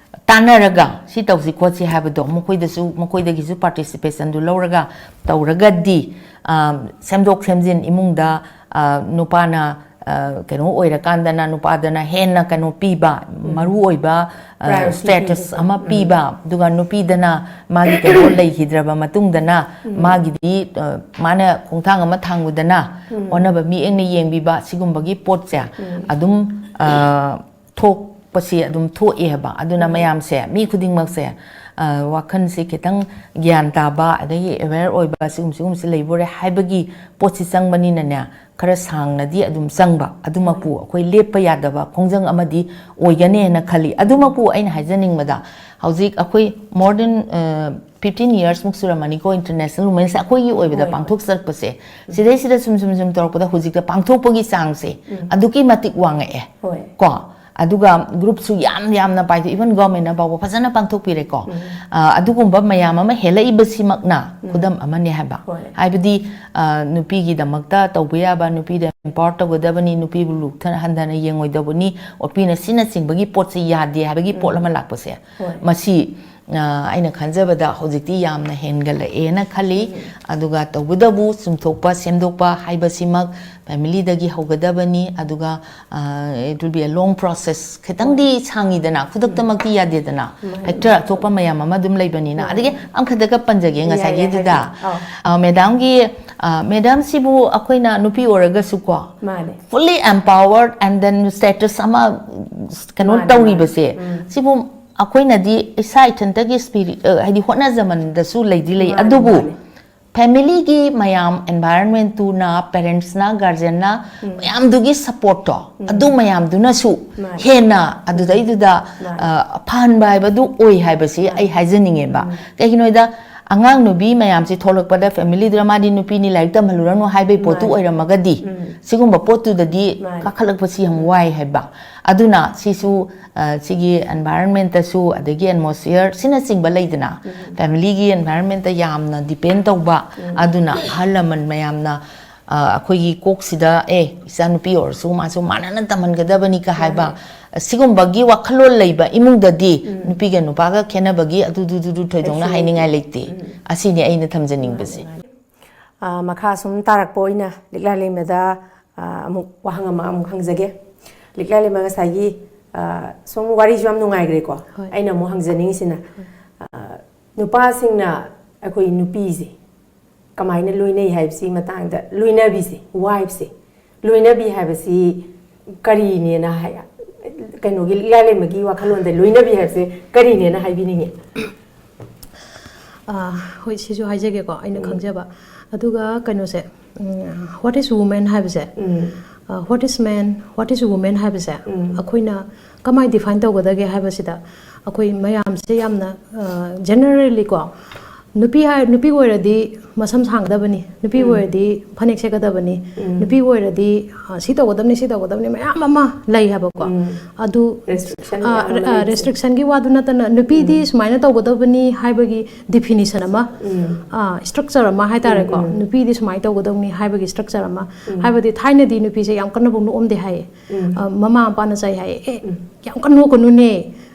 ꯇꯥꯟꯅꯔꯒ ꯁꯤ ꯇꯧꯁꯤ ꯈꯣꯠꯁꯤ ꯍꯥꯏꯕꯗꯣ ꯃꯈꯣꯏꯗꯁꯨ, ꯃꯈꯣꯏꯗꯒꯤꯁꯨ ꯄꯥꯔꯇꯤꯁꯤꯄꯦꯁꯟꯗꯨ ꯂꯧꯔꯒ ꯇꯧꯔꯒꯗꯤ, ꯑ, ꯁꯦꯝꯗꯣꯛ ꯁꯦꯝꯖꯤꯟ ꯏꯃꯨꯡꯗ, ꯑ, ꯅꯨꯄꯥꯅ ꯑ, ꯀꯩꯅꯣ ꯑꯣꯏꯔꯀꯥꯟꯗꯅ ꯅꯨꯄꯥꯗꯅ ꯍꯦꯟꯅ ꯀꯩꯅꯣ ꯄꯤꯕ, ꯃꯔꯨ ꯑꯣꯏꯕ, ꯑ, Priority ꯁ꯭ꯇꯦꯇꯁ ꯄꯤꯕꯗꯣ꯫ ꯑꯃ ꯄꯤꯕ, ꯑꯗꯨꯒ ꯅꯨꯄꯤꯗꯅ ꯃꯥꯒꯤ ꯀꯩꯅꯣ ꯂꯩꯈꯤꯗ꯭ꯔꯕ ꯃꯇꯨꯡꯗꯅ ꯃꯥꯒꯤꯗꯤ, ꯑ, ꯃꯥꯅ ꯈꯣꯡꯊꯥꯡ ꯑꯃ ꯊꯥꯡꯕꯗꯅ ꯑꯣꯟꯅꯕ ꯃꯤꯠꯌꯦꯡꯅ ꯌꯦꯡꯕꯤꯕ, ꯁꯤꯒꯨꯝꯕꯒꯤ ꯄꯣꯠꯁꯦ ꯑꯗꯨꯝ, ꯑ, ꯊꯣꯛꯄꯁꯤ ꯑꯗꯨꯝ ꯊꯣꯛꯑꯦ ꯍꯥꯏꯕ꯫ ꯑꯗꯨꯅ ꯃꯌꯥꯝꯁꯦ, ꯃꯤ ꯈꯨꯗꯤꯡꯃꯛꯁꯦ, ꯑ, ꯋꯥꯈꯜꯁꯤ ꯈꯤꯇꯪ ꯒ꯭ꯌꯥꯟ ꯇꯥꯕ, ꯑꯗꯒꯤ ꯑꯦꯋꯦꯌꯔ ꯑꯣꯏꯕ, ꯁꯤꯒꯨꯝ ꯁꯤꯒꯨꯝꯕꯁꯤ ꯂꯩꯕꯣꯔꯦ ꯍꯥꯏꯕꯒꯤ ꯄꯣꯠꯁꯤ ꯆꯪꯕꯅꯤꯅꯅꯦ, ꯈꯔ ꯁꯥꯡꯅꯗꯤ ꯑꯗꯨꯝ ꯆꯪꯕ, ꯑꯗꯨꯃꯛꯄꯨ ꯑꯩꯈꯣꯏ ꯂꯦꯞꯄ ꯌꯥꯗꯕ ꯈꯣꯡꯖꯪ ꯑꯃꯗꯤ ꯑꯣꯏꯒꯅꯦꯅ ꯈꯜꯂꯤ꯫ ꯑꯗꯨꯃꯛꯄꯨ ꯑꯩꯅ ꯍꯥꯏꯖꯅꯤꯡꯕꯗ, ꯍꯧꯖꯤꯛ ꯑꯩꯈꯣꯏ more than, ꯑ, fifteen years ꯃꯨꯛ ꯁꯨꯔꯝꯃꯅꯤꯀꯣ, International Women's ꯑꯩꯈꯣꯏꯒꯤ ꯑꯣꯏꯕꯗ ꯍꯣꯏ, ꯍꯣꯏ꯫ ꯄꯥꯡꯊꯣꯛꯆꯔꯛꯄꯁꯦ꯫ ꯁꯤꯗꯩꯁꯤꯗ ꯁꯨꯝ ꯁꯨꯝ ꯁꯨꯝ ꯇꯧꯔꯛꯄꯗ ꯍꯧꯖꯤꯛꯇ ꯄꯥꯡꯊꯣꯛꯄꯒꯤ ꯆꯥꯡꯁꯦ ꯑꯗꯨꯛꯀꯤ ꯃꯇꯤꯛ ꯋꯥꯡꯉꯛꯑꯦ꯫ ꯍꯣꯏ꯫ ꯀꯣ? ꯑꯗꯨꯒ ꯒ꯭ꯔꯨꯞꯁꯨ ꯌꯥꯝ ꯌꯥꯝꯅ ꯄꯥꯏꯊꯣꯛ, even ꯒꯣꯔꯃꯦꯟꯅ ꯐꯥꯎꯕ ꯐꯖꯅ ꯄꯥꯡꯊꯣꯛꯄꯤꯔꯦꯀꯣ꯫ ꯑ, ꯑꯗꯨꯒꯨꯝꯕ ꯃꯌꯥꯝ ꯑꯃ ꯍꯦꯜꯂꯛꯏꯕꯁꯤꯃꯛꯅ ꯈꯨꯗꯝ ꯑꯃꯅꯤ ꯍꯥꯏꯕ꯫ ꯍꯣꯏ꯫ ꯍꯥꯏꯕꯗꯤ, ꯑ, ꯅꯨꯄꯤꯒꯤꯗꯃꯛꯇ ꯇꯧꯕ ꯌꯥꯕ, ꯅꯨꯄꯤꯗ empower ꯇꯧꯒꯗꯕꯅꯤ, ꯅꯨꯄꯤꯕꯨ ꯂꯨꯞꯊ-, ꯍꯟꯊꯅ ꯌꯦꯡꯉꯣꯏꯗꯕꯅꯤ, ꯑꯣꯠꯄꯤꯅ ꯁꯤꯅꯆꯤꯡꯕꯒꯤ ꯄꯣꯠꯁꯦ ꯌꯥꯗꯦ ꯍꯥꯏꯕꯒꯤ ꯄꯣꯠ ꯑꯃ ꯂꯥꯛꯄꯁꯦ, ꯍꯣꯏ꯫ ꯃꯁꯤ, ꯑ, ꯑꯩꯅ ꯈꯟꯖꯕꯗ ꯍꯧꯖꯤꯛꯇꯤ ꯌꯥꯝꯅ ꯍꯦꯟꯒꯠꯂꯛꯑꯦꯅ ꯈꯜꯂꯤ꯫ ꯑꯗꯨꯒ ꯇꯧꯕꯇꯕꯨ ꯆꯨꯝꯊꯣꯛꯄ, ꯁꯦꯝꯗꯣꯛꯄ ꯍꯥꯏꯕꯁꯤꯃꯛ family ꯗꯒꯤ ꯍꯧꯒꯗꯕꯅꯤ꯫ ꯑꯗꯨꯒ, ꯑ, it will be a long process꯫ ꯈꯤꯇꯪꯗꯤ ꯁꯥꯡꯉꯤꯗꯅ, ꯈꯨꯗꯛꯇꯃꯛꯇꯤ ꯌꯥꯗꯦꯗꯅ꯫ ꯃꯥꯅꯤ꯫ ꯍꯦꯛꯇ ꯑꯇꯣꯞꯄ ꯃꯌꯥꯝ ꯑꯃ ꯑꯗꯨꯝ ꯂꯩꯕꯅꯤꯅ꯫ ꯃꯥꯅꯤ꯫ ꯑꯗꯒꯤ ꯑꯃꯈꯛꯇꯒ ꯄꯟꯖꯒꯦ, ꯌꯥꯏ, ꯉꯁꯥꯏꯒꯤꯗꯨꯗ꯫ ꯌꯥꯏ, ꯍꯥꯏꯕꯤꯌꯨ꯫ ꯑꯥꯎ꯫ ꯑ, ꯃꯦꯗꯥꯝꯒꯤ, ꯑ, ꯃꯦꯗꯥꯝꯁꯤꯕꯨ ꯑꯩꯈꯣꯏꯅ ꯅꯨꯄꯤ ꯑꯣꯏꯔꯒꯁꯨꯀꯣ, ꯃꯥꯅꯦ꯫ fully empowered and then status ꯑꯃ ꯀꯩꯅꯣ ꯃꯥꯅꯦ, ꯇꯧꯔꯤꯕꯁꯦ, ꯃꯥꯅꯦ꯫ ꯎꯝ꯫ ꯁꯤꯕꯨ ꯑꯩꯈꯣꯏꯅꯗꯤ ꯏꯁꯥ ꯏꯊꯟꯇꯒꯤ spirit, ꯑ, ꯍꯥꯏꯗꯤ ꯍꯣꯠꯅꯖꯃꯟꯗꯁꯨ ꯂꯩꯗꯤ ꯂꯩ, ꯃꯥꯅꯦ, ꯑꯗꯨꯕꯨ ꯃꯥꯅꯦ꯫ family ꯒꯤ ꯃꯌꯥꯝ, environment ꯇꯨꯅ, parents ꯅ, guardian ꯅ, ꯃꯌꯥꯝꯗꯨꯒꯤ support ꯇꯣ, ꯑꯗꯨ ꯃꯌꯥꯝꯗꯨꯅꯁꯨ ꯃꯥꯅꯦ꯫ ꯍꯦꯟꯅ ꯑꯗꯨꯗꯩꯗꯨꯗ, ꯃꯥꯅꯦ꯫ ꯑ, ꯐꯍꯟꯕ ꯍꯥꯏꯕꯗꯨ ꯑꯣꯏ ꯍꯥꯏꯕꯁꯤ ꯑꯩ ꯍꯥꯏꯖꯅꯤꯡꯉꯦꯕ꯫ ꯀꯩꯒꯤꯅꯣꯗ, ꯑꯉꯥꯡ ꯅꯨꯄꯤ ꯃꯌꯥꯝꯁꯤ ꯊꯣꯛꯂꯛꯄꯗ family ꯗ꯭ꯔꯃꯥꯗꯤ ꯅꯨꯄꯤꯅꯤ ꯂꯥꯏꯔꯤꯛ ꯇꯝꯍꯜꯂꯨꯔꯅꯨ ꯍꯥꯏꯕꯩ ꯄꯣꯠꯇꯨ ꯃꯥꯅꯤ꯫ ꯑꯣꯏꯔꯝꯃꯒꯗꯤ ꯎꯝ꯫ ꯁꯤꯒꯨꯝꯕ ꯄꯣꯠꯇꯨꯗꯗꯤ ꯃꯥꯅꯤ꯫ ꯀꯥꯈꯠꯂꯛꯄꯁꯤ ꯌꯥꯝ ꯋꯥꯏ ꯍꯥꯏꯕ꯫ ꯑꯗꯨꯅ ꯁꯤꯁꯨ ꯑ, ꯁꯤꯒꯤ environment ꯇꯁꯨ, ꯑꯗꯒꯤ atmosphere ꯁꯤꯅꯆꯤꯡꯕ ꯂꯩꯗꯅ, family ꯒꯤ environment ꯇ ꯌꯥꯝꯅ depend ꯇꯧꯕ꯫ ꯑꯗꯨꯅ ꯑꯍꯜ ꯂꯃꯟ ꯃꯌꯥꯝꯅ ꯑ, ꯑꯩꯈꯣꯏꯒꯤ ꯀꯣꯛꯁꯤꯗ ꯑꯦ ꯏꯆꯥꯅꯨꯄꯤ ꯑꯣꯏꯔꯁꯨ ꯃꯥꯁꯨ ꯃꯥꯟꯅꯅ ꯇꯝꯍꯟꯒꯗꯕꯅꯤ ꯀ ꯍꯥꯏꯕ ꯁꯤꯒꯨꯝꯕꯒꯤ ꯋꯥꯈꯜꯂꯣꯟ ꯂꯩꯕ ꯏꯃꯨꯡꯗꯗꯤ ꯅꯨꯄꯤꯒ ꯅꯨꯄꯥꯒ ꯈꯦꯠꯅꯕꯒꯤ ꯑꯗꯨꯗꯨꯗꯨꯗꯨ ꯊꯣꯏꯗꯣꯛꯅ ꯀꯩꯁꯨ ꯍꯥꯏꯅꯤꯡꯉꯥꯏ ꯂꯩꯇꯦ꯫ ꯑꯁꯤꯅꯤ ꯑꯩꯅ ꯊꯝꯖꯅꯤꯡꯕꯁꯦ꯫ ꯑ, ꯃꯈꯥ ꯁꯨꯝ ꯇꯥꯔꯛꯄ ꯑꯣꯏꯅ ꯂꯤꯛꯂꯥ ꯂꯩꯃꯗ, ꯑ, ꯑꯃꯨꯛ ꯋꯥꯍꯪ ꯑꯃ ꯑꯃꯨꯛ ꯍꯪꯖꯒꯦ꯫ ꯂꯤꯛꯂꯥ ꯂꯩꯃ ꯉꯁꯥꯏꯒꯤ, ꯑ, ꯁꯨꯝ ꯋꯥꯔꯤꯁꯨ ꯌꯥꯝ ꯅꯨꯡꯉꯥꯏꯈ꯭ꯔꯦꯀꯣ꯫ ꯍꯣꯏ꯫ ꯑꯩꯅ ꯑꯃꯨꯛ ꯍꯪꯖꯅꯤꯡꯉꯤꯁꯤꯅ, ꯑ, ꯅꯨꯄꯥꯁꯤꯡꯅ ꯑꯩꯈꯣꯏ ꯅꯨꯄꯤꯁꯦ ꯀꯃꯥꯏꯅ ꯂꯣꯏꯅꯩ ꯍꯥꯏꯕꯁꯤ ꯃꯇꯥꯡꯗ, ꯂꯣꯏꯅꯕꯤꯁꯦ, wife ꯁꯦ, ꯂꯣꯏꯅꯕꯤ ꯍꯥꯏꯕꯁꯤ ꯀꯔꯤꯅꯦꯅ ꯍꯥꯏ, ꯀꯩꯅꯣꯒꯤ ꯂꯤꯛꯂꯥ ꯂꯩꯃꯒꯤ ꯋꯥꯈꯜꯂꯣꯟꯗ ꯂꯣꯏꯅꯕꯤ ꯍꯥꯏꯕꯁꯦ ꯀꯔꯤꯅꯦꯅ ꯍꯥꯏꯕꯤꯅꯤꯡꯉꯤ? ꯑꯥ, ꯍꯣꯏ, ꯁꯤꯁꯨ ꯍꯥꯏꯖꯒꯦꯀꯣ, ꯑꯩꯅ ꯈꯪꯖꯕ꯫ ꯑꯗꯨꯒ ꯀꯩꯅꯣꯁꯦ, ꯎꯝ, what is woman ꯍꯥꯏꯕꯁꯦ, ꯑ, what is man, what is woman ꯍꯥꯏꯕꯁꯦ ꯑꯩꯈꯣꯏꯅ ꯀꯃꯥꯏ define ꯇꯧꯒꯗꯒꯦ ꯍꯥꯏꯕꯁꯤꯗ, ꯑꯩꯈꯣꯏ ꯃꯌꯥꯝꯁꯦ ꯌꯥꯝꯅ, ꯑ, generally ꯀꯣ, ꯅꯨꯄꯤ ꯍꯥꯏ, ꯅꯨꯄꯤ ꯑꯣꯏꯔꯗꯤ ꯃꯁꯝ ꯁꯥꯡꯒꯗꯕꯅꯤ, ꯅꯨꯄꯤ ꯑꯣꯏꯔꯗꯤ ꯐꯅꯦꯛ ꯁꯦꯠꯀꯗꯕꯅꯤ, ꯅꯨꯄꯤ ꯑꯣꯏꯔꯗꯤ, ꯑ, ꯁꯤ ꯇꯧꯒꯗꯕꯅꯤ, ꯁꯤ ꯇꯧꯒꯗꯕꯅꯤ, ꯃꯌꯥꯝ ꯑꯃ ꯂꯩ ꯍꯥꯏꯕꯀꯣ꯫ ꯑꯗꯨ, Restriction ꯑ, ꯃꯌꯥꯝ ꯑꯃ ꯑ, ꯂꯩꯕꯁꯦ꯫ Restriction ꯒꯤ ꯋꯥꯗꯨ ꯅꯠꯇꯅ ꯅꯨꯄꯤꯗꯤ ꯁꯨꯃꯥꯏꯅ ꯇꯧꯒꯗꯕꯅꯤ ꯍꯥꯏꯕꯒꯤ definition ꯑꯃ, ꯑ, structure ꯑꯃ ꯍꯥꯏꯇꯥꯔꯦꯀꯣ꯫ ꯅꯨꯄꯤꯗꯤ ꯁꯨꯃꯥꯏꯅ ꯇꯧꯒꯗꯕꯅꯤ ꯍꯥꯏꯕꯒꯤ structure ꯑꯃ꯫ ꯍꯥꯏꯕꯗꯤ ꯊꯥꯏꯅꯗꯤ ꯅꯨꯄꯤꯁꯦ ꯌꯥꯝ ꯀꯟꯅꯕꯨ ꯅꯣꯛꯑꯝꯗꯦ ꯍꯥꯏꯌꯦ꯫ ꯑ, ꯃꯃꯥ ꯃꯄꯥꯅ ꯆꯩ ꯍꯥꯏꯌꯦ, "ꯑꯦ, ꯌꯥꯝ ꯀꯟꯅ ꯅꯣꯛꯀꯅꯨꯅꯦ,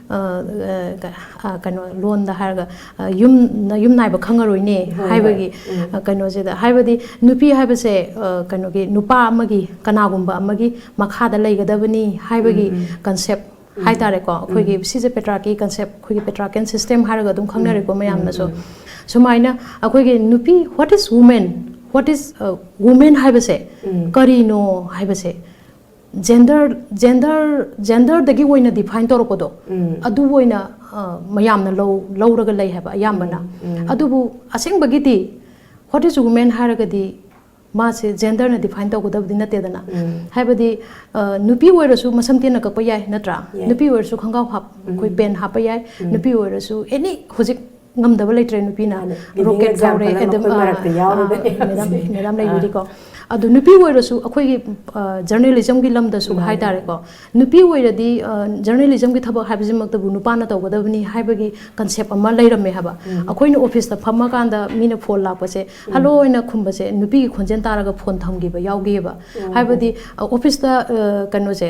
ꯑ, ꯑ, ꯀ-, ꯑ, ꯀꯩꯅꯣ, ꯂꯣꯟꯗ ꯍꯥꯏꯔꯒ, ꯑ, ꯌꯨꯝ, ꯅꯌꯨꯝ ꯅꯥꯏꯕ ꯈꯪꯉꯔꯣꯏꯅꯦ" ꯍꯥꯏꯕꯒꯤ, ꯑ, ꯀꯩꯅꯣꯁꯤꯗ꯫ ꯍꯥꯏꯕꯗꯤ ꯅꯨꯄꯤ ꯍꯥꯏꯕꯁꯦ, ꯑ, ꯀꯩꯅꯣꯒꯤ, ꯅꯨꯄꯥ ꯑꯃꯒꯤ, ꯀꯅꯥꯒꯨꯝꯕ ꯑꯃꯒꯤ ꯃꯈꯥꯗ ꯂꯩꯒꯗꯕꯅꯤ ꯍꯥꯏꯕꯒꯤ concept ꯍꯥꯏꯇꯥꯔꯦꯀꯣ꯫ ꯑꯩꯈꯣꯏꯒꯤ ꯁꯤꯁꯦ patriarchy concept, ꯑꯩꯈꯣꯏꯒꯤ patriarchal system ꯍꯥꯏꯔꯒ ꯑꯗꯨꯝ ꯈꯪꯅꯔꯦꯀꯣ ꯃꯌꯥꯝꯅꯁꯨ꯫ ꯁꯨꯃꯥꯏꯅ ꯑꯩꯈꯣꯏꯒꯤ ꯅꯨꯄꯤ, what is woman? What is, ꯑ, woman ꯍꯥꯏꯕꯁꯦ ꯀꯔꯤꯅꯣ ꯍꯥꯏꯕꯁꯦ gender, gender, gender ꯗꯒꯤ ꯑꯣꯏꯅ define ꯇꯧꯔꯛꯄꯗꯣ, ꯑꯗꯨ ꯑꯣꯏꯅ, ꯑ, ꯃꯌꯥꯝꯅ ꯂꯧ-, ꯂꯧꯔꯒ ꯂꯩ ꯍꯥꯏꯕ ꯑꯌꯥꯝꯕꯅ꯫ ꯑꯗꯨꯕꯨ ꯑꯁꯦꯡꯕꯒꯤꯗꯤ what is woman ꯍꯥꯏꯔꯒꯗꯤ ꯃꯥꯁꯦ gender ꯅ define ꯇꯧꯒꯗꯕꯗꯤ ꯅꯠꯇꯦꯗꯅ꯫ ꯍꯥꯏꯕꯗꯤ, ꯑ, ꯅꯨꯄꯤ ꯑꯣꯏꯔꯁꯨ ꯃꯁꯝ ꯇꯦꯟꯅ ꯀꯛꯄ ꯌꯥꯏ, ꯅꯠꯇ꯭ꯔꯥ? ꯌꯥꯏ꯫ ꯅꯨꯄꯤ ꯑꯣꯏꯔꯁꯨ ꯈꯣꯡꯒ꯭ꯔꯥꯎ ꯍꯥꯞ-, ꯑꯩꯈꯣꯏ pant ꯍꯥꯞꯄ ꯌꯥꯏ꯫ ꯅꯨꯄꯤ ꯑꯣꯏꯔꯁꯨ any ꯍꯧꯖꯤꯛ ꯉꯝꯗꯕ ꯂꯩꯇ꯭ꯔꯦ ꯅꯨꯄꯤꯅ꯫ ꯃꯥꯅꯦ꯫ Living Rocket example ꯊꯧꯔꯦ ꯑꯃ ꯑꯗꯨꯝ ꯑꯩꯈꯣꯏ ꯑꯥ, ꯃꯔꯛꯇ ꯌꯥꯎꯔꯤꯕꯅꯦ ꯑꯥ, madam ꯍꯧꯖꯤꯛ꯫ madam ꯑꯥ꯫ ꯂꯩꯕꯤꯔꯤꯀꯣ꯫ ꯑꯗꯨ ꯅꯨꯄꯤ ꯑꯣꯏꯔꯁꯨ ꯑꯩꯈꯣꯏꯒꯤ journalism ꯒꯤ ꯂꯝꯗꯁꯨ ꯃꯥꯅꯦ꯫ ꯍꯥꯏꯇꯥꯔꯦꯀꯣ, ꯅꯨꯄꯤ ꯑꯣꯏꯔꯗꯤ journalism ꯒꯤ ꯊꯕꯛ ꯍꯥꯏꯕꯁꯤꯃꯛꯇꯕꯨ ꯅꯨꯄꯥꯅ ꯇꯧꯒꯗꯕꯅꯤ ꯍꯥꯏꯕꯒꯤ concept ꯑꯃ ꯂꯩꯔꯝꯃꯦ ꯍꯥꯏꯕ꯫ ꯑꯩꯈꯣꯏꯅ office ꯇ ꯐꯝꯃꯀꯥꯟꯗ ꯃꯤꯅ phone ꯂꯥꯛꯄꯁꯦ hello ꯑꯣꯏꯅ ꯈꯨꯝꯕꯁꯦ ꯅꯨꯄꯤꯒꯤ ꯈꯣꯟꯖꯦꯜ ꯇꯥꯔꯒ phone ꯊꯝꯈꯤꯕ ꯌꯥꯎꯈꯤꯑꯕ꯫ ꯍꯥꯏꯕꯗꯤ office ꯇ ꯀꯩꯅꯣꯁꯦ,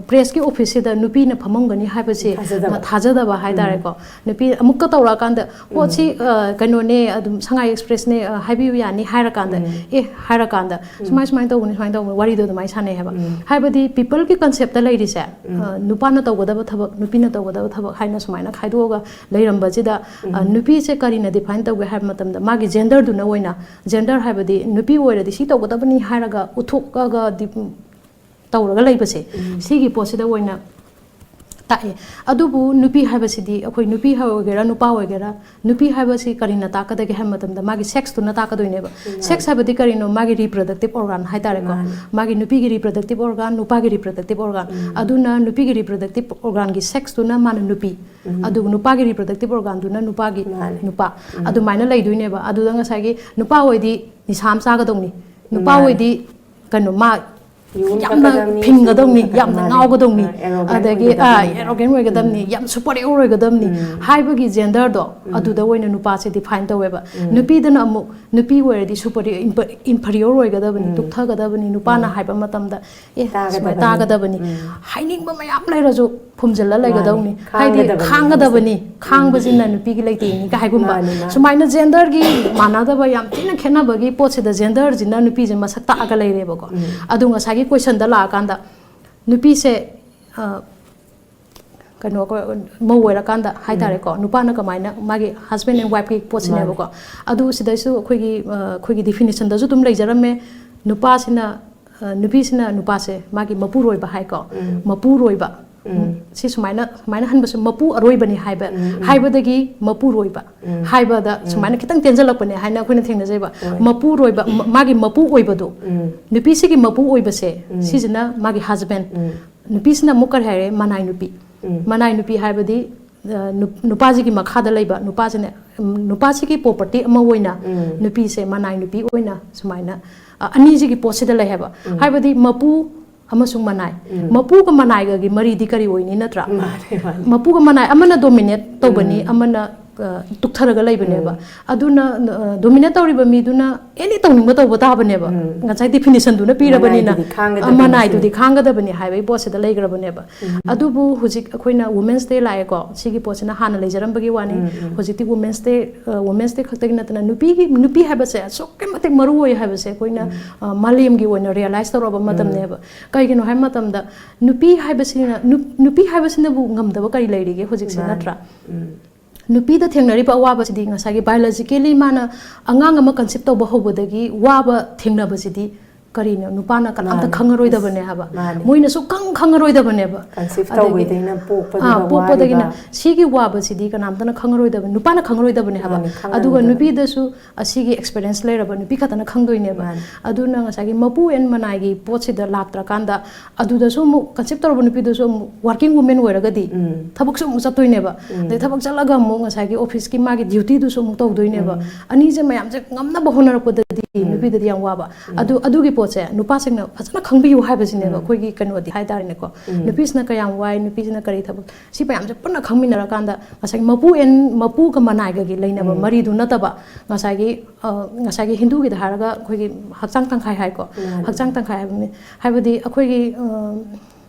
press ꯀꯤ office ꯁꯤꯗ ꯅꯨꯄꯤꯅ ꯐꯝꯃꯝꯒꯅꯤ ꯍꯥꯏꯕꯁꯦ ꯊꯥꯖꯗꯕ꯫ ꯊꯥꯖꯗꯕ ꯍꯥꯏꯇꯥꯔꯦꯀꯣ꯫ ꯅꯨꯄꯤ ꯑꯃꯨꯛꯀ ꯇꯧꯔꯛꯑꯀꯥꯟꯗ, "ꯑꯣ, ꯁꯤ ꯀꯩꯅꯣꯅꯦ, ꯑꯗꯨꯝ Sangai Express ꯅꯦ, ꯍꯥꯏꯕꯤꯌꯨ ꯌꯥꯅꯤ" ꯍꯥꯏꯔꯀꯥꯟꯗ, "ꯑꯦ" ꯍꯥꯏꯔꯀꯥꯟꯗ, "ꯁꯨꯃꯥꯏ ꯁꯨꯃꯥꯏꯅ ꯇꯧꯕꯅꯤ, ꯁꯨꯃꯥꯏꯅ ꯇꯧꯕꯅꯤ", ꯋꯥꯔꯤꯗꯣ ꯑꯗꯨꯃꯥꯏꯅ ꯁꯥꯟꯅꯩ ꯍꯥꯏꯕ꯫ ꯍꯥꯏꯕꯗꯤ people ꯀꯤ concept ꯇ ꯂꯩꯔꯤꯁꯦ, ꯅꯨꯄꯥꯅ ꯇꯧꯒꯗꯕ ꯊꯕꯛ, ꯅꯨꯄꯤꯅ ꯇꯧꯒꯗꯕ ꯊꯕꯛ ꯍꯥꯏꯅ ꯁꯨꯃꯥꯏꯅ ꯈꯥꯏꯗꯣꯛꯑꯒ ꯂꯩꯔꯝꯕꯁꯤꯗ, ꯅꯨꯄꯤꯁꯦ ꯀꯔꯤꯅ define ꯇꯧꯒꯦ ꯍꯥꯏꯕ ꯃꯇꯝꯗ, ꯃꯥꯒꯤ gender ꯗꯨꯅ ꯑꯣꯏꯅ, gender ꯍꯥꯏꯕꯗꯤ ꯅꯨꯄꯤ ꯑꯣꯏꯔꯗꯤ ꯁꯤ ꯇꯧꯒꯗꯕꯅꯤ ꯍꯥꯏꯔꯒ ꯎꯠꯊꯣꯛꯑꯒ ꯗꯤ-, ꯇꯧꯔꯒ ꯂꯩꯕꯁꯦ, ꯁꯤꯒꯤ ꯄꯣꯠꯁꯤꯗ ꯑꯣꯏꯅ ꯇꯥꯛꯑꯦ꯫ ꯑꯗꯨꯕꯨ ꯅꯨꯄꯤ ꯍꯥꯏꯕꯁꯤꯗꯤ, ꯑꯩꯈꯣꯏ ꯅꯨꯄꯤ ꯑꯣꯏꯒꯦꯔꯥ ꯅꯨꯄꯥ ꯑꯣꯏꯒꯦꯔꯥ, ꯅꯨꯄꯤ ꯍꯥꯏꯕꯁꯤ ꯀꯔꯤꯅ ꯇꯥꯛꯀꯗꯒꯦ ꯍꯥꯏꯕ ꯃꯇꯝꯗ, ꯃꯥꯒꯤ sex ꯇꯨꯅ ꯇꯥꯛꯀꯗꯣꯏꯅꯦꯕ꯫ Sex ꯍꯥꯏꯕꯗꯤ ꯀꯔꯤꯅꯣ? ꯃꯥꯒꯤ reproductive organ ꯍꯥꯏꯇꯥꯔꯦꯀꯣ꯫ ꯃꯥꯅꯤ꯫ ꯃꯥꯒꯤ ꯅꯨꯄꯤꯒꯤ reproductive organ, ꯅꯨꯄꯥꯒꯤ reproductive organ꯫ ꯑꯗꯨꯅ ꯅꯨꯄꯤꯒꯤ reproductive organ ꯒꯤ sex ꯇꯨꯅ ꯃꯥꯅ ꯅꯨꯄꯤ, ꯑꯗꯨꯒ ꯅꯨꯄꯥꯒꯤ reproductive organ ꯗꯨꯅ ꯅꯨꯄꯥꯒꯤ ꯃꯥꯅꯤ꯫ ꯅꯨꯄꯥ꯫ ꯑꯗꯨꯃꯥꯏꯅ ꯂꯩꯗꯣꯏꯅꯦꯕ꯫ ꯑꯗꯨꯗ ꯉꯁꯥꯏꯒꯤ ꯅꯨꯄꯥ ꯑꯣꯏꯗꯤ ꯅꯤꯁꯥ ꯑꯃ ꯆꯥꯒꯗꯧꯅꯤ, ꯅꯨꯄꯥ ꯃꯥꯅꯤ꯫ ꯑꯣꯏꯗꯤ ꯀꯩꯅꯣ, ꯃꯥ ꯌꯨꯝ ꯌꯥꯝꯅ ꯆꯠꯀꯗꯕꯅꯤ, ꯐꯤꯡꯒꯗꯧꯅꯤ, ꯁꯨꯝ ꯌꯥꯝꯅ ꯃꯥꯅꯤ꯫ ꯉꯥꯎꯒꯗꯧꯅꯤ, ꯑꯥ, arrogant ꯑꯗꯒꯤ, ꯑꯥ, ꯑꯣꯏꯒꯗꯕꯅꯤ꯫ Arrogant ꯑꯣꯏꯒꯗꯕꯅꯤ, ꯌꯥꯝ superior ꯑꯣꯏꯒꯗꯕꯅꯤ ꯍꯥꯏꯕꯒꯤ gender ꯗꯣ ꯑꯗꯨꯗ ꯑꯣꯏꯅ ꯅꯨꯄꯥꯁꯦ define ꯇꯧꯋꯦꯕ꯫ ꯅꯨꯄꯤꯗꯅ ꯑꯃꯨꯛ ꯅꯨꯄꯤ ꯑꯣꯏꯔꯗꯤ superior, infer-, inferior ꯑꯣꯏꯒꯗꯕꯅꯤ, ꯇꯨꯞꯊꯒꯗꯕꯅꯤ, ꯅꯨꯄꯥꯅ ꯍꯥꯏꯕ ꯃꯇꯝꯗ, "ꯑꯦ, ꯁꯨꯃꯥꯏꯅ ꯇꯥꯒꯗꯕꯅꯤ", ꯇꯥꯒꯗꯕꯅꯤ꯫ ꯍꯥꯏꯅꯤꯡꯕ ꯃꯌꯥꯝ ꯂꯩꯔꯁꯨ ꯐꯨꯝꯖꯤꯜꯂ ꯂꯩꯒꯗꯧꯅꯤ꯫ ꯃꯥꯅꯤ꯫ ꯍꯥꯏꯗꯤ ꯈꯥꯡꯒꯗꯕꯅꯤ ꯈꯥꯡꯕꯁꯦ꯫ ꯈꯥꯡꯕꯁꯤꯅ ꯅꯨꯄꯤꯒꯤ ꯂꯩꯇꯦꯡꯅꯤ ꯀꯥꯏꯒꯨꯝꯕ꯫ ꯃꯥꯅꯤ, ꯃꯥꯅꯤ꯫ ꯁꯨꯃꯥꯏꯅ gender ꯒꯤ ꯃꯥꯟꯅꯗꯕ ꯌꯥꯝ ꯊꯤꯅ ꯈꯦꯠꯅꯕꯒꯤ ꯄꯣꯠꯁꯤꯗ gender ꯁꯤꯅ ꯅꯨꯄꯤꯁꯦ ꯃꯁꯛ ꯇꯥꯛꯑꯒ ꯂꯩꯔꯦꯕꯀꯣ꯫ ꯑꯗꯨ ꯉꯁꯥꯏꯒꯤ question ꯗ ꯂꯥꯛꯑꯀꯥꯟꯗ ꯅꯨꯄꯤꯁꯦ, ꯑ, ꯀꯩꯅꯣ, ꯑꯩꯈꯣꯏ ꯃꯧ ꯑꯣꯏꯔꯀꯥꯟꯗ ꯍꯥꯏꯇꯥꯔꯦꯀꯣ, ꯅꯨꯄꯥꯅ ꯀꯃꯥꯏꯅ ꯃꯥꯒꯤ husband and wife ꯀꯤ ꯄꯣꯠꯁꯤꯅꯦꯕꯀꯣ꯫ ꯃꯥꯅꯤ꯫ ꯑꯗꯨ ꯁꯤꯗꯩꯁꯨ ꯑꯩꯈꯣꯏꯒꯤ, ꯑ, ꯑꯩꯈꯣꯏꯒꯤ definition ꯗꯁꯨ ꯑꯗꯨꯝ ꯂꯩꯖꯔꯝꯃꯦ꯫ ꯅꯨꯄꯥꯁꯤꯅ, ꯑ, ꯅꯨꯄꯤꯁꯤꯅ ꯅꯨꯄꯥꯁꯦ ꯃꯥꯒꯤ ꯃꯄꯨꯔꯣꯏꯕ ꯍꯥꯏꯀꯣ꯫ ꯃꯄꯨꯔꯣꯏꯕ꯫ ꯁꯤ ꯁꯨꯃꯥꯏꯅ, ꯁꯨꯃꯥꯏꯅ ꯍꯟꯕꯁꯨ ꯃꯄꯨ ꯑꯔꯣꯏꯕꯅꯤ ꯍꯥꯏꯕ, ꯍꯥꯏꯕꯗꯒꯤ ꯃꯄꯨꯔꯣꯏꯕ ꯍꯥꯏꯕꯗ ꯁꯨꯃꯥꯏꯅ ꯈꯤꯇꯪ ꯇꯦꯟꯖꯜꯂꯛꯄꯅꯦ ꯍꯥꯏꯅ ꯑꯩꯈꯣꯏꯅ ꯊꯦꯡꯅꯖꯩꯕ꯫ ꯍꯣꯏ꯫ ꯃꯄꯨꯔꯣꯏꯕ, ꯃ-, ꯃꯥꯒꯤ ꯃꯄꯨ ꯑꯣꯏꯕꯗꯣ, ꯅꯨꯄꯤꯁꯤꯒꯤ ꯃꯄꯨ ꯑꯣꯏꯕꯁꯦ, ꯁꯤꯁꯤꯅ ꯃꯥꯒꯤ husband꯫ ꯅꯨꯄꯤꯁꯤꯅ ꯑꯃꯨꯛ ꯀꯔꯤ ꯍꯥꯏꯔꯦ? ꯃꯅꯥꯏ ꯅꯨꯄꯤ꯫ ꯃꯅꯥꯏ ꯅꯨꯄꯤ ꯍꯥꯏꯕꯗꯤ ꯑ, ꯅꯨ-, ꯅꯨꯄꯥꯁꯤꯒꯤ ꯃꯈꯥꯗ ꯂꯩꯕ ꯅꯨꯄꯥꯁꯤꯅ, ꯎꯝ, ꯅꯨꯄꯥꯁꯤꯒꯤ property ꯑꯃ ꯑꯣꯏꯅ ꯎꯝ꯫ ꯅꯨꯄꯤꯁꯦ ꯃꯅꯥꯏ ꯅꯨꯄꯤ ꯑꯣꯏꯅ ꯁꯨꯃꯥꯏꯅ, ꯑ, ꯑꯅꯤꯁꯤꯒꯤ ꯄꯣꯠꯁꯤꯗ ꯂꯩ ꯍꯥꯏꯕ꯫ ꯎꯝ꯫ ꯍꯥꯏꯕꯗꯤ ꯃꯄꯨ ꯑꯃꯁꯨꯡ ꯃꯅꯥꯏ꯫ ꯎꯝ꯫ ꯃꯄꯨꯒ ꯃꯅꯥꯏꯒꯒꯤ ꯃꯔꯤꯗꯤ ꯀꯔꯤ ꯑꯣꯏꯅꯤ, ꯅꯠꯇ꯭ꯔꯥ? ꯃꯥꯅꯦ, ꯃꯥꯅꯦ꯫ ꯃꯄꯨꯒ ꯃꯅꯥꯏ, ꯑꯃꯅ dominate ꯇꯧꯕꯅꯤ, ꯎꯝ꯫ ꯑꯃꯅ, ꯑ, ꯇꯨꯛꯊꯔꯒ ꯂꯩꯕꯅꯦꯕ꯫ ꯎꯝ꯫ ꯑꯗꯨꯅ, ꯑ, dominate ꯇꯧꯔꯤꯕ ꯃꯤꯗꯨꯅ any ꯇꯧꯅꯤꯡꯕ ꯇꯧꯕ ꯇꯥꯕꯅꯦꯕ꯫ ꯎꯝ꯫ ꯉꯁꯥꯏ definition ꯗꯨꯅ ꯄꯤꯔꯕꯅꯤꯅ, ꯃꯅꯥꯏꯗꯨꯗꯤ ꯈꯥꯡꯒꯗꯕꯅꯤ ꯑ, ꯃꯅꯥꯏꯗꯨꯗꯤ ꯁꯤꯅꯤ꯫ ꯈꯥꯡꯒꯗꯕꯅꯤ ꯍꯥꯏꯕꯒꯤ ꯄꯣꯠꯁꯤꯗ ꯂꯩꯈ꯭ꯔꯕꯅꯦꯕ꯫ ꯎꯝ꯫ ꯑꯗꯨꯕꯨ ꯍꯧꯖꯤꯛ ꯑꯩꯈꯣꯏꯅ Women's Day ꯂꯥꯛꯑꯦꯀꯣ, ꯁꯤꯒꯤ ꯄꯣꯠꯁꯤꯅ ꯍꯥꯟꯅ ꯂꯩꯖꯔꯝꯕꯒꯤ ꯋꯥꯅꯤ꯫ ꯎꯝ, ꯎꯝ꯫ ꯍꯧꯖꯤꯛꯇꯤ Women's Day, ꯑ, Women's Day ꯈꯛꯇꯒꯤ ꯅꯠꯇꯅ ꯅꯨꯄꯤꯒꯤ, ꯅꯨꯄꯤ ꯍꯥꯏꯕꯁꯦ ꯑꯁꯨꯛꯀꯤ ꯃꯇꯤꯛ ꯃꯔꯨ ꯑꯣꯏ ꯍꯥꯏꯕꯁꯦ ꯑꯩꯈꯣꯏꯅ, ꯎꯝ꯫ ꯑ, ꯃꯥꯂꯦꯝꯒꯤ ꯑꯣꯏꯅ realize ꯇꯧꯔꯕ ꯎꯝ꯫ ꯃꯇꯝꯅꯦꯕ꯫ ꯀꯩꯒꯤꯅꯣ ꯍꯥꯏꯕ ꯃꯇꯝꯗ ꯅꯨꯄꯤ ꯍꯥꯏꯕꯁꯤꯅ, ꯅꯨ-, ꯅꯨꯄꯤ ꯍꯥꯏꯕꯁꯤꯅꯕꯨ ꯉꯝꯗꯕ ꯀꯔꯤ ꯂꯩꯔꯤꯒꯦ ꯍꯧꯖꯤꯛꯁꯦ, ꯃꯥꯅꯤ꯫ ꯅꯠꯇ꯭ꯔꯥ? ꯎꯝ꯫ ꯅꯨꯄꯤꯗ ꯊꯦꯡꯅꯔꯤꯕ ꯑꯋꯥꯕꯁꯤꯗꯤ ꯉꯁꯥꯏꯒꯤ biologically ꯃꯥꯅ ꯑꯉꯥꯡ ꯑꯃ conceive ꯇꯧꯕ ꯍꯧꯕꯗꯒꯤ ꯋꯥꯕ ꯊꯦꯡꯅꯕꯁꯤꯗꯤ ꯀꯔꯤꯅꯣ? ꯅꯨꯄꯥꯅ ꯀꯅꯥꯝꯇ ꯃꯥꯅꯤ꯫ ꯈꯪꯉꯔꯣꯏꯗꯕꯅꯦ ꯍꯥꯏꯕ꯫ ꯃꯥꯅꯤ꯫ ꯃꯣꯏꯅ ꯁꯨꯛꯈꯪ ꯈꯪꯉꯔꯣꯏꯗꯕꯅꯦꯕ꯫ Conceive ꯑꯗꯒꯤ, ꯇꯧꯕꯗꯩꯅ ꯄꯣꯛꯄꯗꯨꯅ ꯑꯥ, ꯄꯣꯛꯄꯗꯒꯤꯅ ꯋꯥꯔꯤꯕ꯫ ꯁꯤꯒꯤ ꯋꯥꯕꯁꯤꯗꯤ ꯀꯅꯥꯝꯇꯅ ꯈꯪꯉꯔꯣꯏꯗꯕ, ꯅꯨꯄꯥꯅ ꯈꯪꯉꯔꯣꯏꯗꯕꯅꯦ ꯍꯥꯏꯕ꯫ ꯃꯥꯅꯤ, ꯑꯗꯨꯒ ꯈꯪꯉꯔꯣꯏꯗꯕꯅꯤ꯫ ꯅꯨꯄꯤꯗꯁꯨ ꯑꯁꯤꯒꯤ experience ꯂꯩꯔꯕ ꯅꯨꯄꯤ ꯈꯛꯇꯅ ꯈꯪꯗꯣꯏꯅꯦꯕ꯫ ꯃꯥꯅꯤ꯫ ꯑꯗꯨꯅ ꯉꯁꯥꯏꯒꯤ ꯃꯄꯨ and ꯃꯅꯥꯏꯒꯤ ꯄꯣꯠꯁꯤꯗ ꯂꯥꯛꯇ꯭ꯔꯀꯥꯟꯗ, ꯑꯗꯨꯗꯁꯨ ꯑꯃꯨꯛ conceive ꯇꯧꯔꯕ ꯅꯨꯄꯤꯗꯨꯁꯨ ꯑꯃꯨꯛ working woman ꯑꯣꯏꯔꯒꯗꯤ ꯎꯝ꯫ ꯊꯕꯛꯁꯨ ꯑꯃꯨꯛ ꯆꯠꯇꯣꯏꯅꯦꯕ꯫ ꯎꯝ꯫ ꯑꯗꯩ ꯊꯕꯛ ꯆꯠꯂꯒ ꯑꯃꯨꯛ ꯉꯁꯥꯏꯒꯤ officeꯀꯤ ꯃꯥꯒꯤ dutyꯗꯨꯁꯨ ꯑꯃꯨꯛ ꯇꯧꯗꯣꯏꯅꯦꯕ꯫ ꯎꯝ꯫ ꯑꯅꯤꯁꯦ ꯃꯌꯥꯝꯁꯦ ꯉꯝꯅꯕ ꯍꯣꯠꯅꯔꯛꯄꯗꯗꯤ ꯎꯝ꯫ ꯅꯨꯄꯤꯗꯗꯤ ꯌꯥꯝ ꯋꯥꯕ꯫ ꯎꯝ꯫ ꯑꯗꯨ, ꯑꯗꯨꯒꯤ ꯄꯣꯠꯁꯦ ꯅꯨꯄꯥꯁꯤꯡꯅ ꯐꯖꯅ ꯈꯪꯕꯤꯌꯨ ꯍꯥꯏꯕꯁꯤꯅꯦꯕ ꯎꯝ꯫ ꯑꯩꯈꯣꯏꯒꯤ ꯀꯩꯅꯣꯗꯤ ꯍꯥꯏꯇꯥꯔꯦꯅꯦꯀꯣ꯫ ꯎꯝ꯫ ꯅꯨꯄꯤꯁꯤꯅ ꯀꯌꯥꯝ ꯋꯥꯏ, ꯅꯨꯄꯤꯁꯤꯅ ꯀꯔꯤ ꯊꯕꯛ, ꯁꯤ ꯃꯌꯥꯝꯁꯦ ꯄꯨꯟꯅ ꯈꯪꯃꯤꯟꯅꯔꯀꯥꯟꯗ ꯉꯁꯥꯏꯒꯤ ꯃꯄꯨ and ꯃꯄꯨꯒ ꯃꯅꯥꯏꯒꯒꯤ ꯂꯩꯅꯕ ꯎꯝ꯫ ꯃꯔꯤꯗꯨ ꯅꯠꯇꯕ ꯉꯁꯥꯏꯒꯤ, ꯑ, ꯉꯁꯥꯏꯒꯤ ꯍꯤꯟꯗꯨꯒꯤꯗ ꯍꯥꯏꯔꯒ ꯑꯩꯈꯣꯏꯒꯤ ꯍꯛꯆꯥꯡ ꯇꯪꯈꯥꯏ ꯍꯥꯏꯀꯣ꯫ ꯃꯥꯅꯤ꯫ ꯍꯛꯆꯥꯡ ꯇꯪꯈꯥꯏ ꯍꯥꯏꯕꯅꯤ꯫ ꯍꯥꯏꯕꯗꯤ ꯑꯩꯈꯣꯏꯒꯤ, ꯑ,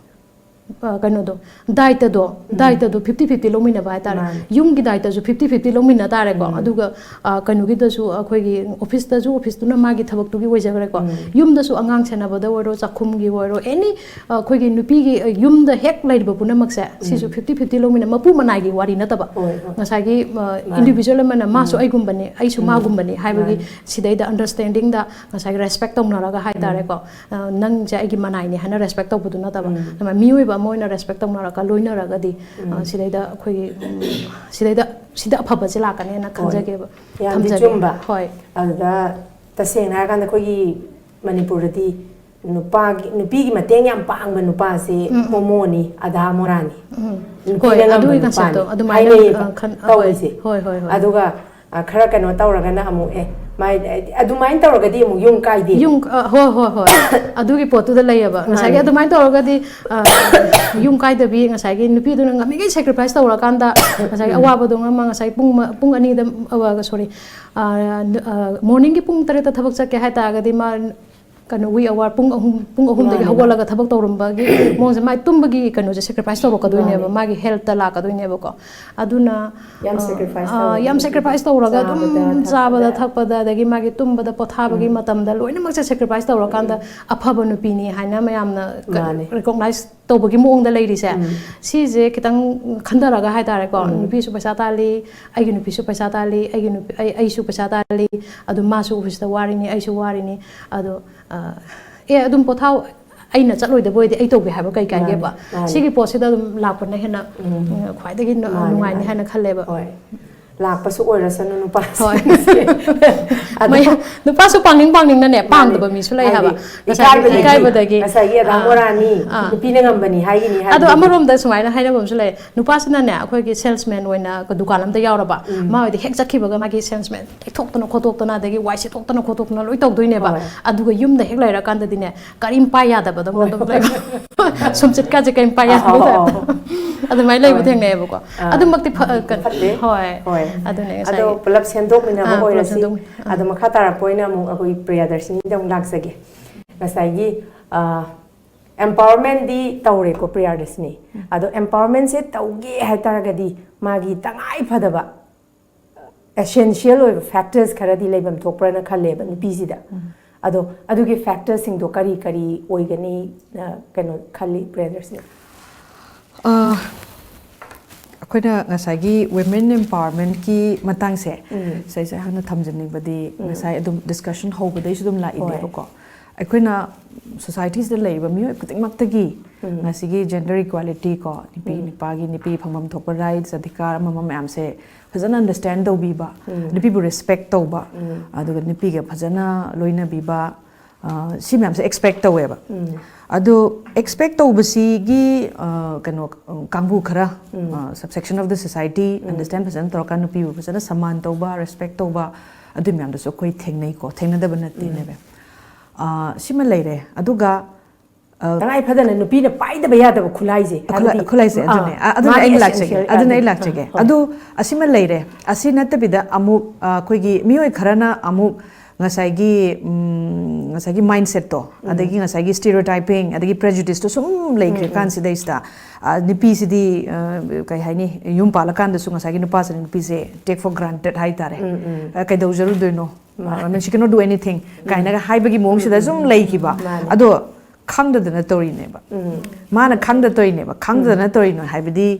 ꯑ, ꯀꯩꯅꯣꯗꯣ, ꯗꯥꯏꯇꯗꯣ, ꯎꯝ꯫ ꯗꯥꯏꯇꯗꯣ fifty fifty ꯂꯧꯃꯤꯟꯅꯕ ꯍꯥꯏꯇꯥꯔꯦ꯫ ꯃꯥꯅꯤ꯫ ꯌꯨꯝꯒꯤ ꯗꯥꯏꯇꯁꯨ fifty fifty ꯂꯧꯃꯤꯟꯅ ꯇꯥꯔꯦꯀꯣ꯫ ꯎꯝ꯫ ꯑꯗꯨꯒ, ꯑ, ꯀꯩꯅꯣꯒꯤꯗꯁꯨ ꯑꯩꯈꯣꯏꯒꯤ officeꯇꯁꯨ officeꯇꯨꯅ ꯃꯥꯒꯤ ꯊꯕꯛꯇꯨꯒꯤ ꯑꯣꯏꯖꯈ꯭ꯔꯦꯀꯣ꯫ ꯎꯝ꯫ ꯌꯨꯝꯗꯁꯨ ꯑꯉꯥꯡ ꯁꯦꯟꯅꯕꯗ ꯑꯣꯏꯔꯣ, ꯆꯥꯛꯈꯨꯝꯒꯤ ꯑꯣꯏꯔꯣ, any, ꯑ, ꯑꯩꯈꯣꯏꯒꯤ ꯅꯨꯄꯤꯒꯤ, ꯑ, ꯌꯨꯝꯗ ꯍꯦꯛ ꯂꯩꯔꯤꯕ ꯄꯨꯝꯅꯃꯛꯁꯦ, ꯁꯤꯁꯨ ꯎꯝ꯫ fifty fifty ꯂꯧꯃꯤꯟꯅ, ꯃꯄꯨ ꯃꯅꯥꯏꯒꯤ ꯋꯥꯔꯤ ꯅꯠꯇꯕ꯫ ꯍꯣꯏ, ꯍꯣꯏ꯫ ꯉꯁꯥꯏꯒꯤ, ꯑ, ꯃꯥꯅꯤ꯫ Individual ꯑꯃꯅ ꯃꯥꯁꯨ ꯎꯝ꯫ ꯑꯩꯒꯨꯝꯕꯅꯤ, ꯑꯩꯁꯨ ꯎꯝ꯫ ꯃꯥꯒꯨꯝꯕꯅꯤ ꯍꯥꯏꯕꯒꯤ ꯃꯥꯅꯤ꯫ ꯁꯤꯗꯩꯗ understandingꯗ ꯉꯁꯥꯏꯒꯤ respect ꯇꯧꯅꯔꯒ ꯍꯥꯏꯇꯥꯔꯦꯀꯣ꯫ ꯎꯝ꯫ ꯑ, ꯅꯪꯁꯦ ꯑꯩꯒꯤ ꯃꯅꯥꯏꯅꯦ ꯍꯥꯏꯅ respect ꯇꯧꯕꯗꯨ ꯅꯠꯇꯕ, ꯎꯝ꯫ ꯑꯗꯨꯃꯥꯏꯅ ꯃꯤꯑꯣꯏꯕ ꯑꯃ ꯑꯣꯏꯅ respect ꯇꯧꯅꯔꯒ ꯂꯣꯏꯅꯔꯒꯗꯤ, ꯑ, ꯎꯝ꯫ ꯁꯤꯗꯩꯗ ꯑꯩꯈꯣꯏꯒꯤ, ꯎꯝ, ꯁꯤꯗꯩꯗ, ꯁꯤꯗ ꯑꯐꯕꯁꯦ ꯂꯥꯛꯀꯅꯦꯅ ꯍꯣꯏ꯫ ꯈꯟꯖꯒꯦꯕ, ꯌꯥꯝꯗꯤ ꯊꯝꯖꯒꯦ꯫ ꯆꯨꯝꯕ꯫ ꯍꯣꯏ꯫ ꯑꯗꯨꯗ ꯇꯁꯦꯡꯅ ꯍꯥꯏꯔꯀꯥꯟꯗ ꯑꯩꯈꯣꯏꯒꯤ ꯃꯅꯤꯄꯨꯔꯗꯗꯤ ꯅꯨꯄꯥꯒꯤ ꯅꯨꯄꯤꯒꯤ ꯃꯇꯦꯡ ꯌꯥꯝ ꯄꯥꯡꯕ ꯅꯨꯄꯥꯁꯤ ꯎꯝ, ꯎꯝ. ꯍꯣꯃꯣꯅꯤ, ꯑꯙꯥ ꯃꯣꯔꯥꯅꯤ꯫ ꯎꯝ. ꯍꯣꯏ, ꯅꯨꯄꯤꯅ ꯉꯝꯕ ꯑꯗꯨꯒꯤ ꯅꯨꯄꯥꯅꯤ concept ꯇꯣ ꯑꯗꯨꯃꯥꯏꯅ, ꯍꯥꯏꯅꯩꯌꯦꯕ ꯑ, ꯈꯟ- ꯍꯣꯏ, ꯇꯧꯔꯤꯁꯦ꯫ ꯍꯣꯏ, ꯍꯣꯏ, ꯍꯣꯏ. ꯑꯗꯨꯒ, ꯑ, ꯈꯔ ꯀꯩꯅꯣ ꯇꯧꯔꯒꯅ ꯑꯃꯨꯛ, ꯑꯦ, ꯃꯥꯏ, ꯑꯗꯨꯃꯥꯏꯅ ꯇꯧꯔꯒꯗꯤ ꯑꯃꯨꯛ ꯌꯨꯝ ꯀꯥꯏꯗꯦ꯫ ꯌꯨꯝ, ꯑ, ꯍꯣꯏ, ꯍꯣꯏ, ꯍꯣꯏ. ꯑꯗꯨꯒꯤ ꯄꯣꯠꯇꯨꯗ ꯂꯩꯌꯦꯕ꯫ ꯉꯁꯥꯏꯒꯤ ꯃꯥꯅꯦ꯫ ꯑꯗꯨꯃꯥꯏꯅ ꯇꯧꯔꯒꯗꯤ, ꯑ, ꯌꯨꯝ ꯀꯥꯏꯗꯕꯤ, ꯉꯁꯥꯏꯒꯤ ꯅꯨꯄꯤꯗꯨꯅ ꯉꯝꯃꯤꯈꯩ sacrifice ꯇꯧꯔꯀꯥꯟꯗ, ꯉꯁꯥꯏꯒꯤ ꯎꯝ꯫ ꯑꯋꯥꯕꯗꯣ ꯉꯝꯃ, ꯉꯁꯥꯏ ꯄꯨꯡ ꯃ-, ꯄꯨꯡ ꯑꯅꯤꯗ, ꯑ, sorry, ꯑ, ꯑ, morning ꯒꯤ ꯄꯨꯡ ꯇꯔꯦꯠꯇ ꯊꯕꯛ ꯆꯠꯀꯦ ꯍꯥꯏ ꯇꯥꯔꯒꯗꯤ, ꯃꯥ ꯀꯩꯅꯣ, wee hour ꯄꯨꯡ ꯑꯍꯨꯝ, ꯄꯨꯡ ꯑꯍꯨꯝꯗꯒꯤ ꯃꯥꯅꯦ, ꯍꯧꯒꯠꯂꯒ ꯃꯥꯅꯦ꯫ ꯊꯕꯛ ꯇꯧꯔꯝꯕꯒꯤ ꯃꯑꯣꯡꯁꯦ, ꯃꯥꯏ ꯇꯨꯝꯕꯒꯤ ꯀꯩꯅꯣꯁꯦ sacrifice ꯇꯧꯔꯛꯀꯗꯣꯏꯅꯦꯕ, ꯃꯥꯅꯦ꯫ ꯃꯥꯒꯤ health ꯇ ꯂꯥꯛꯀꯗꯣꯏꯅꯦꯕꯀꯣ꯫ ꯑꯗꯨꯅ, ꯌꯥꯝ ꯑ, sacrifice ꯑ, ꯇꯧꯔꯒ ꯌꯥꯝ ꯅꯨꯄꯤꯗꯤ sacrifice ꯇꯧꯔꯒ ꯑꯗꯨꯝ ꯆꯥꯕꯗ, ꯆꯥꯕꯗ, ꯊꯛꯄꯗ꯫ ꯊꯛꯄꯗ, ꯑꯗꯒꯤ ꯃꯥꯒꯤ ꯇꯨꯝꯕꯗ, ꯄꯣꯊꯥꯕꯒꯤ ꯎꯝ꯫ ꯃꯇꯝꯗ ꯂꯣꯏꯅꯃꯛꯁꯦ sacrifice ꯇꯧꯔꯀꯥꯟꯗ ꯎꯝ꯫ ꯑꯐꯕ ꯅꯨꯄꯤꯅꯤ ꯍꯥꯏꯅ ꯃꯌꯥꯝꯅ ꯀ-, ꯃꯥꯅꯦ꯫ Recognize ꯇꯧꯕꯒꯤ ꯃꯑꯣꯡꯗ ꯂꯩꯔꯤꯁꯦ꯫ ꯎꯝ꯫ ꯁꯤꯁꯦ ꯈꯤꯇꯪ ꯈꯟꯊꯔꯒ ꯍꯥꯏꯇꯥꯔꯦꯀꯣ, ꯎꯝ꯫ ꯅꯨꯄꯤꯁꯨ ꯄꯩꯁꯥ ꯇꯥꯜꯂꯤ, ꯑꯩꯒꯤ ꯅꯨꯄꯤꯁꯨ ꯄꯩꯁꯥ ꯇꯥꯜꯂꯤ, ꯑꯩꯒꯤ ꯅꯨꯄꯤ, ꯑꯩ, ꯑꯩꯁꯨ ꯄꯩꯁꯥ ꯇꯥꯜꯂꯤ, ꯑꯗꯨ ꯃꯥꯁꯨ office ꯇ ꯋꯥꯔꯤꯅꯤ, ꯑꯩꯁꯨ ꯋꯥꯔꯤꯅꯤ, ꯑꯗꯣ, ꯑ, ꯑꯦ, ꯑꯗꯨꯝ ꯄꯣꯊꯥꯎ, ꯑꯩꯅ ꯆꯠꯂꯣꯏꯗꯕ ꯑꯣꯏꯔꯗꯤ ꯑꯩ ꯇꯧꯒꯦ ꯍꯥꯏꯕ ꯀꯩ ꯀꯥꯏꯒꯦꯕ? ꯃꯥꯅꯦ, ꯃꯥꯅꯦ꯫ ꯁꯤꯒꯤ ꯄꯣꯠꯁꯤꯗ ꯑꯗꯨꯝ ꯂꯥꯛꯄꯅ ꯍꯦꯟꯅ, ꯎꯝ꯫ ꯎꯝ, ꯈ꯭ꯋꯥꯏꯗꯒꯤ ꯅꯨ-, ꯃꯥꯅꯦ, ꯅꯨꯡꯉꯥꯏꯅꯤ ꯃꯥꯅꯦ꯫ ꯍꯥꯏꯅ ꯈꯜꯂꯦꯕ꯫ ꯍꯣꯏ꯫ ꯂꯥꯛꯄꯁꯨ ꯑꯣꯏꯔꯁꯅꯨ ꯍꯣꯏ꯫ ꯅꯨꯄꯥꯁꯤꯡꯁꯦ꯫ ꯑꯗꯣ ꯃꯌꯥꯝ-, ꯅꯨꯄꯥꯁꯨ ꯄꯥꯡꯅꯤꯡ ꯄꯥꯡꯅꯤꯡꯅꯅꯦ, ꯃꯥꯅꯦ꯫ ꯄꯥꯡꯗꯕ ꯃꯤꯁꯨ ꯂꯩ ꯍꯥꯏꯗꯤ ꯍꯥꯏꯕ꯫ ꯉꯁꯥꯏꯒꯤ ꯏꯀꯥꯏꯕꯗꯒꯤ, ꯏꯀꯥꯏꯕꯗꯒꯤ꯫ ꯉꯁꯥꯏꯒꯤ ꯑꯗꯥ ꯑꯥ, ꯃꯣꯔꯥꯅꯤ, ꯑꯥ꯫ ꯅꯨꯄꯤꯅ ꯉꯝꯕꯅꯤ ꯍꯥꯏꯒꯤꯅꯤ ꯑꯗꯣ ꯍꯥꯏꯕꯗꯨꯗꯤ꯫ ꯑꯃꯔꯣꯝꯗ ꯁꯨꯃꯥꯏꯅ ꯍꯥꯏꯅꯕ ꯑꯃꯁꯨ ꯂꯩ꯫ ꯅꯨꯄꯥꯁꯤꯅꯅꯦ, ꯑꯩꯈꯣꯏꯒꯤ salesman ꯑꯣꯏꯅ ꯗꯨꯀꯥꯟ ꯑꯃꯗ ꯌꯥꯎꯔꯕ, ꯎꯝ꯫ ꯃꯥ ꯍꯣꯏꯗꯤ ꯍꯦꯛ ꯆꯠꯈꯤꯕꯒ ꯃꯥꯒꯤ salesman ꯇꯦꯛꯊꯣꯛꯇꯅ ꯈꯣꯠꯇꯣꯛꯇꯅ, ꯑꯗꯒꯤ ꯋꯥꯏ ꯁꯤꯠꯇꯣꯛꯇꯅ ꯈꯣꯠꯇꯣꯛꯇꯅ ꯂꯣꯏ ꯇꯧꯗꯣꯏꯅꯦꯕ꯫ ꯍꯣꯏ꯫ ꯑꯗꯨꯒ ꯌꯨꯝꯗ ꯍꯦꯛ ꯂꯩꯔꯀꯥꯟꯗꯗꯤꯅꯦ, ꯀꯔꯤꯝ ꯄꯥꯏ ꯌꯥꯗꯕꯗꯧꯅ ꯍꯣꯏ꯫ ꯑꯗꯨꯝ ꯂꯩꯕ꯫ ꯁꯨꯝꯆꯤꯠꯀꯥꯁꯦ ꯀꯔꯤꯝ ꯄꯥꯏ ꯑꯥ, ꯌꯥꯗꯕ ꯑꯥ, type꯫ ꯑꯥ, ꯑꯥ꯫ ꯑꯗꯨꯃꯥꯏꯅ ꯂꯩꯕ ꯍꯣꯏ꯫ ꯊꯦꯡꯅꯩꯌꯦꯕꯀꯣ꯫ ꯑꯥ꯫ ꯑꯗꯨꯃꯛꯇꯤ ꯐ-, ꯀ-, ꯐꯠꯇꯦ꯫ ꯍꯣꯏ꯫ ꯍꯣꯏ꯫ ꯑꯗꯨꯅꯦ ꯑꯗꯣ ꯉꯁꯥꯏꯒꯤ ꯄꯨꯂꯞ ꯁꯦꯝꯗꯣꯛꯃꯤꯟꯅꯕ ꯑꯥ, ꯄꯨꯂꯞ ꯑꯣꯏꯔꯁꯤ꯫ ꯁꯦꯝꯗꯣꯛꯃꯤꯟꯅ-, ꯑꯥ꯫ ꯑꯗꯣ ꯃꯈꯥ ꯇꯥꯔꯛꯄ ꯑꯣꯏꯅ ꯑꯃꯨꯛ ꯑꯩꯈꯣꯏ ꯄ꯭ꯔꯤꯌꯥꯗꯔꯁꯤꯅꯤꯗ ꯑꯃꯨꯛ ꯂꯥꯛꯆꯒꯦ꯫ ꯉꯁꯥꯏꯒꯤ, ꯑ, empowerment ꯗꯤ ꯇꯧꯔꯦꯀꯣ ꯄ꯭ꯔꯤꯌꯥꯗꯔꯁꯤꯅꯤ꯫ ꯎꯝ꯫ ꯑꯗꯣ empowerment ꯁꯦ ꯇꯧꯒꯦ ꯍꯥꯏꯇꯥꯔꯒꯗꯤ ꯃꯥꯒꯤ ꯇꯉꯥꯏ ꯐꯗꯕ essential ꯑꯣꯏꯕ factors ꯈꯔꯗꯤ ꯂꯩꯐꯝ ꯊꯣꯛꯄ꯭ꯔꯅ ꯈꯜꯂꯦꯕ ꯅꯨꯄꯤꯁꯤꯗ꯫ ꯎꯝ꯫ ꯑꯗꯣ ꯑꯗꯨꯒꯤ factors ꯁꯤꯡꯗꯣ ꯀꯔꯤ ꯀꯔꯤ ꯑꯣꯏꯒꯅꯤ, ꯑ, ꯀꯩꯅꯣ ꯈꯜꯂꯤ ꯄ꯭ꯔꯤꯌꯥꯗꯔꯁꯤꯅꯤ? ꯑ, ꯑꯩꯈꯣꯏꯅ ꯉꯁꯥꯏꯒꯤ women empowerment ꯀꯤ ꯃꯇꯥꯡꯁꯦ, ꯎꯝ꯫ ꯁꯤꯗꯩꯁꯤꯗ ꯑꯩꯍꯥꯛꯅ ꯊꯝꯖꯅꯤꯡꯕꯗꯤ, ꯎꯝ꯫ ꯉꯁꯥꯏ ꯑꯗꯨꯝ discussion ꯍꯧꯕꯗꯩꯁꯨ ꯑꯗꯨꯝ ꯍꯣꯏ꯫ ꯂꯥꯛꯏꯅꯦꯕꯀꯣ꯫ ꯑꯩꯈꯣꯏꯅ society ꯁꯤꯗ ꯂꯩꯔꯤꯕ ꯃꯤꯑꯣꯏ ꯈꯨꯗꯤꯡꯃꯛꯇꯒꯤ ꯎꯝ꯫ ꯉꯁꯤꯒꯤ gender equality ꯀꯣ, ꯅꯨꯄꯤ ꯎꯝ꯫ ꯅꯨꯄꯥꯒꯤ, ꯅꯨꯄꯤ ꯐꯪꯐꯝ ꯊꯣꯛꯄ rights, ꯑꯙꯤꯀꯥꯔ ꯑꯃ ꯑꯃ ꯃꯌꯥꯝꯁꯦ ꯐꯖꯅ understand ꯇꯧꯕꯤꯕ, ꯎꯝ꯫ ꯅꯨꯄꯤꯕꯨ respect ꯇꯧꯕ, ꯎꯝ꯫ ꯑꯗꯨꯒ ꯅꯨꯄꯤꯒ ꯐꯖꯅ ꯂꯣꯏꯅꯕꯤꯕ, ꯁꯤ ꯃꯌꯥꯝꯁꯦ ꯑꯦꯛꯁꯄꯦꯛ ꯇꯧꯋꯦꯕ꯫ ꯑꯗꯣ ꯑꯦꯛꯁꯄꯦꯛ ꯇꯧꯕꯁꯤꯒꯤ ꯀꯩꯅꯣ, ꯀꯥꯡꯕꯨ ꯈꯔ, subsection of the society, understand ꯐꯖꯅ ꯇꯧꯔꯀꯥꯟꯗ ꯅꯨꯄꯤꯕꯨ ꯐꯖꯅ ꯁꯃꯥꯟ ꯇꯧꯕ, ꯔꯦꯁꯄꯦꯛ ꯇꯧꯕ, ꯑꯗꯨ ꯃꯌꯥꯝꯗꯨꯁꯨ ꯑꯩꯈꯣꯏ ꯊꯦꯡꯅꯩꯀꯣ, ꯊꯦꯡꯅꯗꯕ ꯅꯠꯇꯦꯅꯦꯕ꯫ ꯁꯤꯃ ꯂꯩꯔꯦ꯫ ꯑꯗꯨꯒ ꯇꯉꯥꯏ ꯐꯗꯅ ꯅꯨꯄꯤꯅ ꯄꯥꯏꯗꯕ ꯌꯥꯗꯕ ꯈꯨꯠꯂꯥꯏꯁꯦ꯫ ꯈꯨꯠꯂꯥꯏꯁꯦ ꯑꯗꯨꯅꯦ ꯑꯗꯨꯅ ꯑꯩ ꯂꯥꯛꯆꯒꯦ ꯑꯗꯨꯅ ꯑꯩ ꯂꯥꯛꯆꯒꯦ ꯑꯗꯨ ꯑꯁꯤ ꯅꯠꯇꯕꯤꯗ ꯑꯃꯨꯛ ꯑꯩꯈꯣꯏꯒꯤ ꯃꯤꯑꯣꯏ ꯈꯔꯅ ꯑꯃꯨꯛ ꯉꯁꯥꯏꯒꯤ ꯉꯁꯥꯏꯒꯤ ꯃꯥꯏꯟꯁꯦꯠꯇꯣ, ꯑꯗꯒꯤ ꯉꯁꯥꯏꯒꯤ ꯁ꯭ꯇꯤꯔꯤꯑꯣꯇꯥꯏꯄꯤꯡ, ꯑꯗꯒꯤ ꯄ꯭ꯔꯦꯖꯨꯗꯤꯁꯇꯣ ꯁꯨꯝ ꯂꯩꯈ꯭ꯔꯀꯥꯟꯁꯤꯗꯩꯁꯤꯗ, ꯅꯨꯄꯤꯁꯤꯗꯤ ꯀꯩ ꯍꯥꯏꯅꯤ, ꯌꯨꯝ ꯄꯥꯜꯂꯀꯥꯟꯗꯁꯨ ꯉꯁꯥꯏꯒꯤ ꯅꯨꯄꯥꯁꯤꯅ ꯅꯨꯄꯤꯁꯦ take for granted ꯍꯥꯏꯇꯥꯔꯦ꯫ ꯀꯩꯗꯧꯖꯔꯨꯗꯣꯏꯅꯣ? I mean, she cannot do anything ꯀꯥꯏꯅꯒ ꯍꯥꯏꯕꯒꯤ ꯃꯑꯣꯡꯁꯤꯗ ꯁꯨꯝ ꯂꯩꯈꯤꯕ꯫ ꯑꯗꯣ ꯈꯪꯗꯗꯅ ꯇꯧꯔꯤꯅꯦꯕ꯫ ꯃꯥꯅ ꯈꯪꯗ ꯇꯧꯔꯤꯅꯦꯕ꯫ ꯈꯪꯗꯗꯅ ꯇꯧꯔꯤꯅꯣ ꯍꯥꯏꯕꯗꯤ,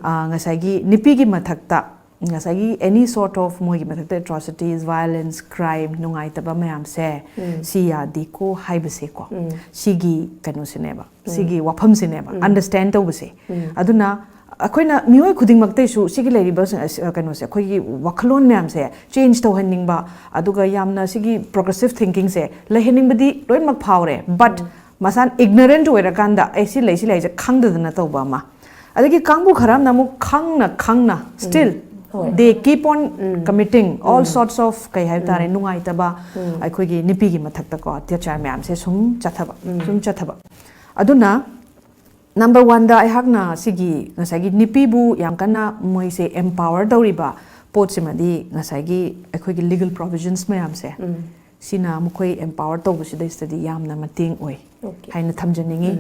ꯉꯁꯥꯏꯒꯤ ꯅꯨꯄꯤꯒꯤ ꯃꯊꯛꯇ ꯉꯁꯥꯏꯒꯤ any sort of ꯃꯣꯏꯒꯤ ꯃꯊꯛꯇ atrocities, violence, crime, ꯅꯨꯡꯉꯥꯏꯇꯕ ꯃꯌꯥꯝꯁꯦ, ꯁꯤ ꯌꯥꯗꯦꯀꯣ ꯍꯥꯏꯕꯁꯦꯀꯣ, ꯁꯤꯒꯤ ꯀꯩꯅꯣꯁꯤꯅꯦꯕ, ꯁꯤꯒꯤ ꯋꯥꯐꯝꯁꯤꯅꯦꯕ ꯑꯟꯗꯔꯁꯇꯦꯟ ꯇꯧꯕꯁꯦ꯫ ꯑꯗꯨꯅ ꯑꯩꯈꯣꯏꯅ ꯃꯤꯑꯣꯏ ꯈꯨꯗꯤꯡꯃꯛꯇꯩꯁꯨ ꯁꯤꯒꯤ ꯂꯩꯔꯤꯕ ꯀꯩꯅꯣꯁꯦ, ꯑꯩꯈꯣꯏꯒꯤ ꯋꯥꯈꯜꯂꯣꯟ ꯃꯌꯥꯝꯁꯦ ꯆꯦꯟꯖ ꯇꯧꯍꯟꯅꯤꯡꯕ, ꯑꯗꯨꯒ ꯌꯥꯝꯅ ꯁꯤꯒꯤ ꯄ꯭ꯔꯣꯒ꯭ꯔꯦꯁꯤꯞ ꯊꯤꯡꯀꯤꯡꯁꯦ ꯂꯩꯍꯟꯅꯤꯡꯕꯗꯤ ꯂꯣꯏꯅꯃꯛ ꯐꯥꯎꯔꯦ꯫ ꯕꯠ ꯃꯁꯥꯅ ꯏꯒꯅꯣꯔꯦꯟꯠ ꯑꯣꯏꯔꯀꯥꯟꯗ, ꯑꯦ, ꯁꯤ ꯂꯩ, ꯁꯤ ꯂꯩ ꯍꯥꯏꯁꯦ ꯈꯪꯗꯗꯅ ꯇꯧꯕ ꯑꯃ꯫ ꯑꯗꯒꯤ ꯀꯥꯡꯕꯨ ꯈꯔ ꯑꯃꯅ ꯑꯃꯨꯛ ꯈꯪꯅ ꯈꯪꯅ still they keep on committing all sorts of, ꯀꯩ ꯍꯥꯏꯕ ꯇꯥꯔꯦ, ꯅꯨꯡꯉꯥꯏꯇꯕ, ꯑꯩꯈꯣꯏꯒꯤ ꯅꯨꯄꯤꯒꯤ ꯃꯊꯛꯇꯀꯣ ꯑꯇ꯭ꯌꯥꯆꯥꯔ ꯃꯌꯥꯝꯁꯦ ꯁꯨꯝ ꯆꯠꯊꯕ, ꯁꯨꯝ ꯆꯠꯊꯕ꯫ ꯑꯗꯨꯅ ꯅꯝꯕꯔ ꯋꯥꯟꯗ ꯑꯩꯍꯥꯛꯅ ꯁꯤꯒꯤ ꯉꯁꯥꯏꯒꯤ ꯅꯨꯄꯤꯕꯨ ꯌꯥꯝ ꯀꯟꯅ ꯃꯣꯏꯁꯦ ꯑꯦꯝꯄꯥꯋꯔ ꯇꯧꯔꯤꯕ ꯄꯣꯠꯁꯤꯃꯗꯤ ꯉꯁꯥꯏꯒꯤ ꯑꯩꯈꯣꯏꯒꯤ ꯂꯤꯒꯜ ꯄ꯭ꯔꯣꯚꯤꯖꯟꯁ ꯃꯌꯥꯝꯁꯦ, ꯁꯤꯅ ꯃꯈꯣꯏ ꯑꯦꯝꯄꯥꯋꯔ ꯇꯧꯕꯁꯤꯗꯩꯁꯤꯗꯗꯤ ꯌꯥꯝꯅ ꯃꯇꯦꯡ ꯑꯣꯏ ꯍꯥꯏꯅ ꯊꯝꯖꯅꯤꯡꯉꯤ꯫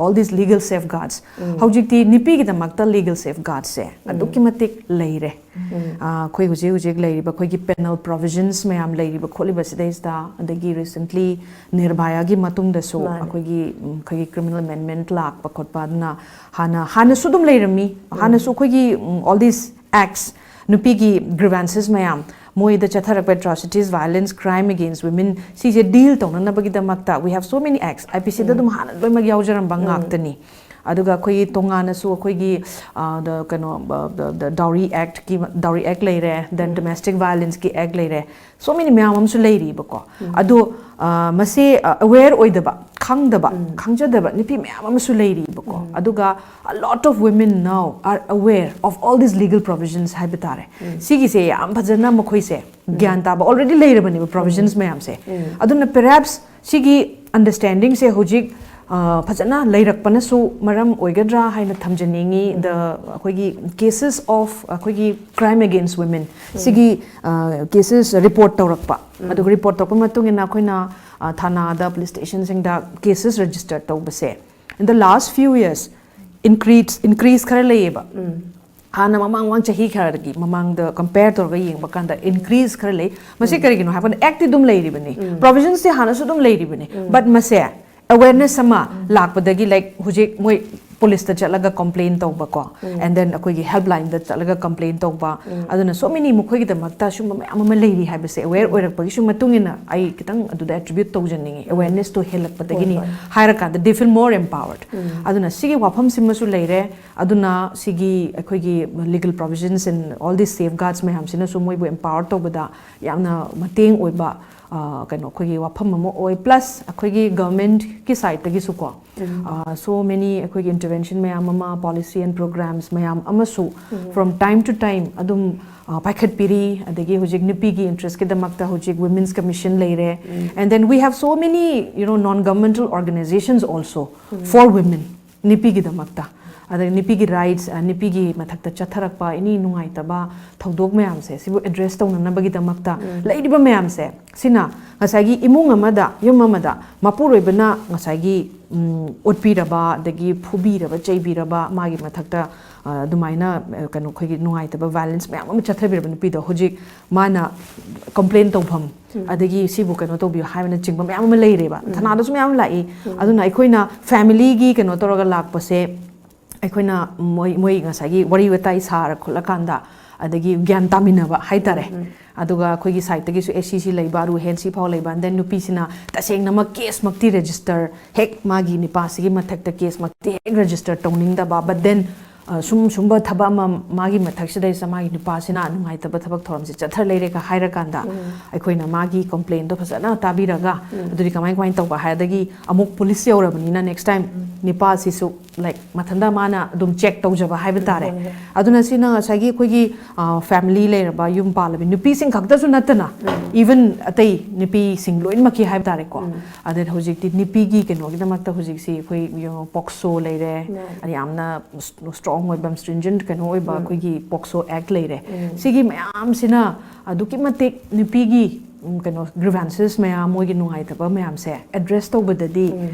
All these legal safeguards, ꯍꯧꯖꯤꯛꯇꯤ ꯅꯨꯄꯤꯒꯤꯗꯃꯛꯇ ꯂꯤꯒꯜ ꯁꯦꯐꯒꯥꯔꯗꯁꯦ ꯑꯗꯨꯛꯀꯤ ꯃꯇꯤꯛ ꯂꯩꯔꯦ꯫ ꯑꯩꯈꯣꯏ ꯍꯧꯖꯤꯛ ꯍꯧꯖꯤꯛ ꯂꯩꯔꯤꯕ ꯑꯩꯈꯣꯏꯒꯤ ꯄꯦꯅꯦꯜ ꯄ꯭ꯔꯣꯚꯤꯖꯟꯁ ꯃꯌꯥꯝ ꯂꯩꯔꯤꯕ ꯈꯣꯠꯂꯤꯕ ꯁꯤꯗꯩꯁꯤꯗ, ꯑꯗꯒꯤ ꯔꯤꯁꯦꯟꯠꯂꯤ ꯅꯤꯔꯚꯌꯥꯒꯤ ꯃꯇꯨꯡꯗꯁꯨ ꯑꯩꯈꯣꯏꯒꯤ, ꯑꯩꯈꯣꯏꯒꯤ ꯀ꯭ꯔꯤꯃꯤꯅꯦꯜ ꯑꯦꯃꯦꯟꯃꯦꯟꯠ ꯂꯥꯛꯄ ꯈꯣꯠꯄ, ꯑꯗꯨꯅ ꯍꯥꯟꯅ, ꯍꯥꯟꯅꯁꯨ ꯑꯗꯨꯝ ꯂꯩꯔꯝꯃꯤ꯫ ꯍꯥꯟꯅꯁꯨ ꯑꯩꯈꯣꯏꯒꯤ, all these acts, ꯅꯨꯄꯤꯒꯤ grievances ꯃꯌꯥꯝ, ꯃꯣꯏꯗ ꯆꯠꯊꯔꯛꯄ atrocities, violence, crime against women, ꯁꯤꯁꯦ ꯗꯤꯜ ꯇꯧꯅꯅꯕꯒꯤꯗꯃꯛꯇ we have so many acts, IPCꯗ ꯑꯗꯨꯝ ꯍꯥꯟꯅ ꯂꯣꯏꯅꯃꯛ ꯌꯥꯎꯖꯔꯝꯕ ꯉꯥꯛꯇꯅꯤ꯫ ꯑꯗꯨꯒ ꯑꯩꯈꯣꯏꯒꯤ ꯇꯣꯉꯥꯟꯅꯁꯨ ꯑꯩꯈꯣꯏꯒꯤ ꯑ, the, ꯀꯩꯅꯣ, the, the dowry act ꯀꯤ, dowry act ꯂꯩꯔꯦ, then domestic violence ꯀꯤ act ꯂꯩꯔꯦ, so many ꯃꯌꯥꯝ ꯑꯃꯁꯨ ꯂꯩꯔꯤꯕꯀꯣ. ꯑꯗꯣ ꯑ, ꯃꯁꯤ ꯑ, aware ꯑꯣꯏꯗꯕ, ꯈꯪꯗꯕ, ꯈꯪꯖꯗꯕ ꯅꯨꯄꯤ ꯃꯌꯥꯝ ꯑꯃꯁꯨ ꯂꯩꯔꯤꯕꯀꯣ. ꯑꯗꯨꯒ a lot of women now are aware of all these legal provisions ꯍꯥꯏꯕ ꯇꯥꯔꯦ. ꯁꯤꯒꯤꯁꯦ ꯌꯥꯝ ꯐꯖꯅ ꯃꯈꯣꯏꯁꯦ ꯒ꯭ꯌꯥꯟ ꯇꯥꯕ already ꯂꯩꯔꯕꯅꯦꯕ, provisions ꯃꯌꯥꯝꯁꯦ. ꯑꯗꯨꯅ perhaps ꯁꯤꯒꯤ understanding ꯁꯦ ꯍꯧꯖꯤꯛ ꯑ, ꯐꯖꯅ ꯂꯩꯔꯛꯄꯅꯁꯨ ꯃꯔꯝ ꯑꯣꯏꯒꯗ꯭ꯔꯥ ꯍꯥꯏꯅ ꯊꯝꯖꯅꯤꯡꯉꯤ. The ꯑꯩꯈꯣꯏꯒꯤ cases of ꯑꯩꯈꯣꯏꯒꯤ crime against women ꯁꯤꯒꯤ cases report ꯇꯧꯔꯛꯄ, ꯑꯗꯨꯒ report ꯇꯧꯔꯛꯄ ꯃꯇꯨꯡ ꯏꯟꯅ ꯑꯩꯈꯣꯏꯅ ꯑ, ꯊꯥꯅꯥꯗ, police station ꯁꯤꯡꯗ cases register ꯇꯧꯕꯁꯦ in the last few years increase increase ꯈꯔ ꯂꯩꯌꯦꯕ. ꯍꯥꯟꯅ ꯃꯃꯥꯡ ꯃꯃꯥꯡ ꯆꯍꯤ ꯈꯔꯒꯤ ꯃꯃꯥꯡꯗ compare ꯇꯧꯔꯒ ꯌꯦꯡꯕ ꯀꯥꯟꯗ increase ꯈꯔ ꯂꯩ. ꯃꯁꯤ ꯀꯔꯤꯒꯤꯅꯣ ꯍꯥꯏꯕ ꯀꯥꯟꯗ act ꯇꯤ ꯑꯗꯨꯝ ꯂꯩꯔꯤꯕꯅꯤ, provisions ꯇꯤ ꯍꯥꯟꯅꯁꯨ ꯑꯗꯨꯝ ꯂꯩꯔꯤꯕꯅꯤ, but ꯃꯁꯦ awareness ꯑꯃ ꯂꯥꯛꯄꯗꯒꯤ, like, ꯍꯧꯖꯤꯛ ꯃꯣꯏ police ꯇ ꯆꯠꯂꯒ complain ꯇꯧꯕꯀꯣ, and then ꯑꯩꯈꯣꯏꯒꯤ helpline ꯗ ꯆꯠꯂꯒ complain ꯇꯧꯕ, ꯑꯗꯨꯅ so many ꯃꯈꯣꯏꯒꯤꯗꯃꯛꯇ ꯁꯨꯝꯕ ꯃꯌꯥꯝ ꯑꯃ ꯂꯩꯔꯤ ꯍꯥꯏꯕꯁꯦ aware ꯑꯣꯏꯔꯛꯄꯒꯤꯁꯨ ꯃꯇꯨꯡ ꯏꯟꯅ ꯑꯩ ꯈꯤꯇꯪ ꯑꯗꯨꯗ attribute ꯇꯧꯖꯅꯤꯡꯉꯤ, awareness ꯇꯣ ꯍꯦꯜꯂꯛꯄꯗꯒꯤꯅꯤ ꯍꯣꯏ, ꯍꯣꯏ꯫ ꯍꯥꯏꯔꯀꯥꯟꯗ they feel more empowered. ꯑꯗꯨꯅ ꯁꯤꯒꯤ ꯋꯥꯐꯝꯁꯤꯃꯁꯨ ꯂꯩꯔꯦ. ꯑꯗꯨꯅ ꯁꯤꯒꯤ ꯑꯩꯈꯣꯏꯒꯤ legal provisions and all these safeguards ꯃꯌꯥꯝꯁꯤꯅꯁꯨ ꯃꯣꯏꯕꯨ empower ꯇꯧꯕꯗ ꯌꯥꯝꯅ ꯃꯇꯦꯡ ꯑꯣꯏꯕ, ꯑ, ꯀꯩꯅꯣ, ꯑꯩꯈꯣꯏꯒꯤ ꯋꯥꯐꯝ ꯑꯃ ꯑꯣꯏ. Plus ꯑꯩꯈꯣꯏꯒꯤ government ꯀꯤ side ꯇꯒꯤꯁꯨꯀꯣ, ꯑ, so many ꯑꯩꯈꯣꯏꯒꯤ intervention ꯃꯌꯥꯝ ꯑꯃ, policy and programs ꯃꯌꯥꯝ ꯑꯃꯁꯨ from time to time ꯑꯗꯨꯝ, ꯑ, ꯄꯥꯏꯈꯠꯄꯤꯔꯤ. ꯑꯗꯒꯤ ꯍꯧꯖꯤꯛ ꯅꯨꯄꯤꯒꯤ interest ꯀꯤꯗꯃꯛꯇ ꯍꯧꯖꯤꯛ Women's Commission ꯂꯩꯔꯦ. And then we have so many, you know, non-governmental organizations also for women, ꯅꯨꯄꯤꯒꯤꯗꯃꯛꯇ. ꯑꯗꯩ ꯅꯨꯄꯤꯒꯤ rights, ꯑ, ꯅꯨꯄꯤꯒꯤ ꯃꯊꯛꯇ ꯆꯠꯊꯔꯛꯄ any ꯅꯨꯡꯉꯥꯏꯇꯕ ꯊꯧꯗꯣꯛ ꯃꯌꯥꯝꯁꯦ ꯁꯤꯕꯨ address ꯇꯧꯅꯅꯕꯒꯤꯗꯃꯛꯇ ꯂꯩꯔꯤꯕ ꯃꯌꯥꯝꯁꯦ, ꯁꯤꯅ ꯉꯁꯥꯏꯒꯤ ꯏꯃꯨꯡ ꯑꯃꯗ, ꯌꯨꯝ ꯑꯃꯗ ꯃꯄꯨꯔꯣꯏꯕꯅ ꯉꯁꯥꯏꯒꯤ, ꯎꯝ, ꯑꯣꯠꯄꯤꯔꯕ, ꯑꯗꯒꯤ ꯐꯨꯕꯤꯔꯕ, ꯆꯩꯕꯤꯔꯕ, ꯃꯥꯒꯤ ꯃꯊꯛꯇ, ꯑ, ꯑꯗꯨꯃꯥꯏꯅ, ꯑ, ꯀꯩꯅꯣ, ꯑꯩꯈꯣꯏꯒꯤ ꯅꯨꯡꯉꯥꯏꯇꯕ violence ꯃꯌꯥꯝ ꯑꯃ ꯆꯠꯊꯕꯤꯔꯕ ꯅꯨꯄꯤꯗꯣ ꯍꯧꯖꯤꯛ ꯃꯥꯅ complain ꯇꯧꯐꯝ, ꯑꯗꯒꯤ ꯁꯤꯕꯨ ꯀꯩꯅꯣ ꯇꯧꯕꯤꯌꯨ ꯍꯥꯏꯕꯅꯆꯤꯡꯕ ꯃꯌꯥꯝ ꯑꯃ ꯂꯩꯔꯦꯕ꯫ ꯊꯅꯥꯗꯁꯨ ꯃꯌꯥꯝ ꯂꯥꯛꯏ꯫ ꯑꯗꯨꯅ ꯑꯩꯈꯣꯏꯅ family ꯒꯤ ꯀꯩꯅꯣ ꯇꯧꯔꯒ ꯂꯥꯛꯄꯁꯦ, ꯑꯩꯈꯣꯏꯅ ꯃꯣꯏ, ꯃꯣꯏ ꯉꯁꯥꯏꯒꯤ ꯋꯥꯔꯤ ꯋꯥꯇꯥꯏ ꯁꯥꯔ ꯈꯣꯠꯂꯀꯥꯟꯗ, ꯑꯗꯒꯤ ꯒ꯭ꯌꯥꯟ ꯇꯥꯃꯤꯟꯅꯕ ꯍꯥꯏꯇꯥꯔꯦ꯫ ꯑꯗꯨꯒ ꯑꯩꯈꯣꯏꯒꯤ ꯁꯥꯏꯠꯇꯒꯤꯁꯨ ꯑꯦ ꯁꯤ ꯁꯤ ꯂꯩꯕ, ꯑꯔꯨ ꯍꯦꯟ ꯁꯤ ꯐꯥꯎ ꯂꯩꯕ, and then ꯅꯨꯄꯤꯁꯤꯅ ꯇꯁꯦꯡꯅꯃꯛ ꯀꯦꯁꯃꯛꯇꯤ ꯔꯦꯖꯤꯁꯇꯔ, ꯍꯦꯛ ꯃꯥꯒꯤ ꯅꯤꯄꯥꯁꯤꯒꯤ ꯃꯊꯛꯇ ꯀꯦꯁꯃꯛꯇꯤ ꯍꯦꯛ ꯔꯦꯖꯤꯁꯇꯔ ꯇꯧꯅꯤꯡꯗꯕ, but then ꯑ, ꯁꯨꯝ ꯁꯨꯝꯕ ꯊꯕꯛ ꯑꯃ ꯃꯥꯒꯤ ꯃꯊꯛꯁꯤꯗꯩꯁꯤꯗ ꯃꯥꯒꯤ ꯅꯨꯄꯥꯁꯤꯅ ꯅꯨꯡꯉꯥꯏꯇꯕ ꯊꯕꯛ ꯊꯧꯔꯝꯁꯦ ꯆꯠꯊ ꯂꯩꯔꯦꯒ ꯍꯥꯏꯔꯀꯥꯟꯗ ꯑꯩꯈꯣꯏꯅ ꯃꯥꯒꯤ ꯀꯝꯄ꯭ꯂꯦꯟꯗꯣ ꯐꯖꯅ ꯇꯥꯕꯤꯔꯒ, ꯑꯗꯨꯗꯤ ꯀꯃꯥꯏ ꯀꯃꯥꯏꯅ ꯇꯧꯕ ꯍꯥꯏꯔꯗꯒꯤ, ꯑꯃꯨꯛ ꯄꯨꯂꯤꯁ ꯌꯧꯔꯕꯅꯤꯅ next time ꯅꯤꯄꯥꯁꯤꯁꯨ, like, ꯃꯊꯟꯇ ꯃꯥꯅ ꯑꯗꯨꯝ ꯆꯦꯛ ꯇꯧꯖꯕ ꯍꯥꯏꯕ ꯇꯥꯔꯦ꯫ ꯑꯗꯨꯅ ꯁꯤꯅ ꯉꯁꯥꯏꯒꯤ ꯑꯩꯈꯣꯏꯒꯤ ꯐꯦꯃꯤꯂꯤ ꯂꯩꯔꯕ, ꯌꯨꯝ ꯄꯥꯜꯂꯕ ꯅꯨꯄꯤꯁꯤꯡ ꯈꯛꯇꯁꯨ ꯅꯠꯇꯅ, even ꯑꯇꯩ ꯅꯨꯄꯤꯁꯤꯡ ꯂꯣꯏꯅꯃꯛꯀꯤ ꯍꯥꯏꯕ ꯇꯥꯔꯦꯀꯣ꯫ ꯑꯗ ꯍꯧꯖꯤꯛꯇꯤ ꯅꯨꯄꯤꯒꯤ ꯀꯩꯅꯣꯒꯤꯗꯃꯛꯇ ꯍꯧꯖꯤꯛꯁꯤ ꯑꯩꯈꯣꯏ, you know, ꯄꯣꯛꯁꯣ ꯂꯩꯔꯦ, ꯌꯥꯝꯅ ꯁ꯭ꯇꯔꯣꯡ ꯑꯣꯏꯕ, ꯁ꯭ꯇ꯭ꯔꯤꯟꯖꯦꯟ ꯀꯩꯅꯣ ꯑꯣꯏꯕ ꯑꯩꯈꯣꯏꯒꯤ ꯄꯣꯛꯁꯣ ꯑꯦꯛ ꯂꯩꯔꯦ꯫ ꯁꯤꯒꯤ ꯃꯌꯥꯝꯁꯤꯅ ꯑꯗꯨꯛꯀꯤ ꯃꯇꯤꯛ ꯅꯨꯄꯤꯒꯤ, ꯎꯝ, ꯀꯩꯅꯣ, ꯒ꯭ꯔꯤꯚꯥꯟꯁꯦꯁ ꯃꯌꯥꯝ, ꯃꯣꯏꯒꯤ ꯅꯨꯡꯉꯥꯏꯇꯕ ꯃꯌꯥꯝꯁꯦ ꯑꯦꯗ꯭ꯔꯦꯁ ꯇꯧꯕꯗꯗꯤ,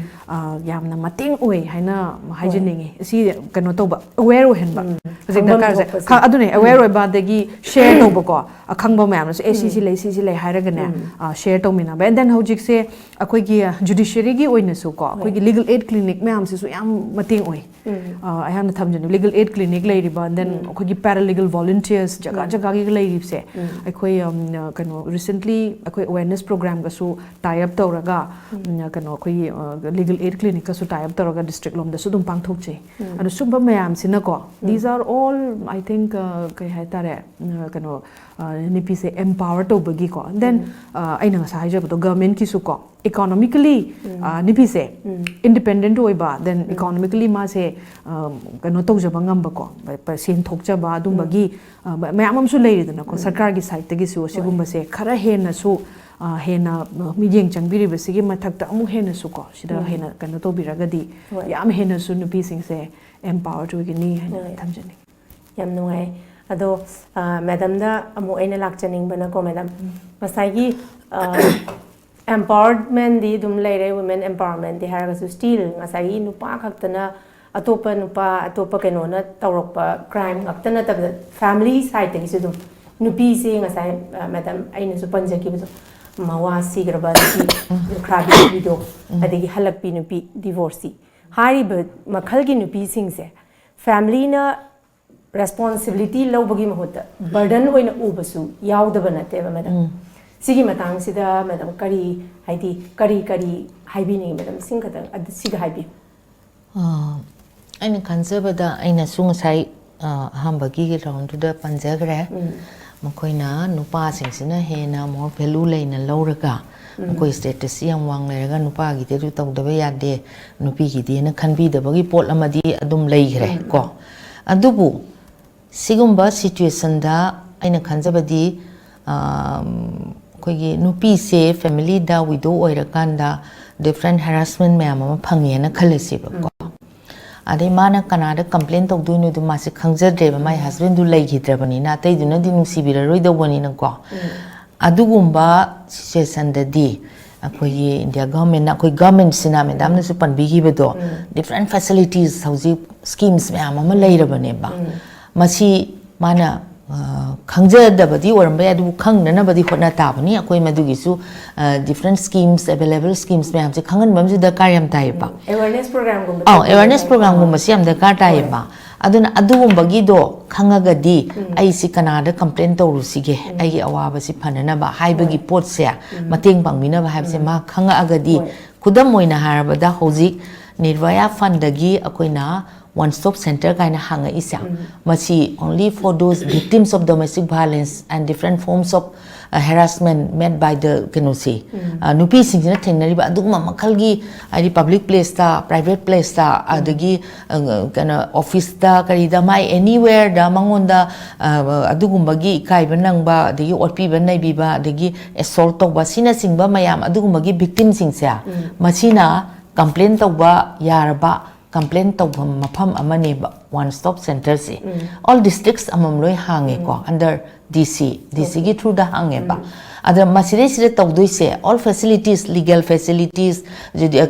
ꯑ, ꯌꯥꯝꯅ ꯃꯇꯦꯡ ꯑꯣꯏ ꯍꯥꯏꯅ ꯍꯥꯏꯖꯅꯤꯡꯉꯤ꯫ ꯁꯤ ꯀꯩꯅꯣ ꯇꯧꯕ, ꯑꯋꯦꯔ ꯑꯣꯏꯍꯟꯕ꯫ ꯍꯧꯖꯤꯛ ꯈꯪꯐꯝ ꯗꯔꯀꯥꯔꯁꯦ ꯊꯣꯛꯄꯁꯦ꯫ ꯈ-, ꯑꯗꯨꯅꯦ, ꯑꯋꯦꯔ ꯑꯣꯏꯕ, ꯑꯗꯒꯤ ꯁꯦꯌꯔ ꯇꯧꯕꯀꯣ, ꯑꯈꯪꯕ ꯃꯌꯥꯝꯅꯁꯨ, "ꯑꯦ, ꯁꯤ, ꯁꯤ ꯂꯩ, ꯁꯤ, ꯁꯤ ꯂꯩ" ꯍꯥꯏꯔꯒꯅꯦ, ꯑ, ꯁꯦꯌꯔ ꯇꯧꯃꯤꯟꯅꯕ꯫ And then ꯍꯧꯖꯤꯛꯁꯦ ꯑꯩꯈꯣꯏꯒꯤ ꯖꯨꯗꯤꯁꯤꯌꯔꯤꯒꯤ ꯑꯣꯏꯅꯁꯨꯀꯣ, ꯑꯩꯈꯣꯏꯒꯤ ꯂꯤꯒꯜ ꯑꯦꯗ ꯀ꯭ꯂꯤꯅꯤꯛ ꯃꯌꯥꯝꯁꯤꯁꯨ ꯌꯥꯝ ꯃꯇꯦꯡ ꯑꯣꯏ꯫ ꯑ, ꯑꯩꯍꯥꯛꯅ ꯊꯝꯖꯅꯤꯡꯉꯤ, ꯂꯤꯒꯜ ꯑꯦꯗ ꯀ꯭ꯂꯤꯅꯤꯛ ꯂꯩꯔꯤꯕ, and then ꯑꯩꯈꯣꯏꯒꯤ ꯄꯦꯔꯥꯂꯤꯒꯜ ꯚꯣꯂꯨꯟꯇꯤꯌꯔꯁ ꯖꯒꯥ ꯖꯒꯥꯒꯤ ꯂꯩꯔꯤꯕꯁꯦ, ꯑꯩꯈꯣꯏ, ꯎꯝ, ꯀꯩꯅꯣ, ꯔꯤꯁꯦꯟꯠꯂꯤ ꯑꯩꯈꯣꯏ ꯑꯋꯦꯔꯅꯦꯁ ꯄ꯭ꯔꯣꯒ꯭ꯔꯥꯝꯒꯁꯨ ꯇꯥꯏ ꯑꯞ ꯇꯧꯔꯒ, ꯎꯝ, ꯀꯩꯅꯣ, ꯑꯩꯈꯣꯏꯒꯤ, ꯑ, ꯂꯤꯒꯜ ꯑꯦꯗ ꯀ꯭ꯂꯤꯅꯤꯛꯀꯁꯨ ꯇꯥꯏ ꯑꯞ ꯇꯧꯔꯒ ꯗꯤꯁꯇ꯭ꯔꯤꯛ ꯂꯣꯝꯗꯁꯨ ꯑꯗꯨꯝ ꯄꯥꯡꯊꯣꯛꯆꯩ꯫ ꯑꯗꯣ ꯁꯨꯝꯕ ꯃꯌꯥꯝꯁꯤꯅꯀꯣ, these are all, I think, ꯑ, ꯀꯩ ꯍꯥꯏꯇꯥꯔꯦ, ꯑ, ꯀꯩꯅꯣ, ꯑ, ꯅꯨꯄꯤꯁꯦ ꯑꯦꯝꯄꯥꯋꯔ ꯇꯧꯕꯒꯤꯀꯣ, then, ꯑ, ꯑꯩꯅ ꯉꯁꯥꯏ ꯍꯥꯏꯖꯕꯗꯣ, ꯒꯚꯔꯟꯃꯦꯟꯠꯀꯤꯁꯨꯀꯣ, ꯏꯀꯣꯅꯣꯃꯤꯀꯦꯂꯤ, ꯑ, ꯅꯨꯄꯤꯁꯦ ꯏꯟꯗꯤꯄꯦꯟꯗꯦꯟꯠ ꯑꯣꯏꯕ, then ꯏꯀꯣꯅꯣꯃꯤꯀꯦꯂꯤ ꯃꯥꯁꯦ, ꯑ, ꯀꯩꯅꯣ ꯇꯧꯖꯕ ꯉꯝꯕꯀꯣ, ꯄ-, ꯄ-, ꯁꯦꯟ ꯊꯣꯛꯆꯕ ꯑꯗꯨꯝꯕꯒꯤ, ꯑ, ꯃ-, ꯃꯌꯥꯝ ꯑꯃꯁꯨ ꯂꯩꯔꯤꯗꯅꯀꯣ, ꯁꯔꯀꯥꯔꯒꯤ ꯁꯥꯏꯠꯇꯒꯤꯁꯨ ꯑꯁꯤꯒꯨꯝꯕꯁꯦ ꯈꯔ ꯍꯦꯟꯅꯁꯨ, ꯑ, ꯍꯦꯟꯅ ꯃꯤꯠꯌꯦꯡ ꯆꯪꯕꯤꯔꯤꯕꯁꯤꯒꯤ ꯃꯊꯛꯇ ꯑꯃꯨꯛ ꯍꯦꯟꯅꯁꯨꯀꯣ, ꯁꯤꯗ ꯍꯦꯟꯅ ꯀꯩꯅꯣ ꯇꯧꯕꯤꯔꯒꯗꯤ ꯌꯥꯝ ꯍꯦꯟꯅꯁꯨ ꯅꯨꯄꯤꯁꯤꯡꯁꯦ ꯑꯦꯝꯄꯥꯋꯔ ꯑꯣꯏꯒꯅꯤ ꯍꯥꯏꯅ ꯊꯝꯖꯅꯤꯡꯉꯤ꯫ ꯌꯥꯝ ꯅꯨꯡꯉꯥꯏ꯫ ꯑꯗꯣ, ꯑ, ꯃꯦꯗꯥꯝꯗ ꯑꯃꯨꯛ ꯑꯩꯅ ꯂꯥꯛꯆꯅꯤꯡꯕꯅꯀꯣ, ꯃꯦꯗꯥꯝ, ꯉꯁꯥꯏꯒꯤ, ꯑ, ꯑꯦꯝꯄꯥꯋꯔꯃꯦꯟꯗꯤ ꯑꯗꯨꯝ ꯂꯩꯔꯦ, ꯋꯨꯃꯦꯟ ꯑꯦꯝꯄꯥꯋꯔꯃꯦꯟꯗꯤ ꯍꯥꯏꯔꯒꯁꯨ, ꯁ꯭ꯇꯤꯜ ꯉꯁꯥꯏꯒꯤ ꯅꯨꯄꯥ ꯈꯛꯇꯅ ꯑꯇꯣꯞꯄ ꯅꯨꯄꯥ, ꯑꯇꯣꯞꯄ ꯀꯩꯅꯣꯅ ꯇꯧꯔꯛꯄ ꯀ꯭ꯔꯥꯏꯝ ꯈꯛꯇ ꯅꯠꯇꯕꯗ, ꯐꯦꯃꯤꯂꯤ ꯁꯥꯏꯠꯇꯒꯤꯁꯨ ꯑꯗꯨꯝ ꯅꯨꯄꯤꯁꯦ ꯉꯁꯥꯏ, ꯑ, ꯃꯦꯗꯥꯝ ꯑꯩꯅꯁꯨ ꯄꯟꯖꯈꯤꯕꯗꯣ, ꯃꯋꯥ ꯁꯤꯈ꯭ꯔꯕ ꯅꯨꯄꯤ, ꯂꯨꯈ꯭ꯔꯥꯕꯤ ꯅꯨꯄꯤꯗꯣ, ꯑꯗꯒꯤ ꯍꯜꯂꯛꯄꯤ ꯅꯨꯄꯤ, ꯗꯤꯚꯣꯔꯁꯤ ꯍꯥꯏꯔꯤꯕ ꯃꯈꯜꯒꯤ ꯅꯨꯄꯤꯁꯤꯡꯁꯦ ꯐꯦꯃꯤꯂꯤꯅ ꯔꯦꯁꯄꯣꯟꯁꯤꯕꯤꯂꯤꯇꯤ ꯂꯧꯕꯒꯤ ꯃꯍꯨꯠꯇ ꯕꯔꯗꯟ ꯑꯣꯏꯅ ꯎꯕꯁꯨ ꯌꯥꯎꯗꯕ ꯅꯠꯇꯦꯕ, ꯃꯦꯗꯥꯝ? ꯎꯝ꯫ ꯁꯤꯒꯤ ꯃꯇꯥꯡꯁꯤꯗ ꯃꯦꯗꯥꯝ ꯀꯔꯤ, ꯍꯥꯏꯗꯤ, ꯀꯔꯤ ꯀꯔꯤ ꯍꯥꯏꯕꯤꯅꯤꯡꯉꯤ, ꯃꯦꯗꯥꯝ? ꯁꯤꯡ ꯈꯛꯇꯪ ꯑꯗꯨ, ꯁꯤꯒ ꯍꯥꯏꯕꯤꯌꯨ꯫ ꯑꯥ, ꯑꯩꯅ ꯈꯟꯖꯕꯗ, ꯑꯩꯅꯁꯨ ꯉꯁꯥꯏ, ꯑꯥ, ꯑꯍꯥꯟꯕꯒꯤ ꯔꯥꯎꯟꯗꯨꯗ ꯄꯟꯖꯈ꯭ꯔꯦ꯫ ꯎꯝ꯫ ꯃꯈꯣꯏꯅ ꯅꯨꯄꯥꯁꯤꯡꯁꯤꯅ ꯍꯦꯟꯅ ꯃꯣꯔ ꯚꯦꯂꯨ ꯂꯩꯅ ꯂꯧꯔꯒ, ꯎꯝ꯫ ꯃꯈꯣꯏ ꯁ꯭ꯇꯦꯇꯁꯁꯤ ꯌꯥꯝ ꯋꯥꯡ ꯂꯩꯔꯒ ꯅꯨꯄꯥꯒꯤꯗꯤ ꯑꯗꯨ ꯇꯧꯗꯕ ꯌꯥꯗꯦ, ꯅꯨꯄꯤꯒꯤꯗꯤꯅ ꯈꯟꯕꯤꯗꯕꯒꯤ ꯄꯣꯠ ꯑꯃꯗꯤ ꯑꯗꯨꯝ ꯂꯩꯈ꯭ꯔꯦ ꯎꯝ꯫ ꯀꯣ꯫ ꯑꯗꯨꯕꯨ ꯁꯤꯒꯨꯝꯕ ꯁꯤꯆꯨꯋꯦꯁꯟꯗ ꯑꯩꯅ ꯈꯟꯖꯕꯗꯤ, ꯑꯥꯝ, ꯑꯩꯈꯣꯏꯒꯤ ꯅꯨꯄꯤꯁꯦ ꯐꯦꯃꯤꯂꯤꯗ ꯋꯤꯗꯣ ꯑꯣꯏꯔꯀꯥꯟꯗ ꯗꯤꯐ꯭ꯔꯦꯟ ꯍꯦꯔꯥꯁꯃꯦꯟ ꯃꯌꯥꯝ ꯑꯃ ꯐꯪꯉꯦꯅ ꯈꯜꯂꯁꯦꯕꯀꯣ꯫ ꯑꯗꯩ ꯃꯥꯅ ꯀꯅꯥꯗ ꯀꯝꯄ꯭ꯂꯦꯟ ꯇꯧꯗꯣꯏꯅꯣꯗꯣ ꯃꯥꯁꯦ ꯈꯪꯖꯗ꯭ꯔꯦꯕ, ꯃꯥꯏ ꯍꯁꯕꯦꯟꯗꯨ ꯂꯩꯈꯤꯗ꯭ꯔꯕꯅꯤꯅ, ꯑꯇꯩꯗꯨꯅꯗꯤ ꯅꯨꯡꯁꯤꯕꯤꯔꯔꯣꯏꯗꯧꯕꯅꯤꯅꯀꯣ꯫ ꯑꯗꯨꯒꯨꯝꯕ ꯁꯤꯆꯨꯋꯦꯁꯟꯗꯗꯤ ꯑꯩꯈꯣꯏꯒꯤ ꯏꯟꯗꯤꯌꯥ ꯒꯚꯔꯟꯃꯦꯟꯅ, ꯑꯩꯈꯣꯏ ꯒꯚꯔꯟꯃꯦꯟꯁꯤꯅ, ꯃꯦꯗꯥꯝꯅꯁꯨ ꯄꯟꯕꯤꯈꯤꯕꯗꯣ, ꯗꯤꯐ꯭ꯔꯦꯟ ꯐꯦꯁꯤꯂꯤꯇꯤꯁ, ꯍꯧꯖꯤꯛ ꯁ꯭ꯀꯤꯝꯁ ꯃꯌꯥꯝ ꯑꯃ ꯂꯩꯔꯕꯅꯦꯕ꯫ ꯃꯁꯤ ꯃꯥꯅ, ꯑ, ꯈꯪꯖꯗꯕꯗꯤ ꯑꯣꯏꯔꯝꯕ ꯌꯥꯏ, ꯑꯗꯨꯕꯨ ꯈꯪꯅꯅꯕꯗꯤ ꯍꯣꯠꯅ ꯇꯥꯕꯅꯤ꯫ ꯑꯩꯈꯣꯏ ꯃꯗꯨꯒꯤꯁꯨ, ꯑ, ꯗꯤꯐ꯭ꯔꯦꯟ ꯁ꯭ꯀꯤꯝꯁ, ꯑꯦꯕꯦꯂꯦꯕꯜ ꯁ꯭ꯀꯤꯝꯁ ꯃꯌꯥꯝꯁꯦ ꯈꯪꯍꯟꯕ ꯑꯃꯁꯨ ꯗꯔꯀꯥꯔ ꯌꯥꯝ ꯇꯥꯏꯌꯦꯕ꯫ ꯑꯦꯋꯦꯔꯅꯦꯁ ꯄ꯭ꯔꯣꯒ꯭ꯔꯥꯝꯒꯨꯝꯕ ꯑꯧ, ꯇꯧꯕ ꯑꯦꯋꯦꯔꯅꯦꯁ ꯃꯇꯝꯗ ꯄ꯭ꯔꯣꯒ꯭ꯔꯥꯝꯒꯨꯝꯕꯁꯤ ꯌꯥꯝ ꯗꯔꯀꯥꯔ ꯇꯥꯏꯌꯦꯕ꯫ ꯑꯗꯨꯅ ꯑꯗꯨꯒꯨꯝꯕꯒꯤꯗꯣ ꯈꯪꯉꯒꯗꯤ ꯑꯩꯁꯤ ꯀꯅꯥꯗ ꯀꯝꯄ꯭ꯂꯦꯟ ꯇꯧꯔꯨꯁꯤꯒꯦ, ꯑꯩꯒꯤ ꯑꯋꯥꯕꯁꯤ ꯐꯅꯅꯕ ꯍꯥꯏꯕꯒꯤ ꯄꯣꯠꯁꯦ, ꯃꯇꯦꯡ ꯄꯥꯡꯕꯤꯅꯕ ꯍꯥꯏꯕꯁꯦ ꯃꯥ ꯈꯪꯉꯛꯑꯒꯗꯤ, ꯍꯣꯏ꯫ ꯈꯨꯗꯝ ꯑꯣꯏꯅ ꯍꯥꯏꯔꯕꯗ, ꯍꯧꯖꯤꯛ ꯅꯤꯔꯚꯌꯥ ꯐꯟꯗꯒꯤ ꯑꯩꯈꯣꯏꯅ ꯋꯥꯟ ꯁ꯭ꯇꯣꯞ ꯁꯦꯟꯇꯔ ꯀꯥꯏꯅ ꯍꯥꯡꯉꯛꯏꯁꯦ, ꯃꯁꯤ only for those victims of domestic violence and different forms of, uh, harassment made by the, ꯀꯩꯅꯣꯁꯤ, ꯑ, ꯅꯨꯄꯤꯁꯤꯡꯁꯤꯅ ꯊꯦꯡꯅꯔꯤꯕ ꯑꯗꯨꯒꯨꯝꯕ ꯃꯈꯜꯒꯤ, ꯍꯥꯏꯗꯤ ꯄꯕ꯭ꯂꯤꯛ ꯄ꯭ꯂꯦꯁꯇ, ꯄ꯭ꯔꯥꯏꯚꯦꯠ ꯄ꯭ꯂꯦꯁꯇ, ꯑꯗꯒꯤ, ꯑ, ꯀꯩꯅꯣ, ꯑꯣꯐꯤꯁꯇ, ꯀꯔꯤꯗ, ꯃꯥꯏ ꯑꯦꯅꯤꯋꯦꯔꯗ ꯃꯉꯣꯟꯗ, ꯑ, ꯑꯗꯨꯒꯨꯝꯕꯒꯤ ꯏꯀꯥꯏꯕ ꯅꯪꯕ, ꯑꯗꯒꯤ ꯑꯣꯠꯄꯤꯕ ꯅꯩꯕꯤꯕ, ꯑꯗꯒꯤ ꯑꯦꯁꯣꯜꯠ ꯇꯧꯕ, ꯁꯤꯅꯆꯤꯡꯕ ꯃꯌꯥꯝ ꯑꯗꯨꯒꯨꯝꯕꯒꯤ ꯚꯤꯛꯇꯤꯝꯁꯤꯡꯁꯦ, ꯃꯁꯤꯅ ꯀꯝꯄ꯭ꯂꯦꯟ ꯇꯧꯕ ꯌꯥꯔꯕ ꯀꯝꯄ꯭ꯂꯦꯟ ꯇꯧꯐꯝ ꯃꯐꯝ ꯑꯃꯅꯦꯕ ꯋꯥꯟ ꯁ꯭ꯇꯣꯞ ꯁꯦꯟꯇꯔꯁꯦ꯫ ꯑꯣꯜ ꯗꯤꯁꯇ꯭ꯔꯤꯛꯁ ꯑꯃꯃꯝ ꯂꯣꯏ ꯍꯥꯡꯉꯦꯀꯣ, ꯑꯟꯗꯔ ꯗꯤ ꯁꯤ, ꯗꯤ ꯁꯤꯒꯤ ꯊ꯭ꯔꯨꯗ ꯍꯥꯡꯉꯦꯕ꯫ ꯑꯗ ꯃꯁꯤꯗꯩꯁꯤꯗ ꯇꯧꯗꯣꯏꯁꯦ, ꯑꯣꯜ ꯐꯦꯁꯤꯂꯤꯇꯤꯁ, ꯂꯤꯒꯦꯜ ꯐꯦꯁꯤꯂꯤꯇꯤꯁ,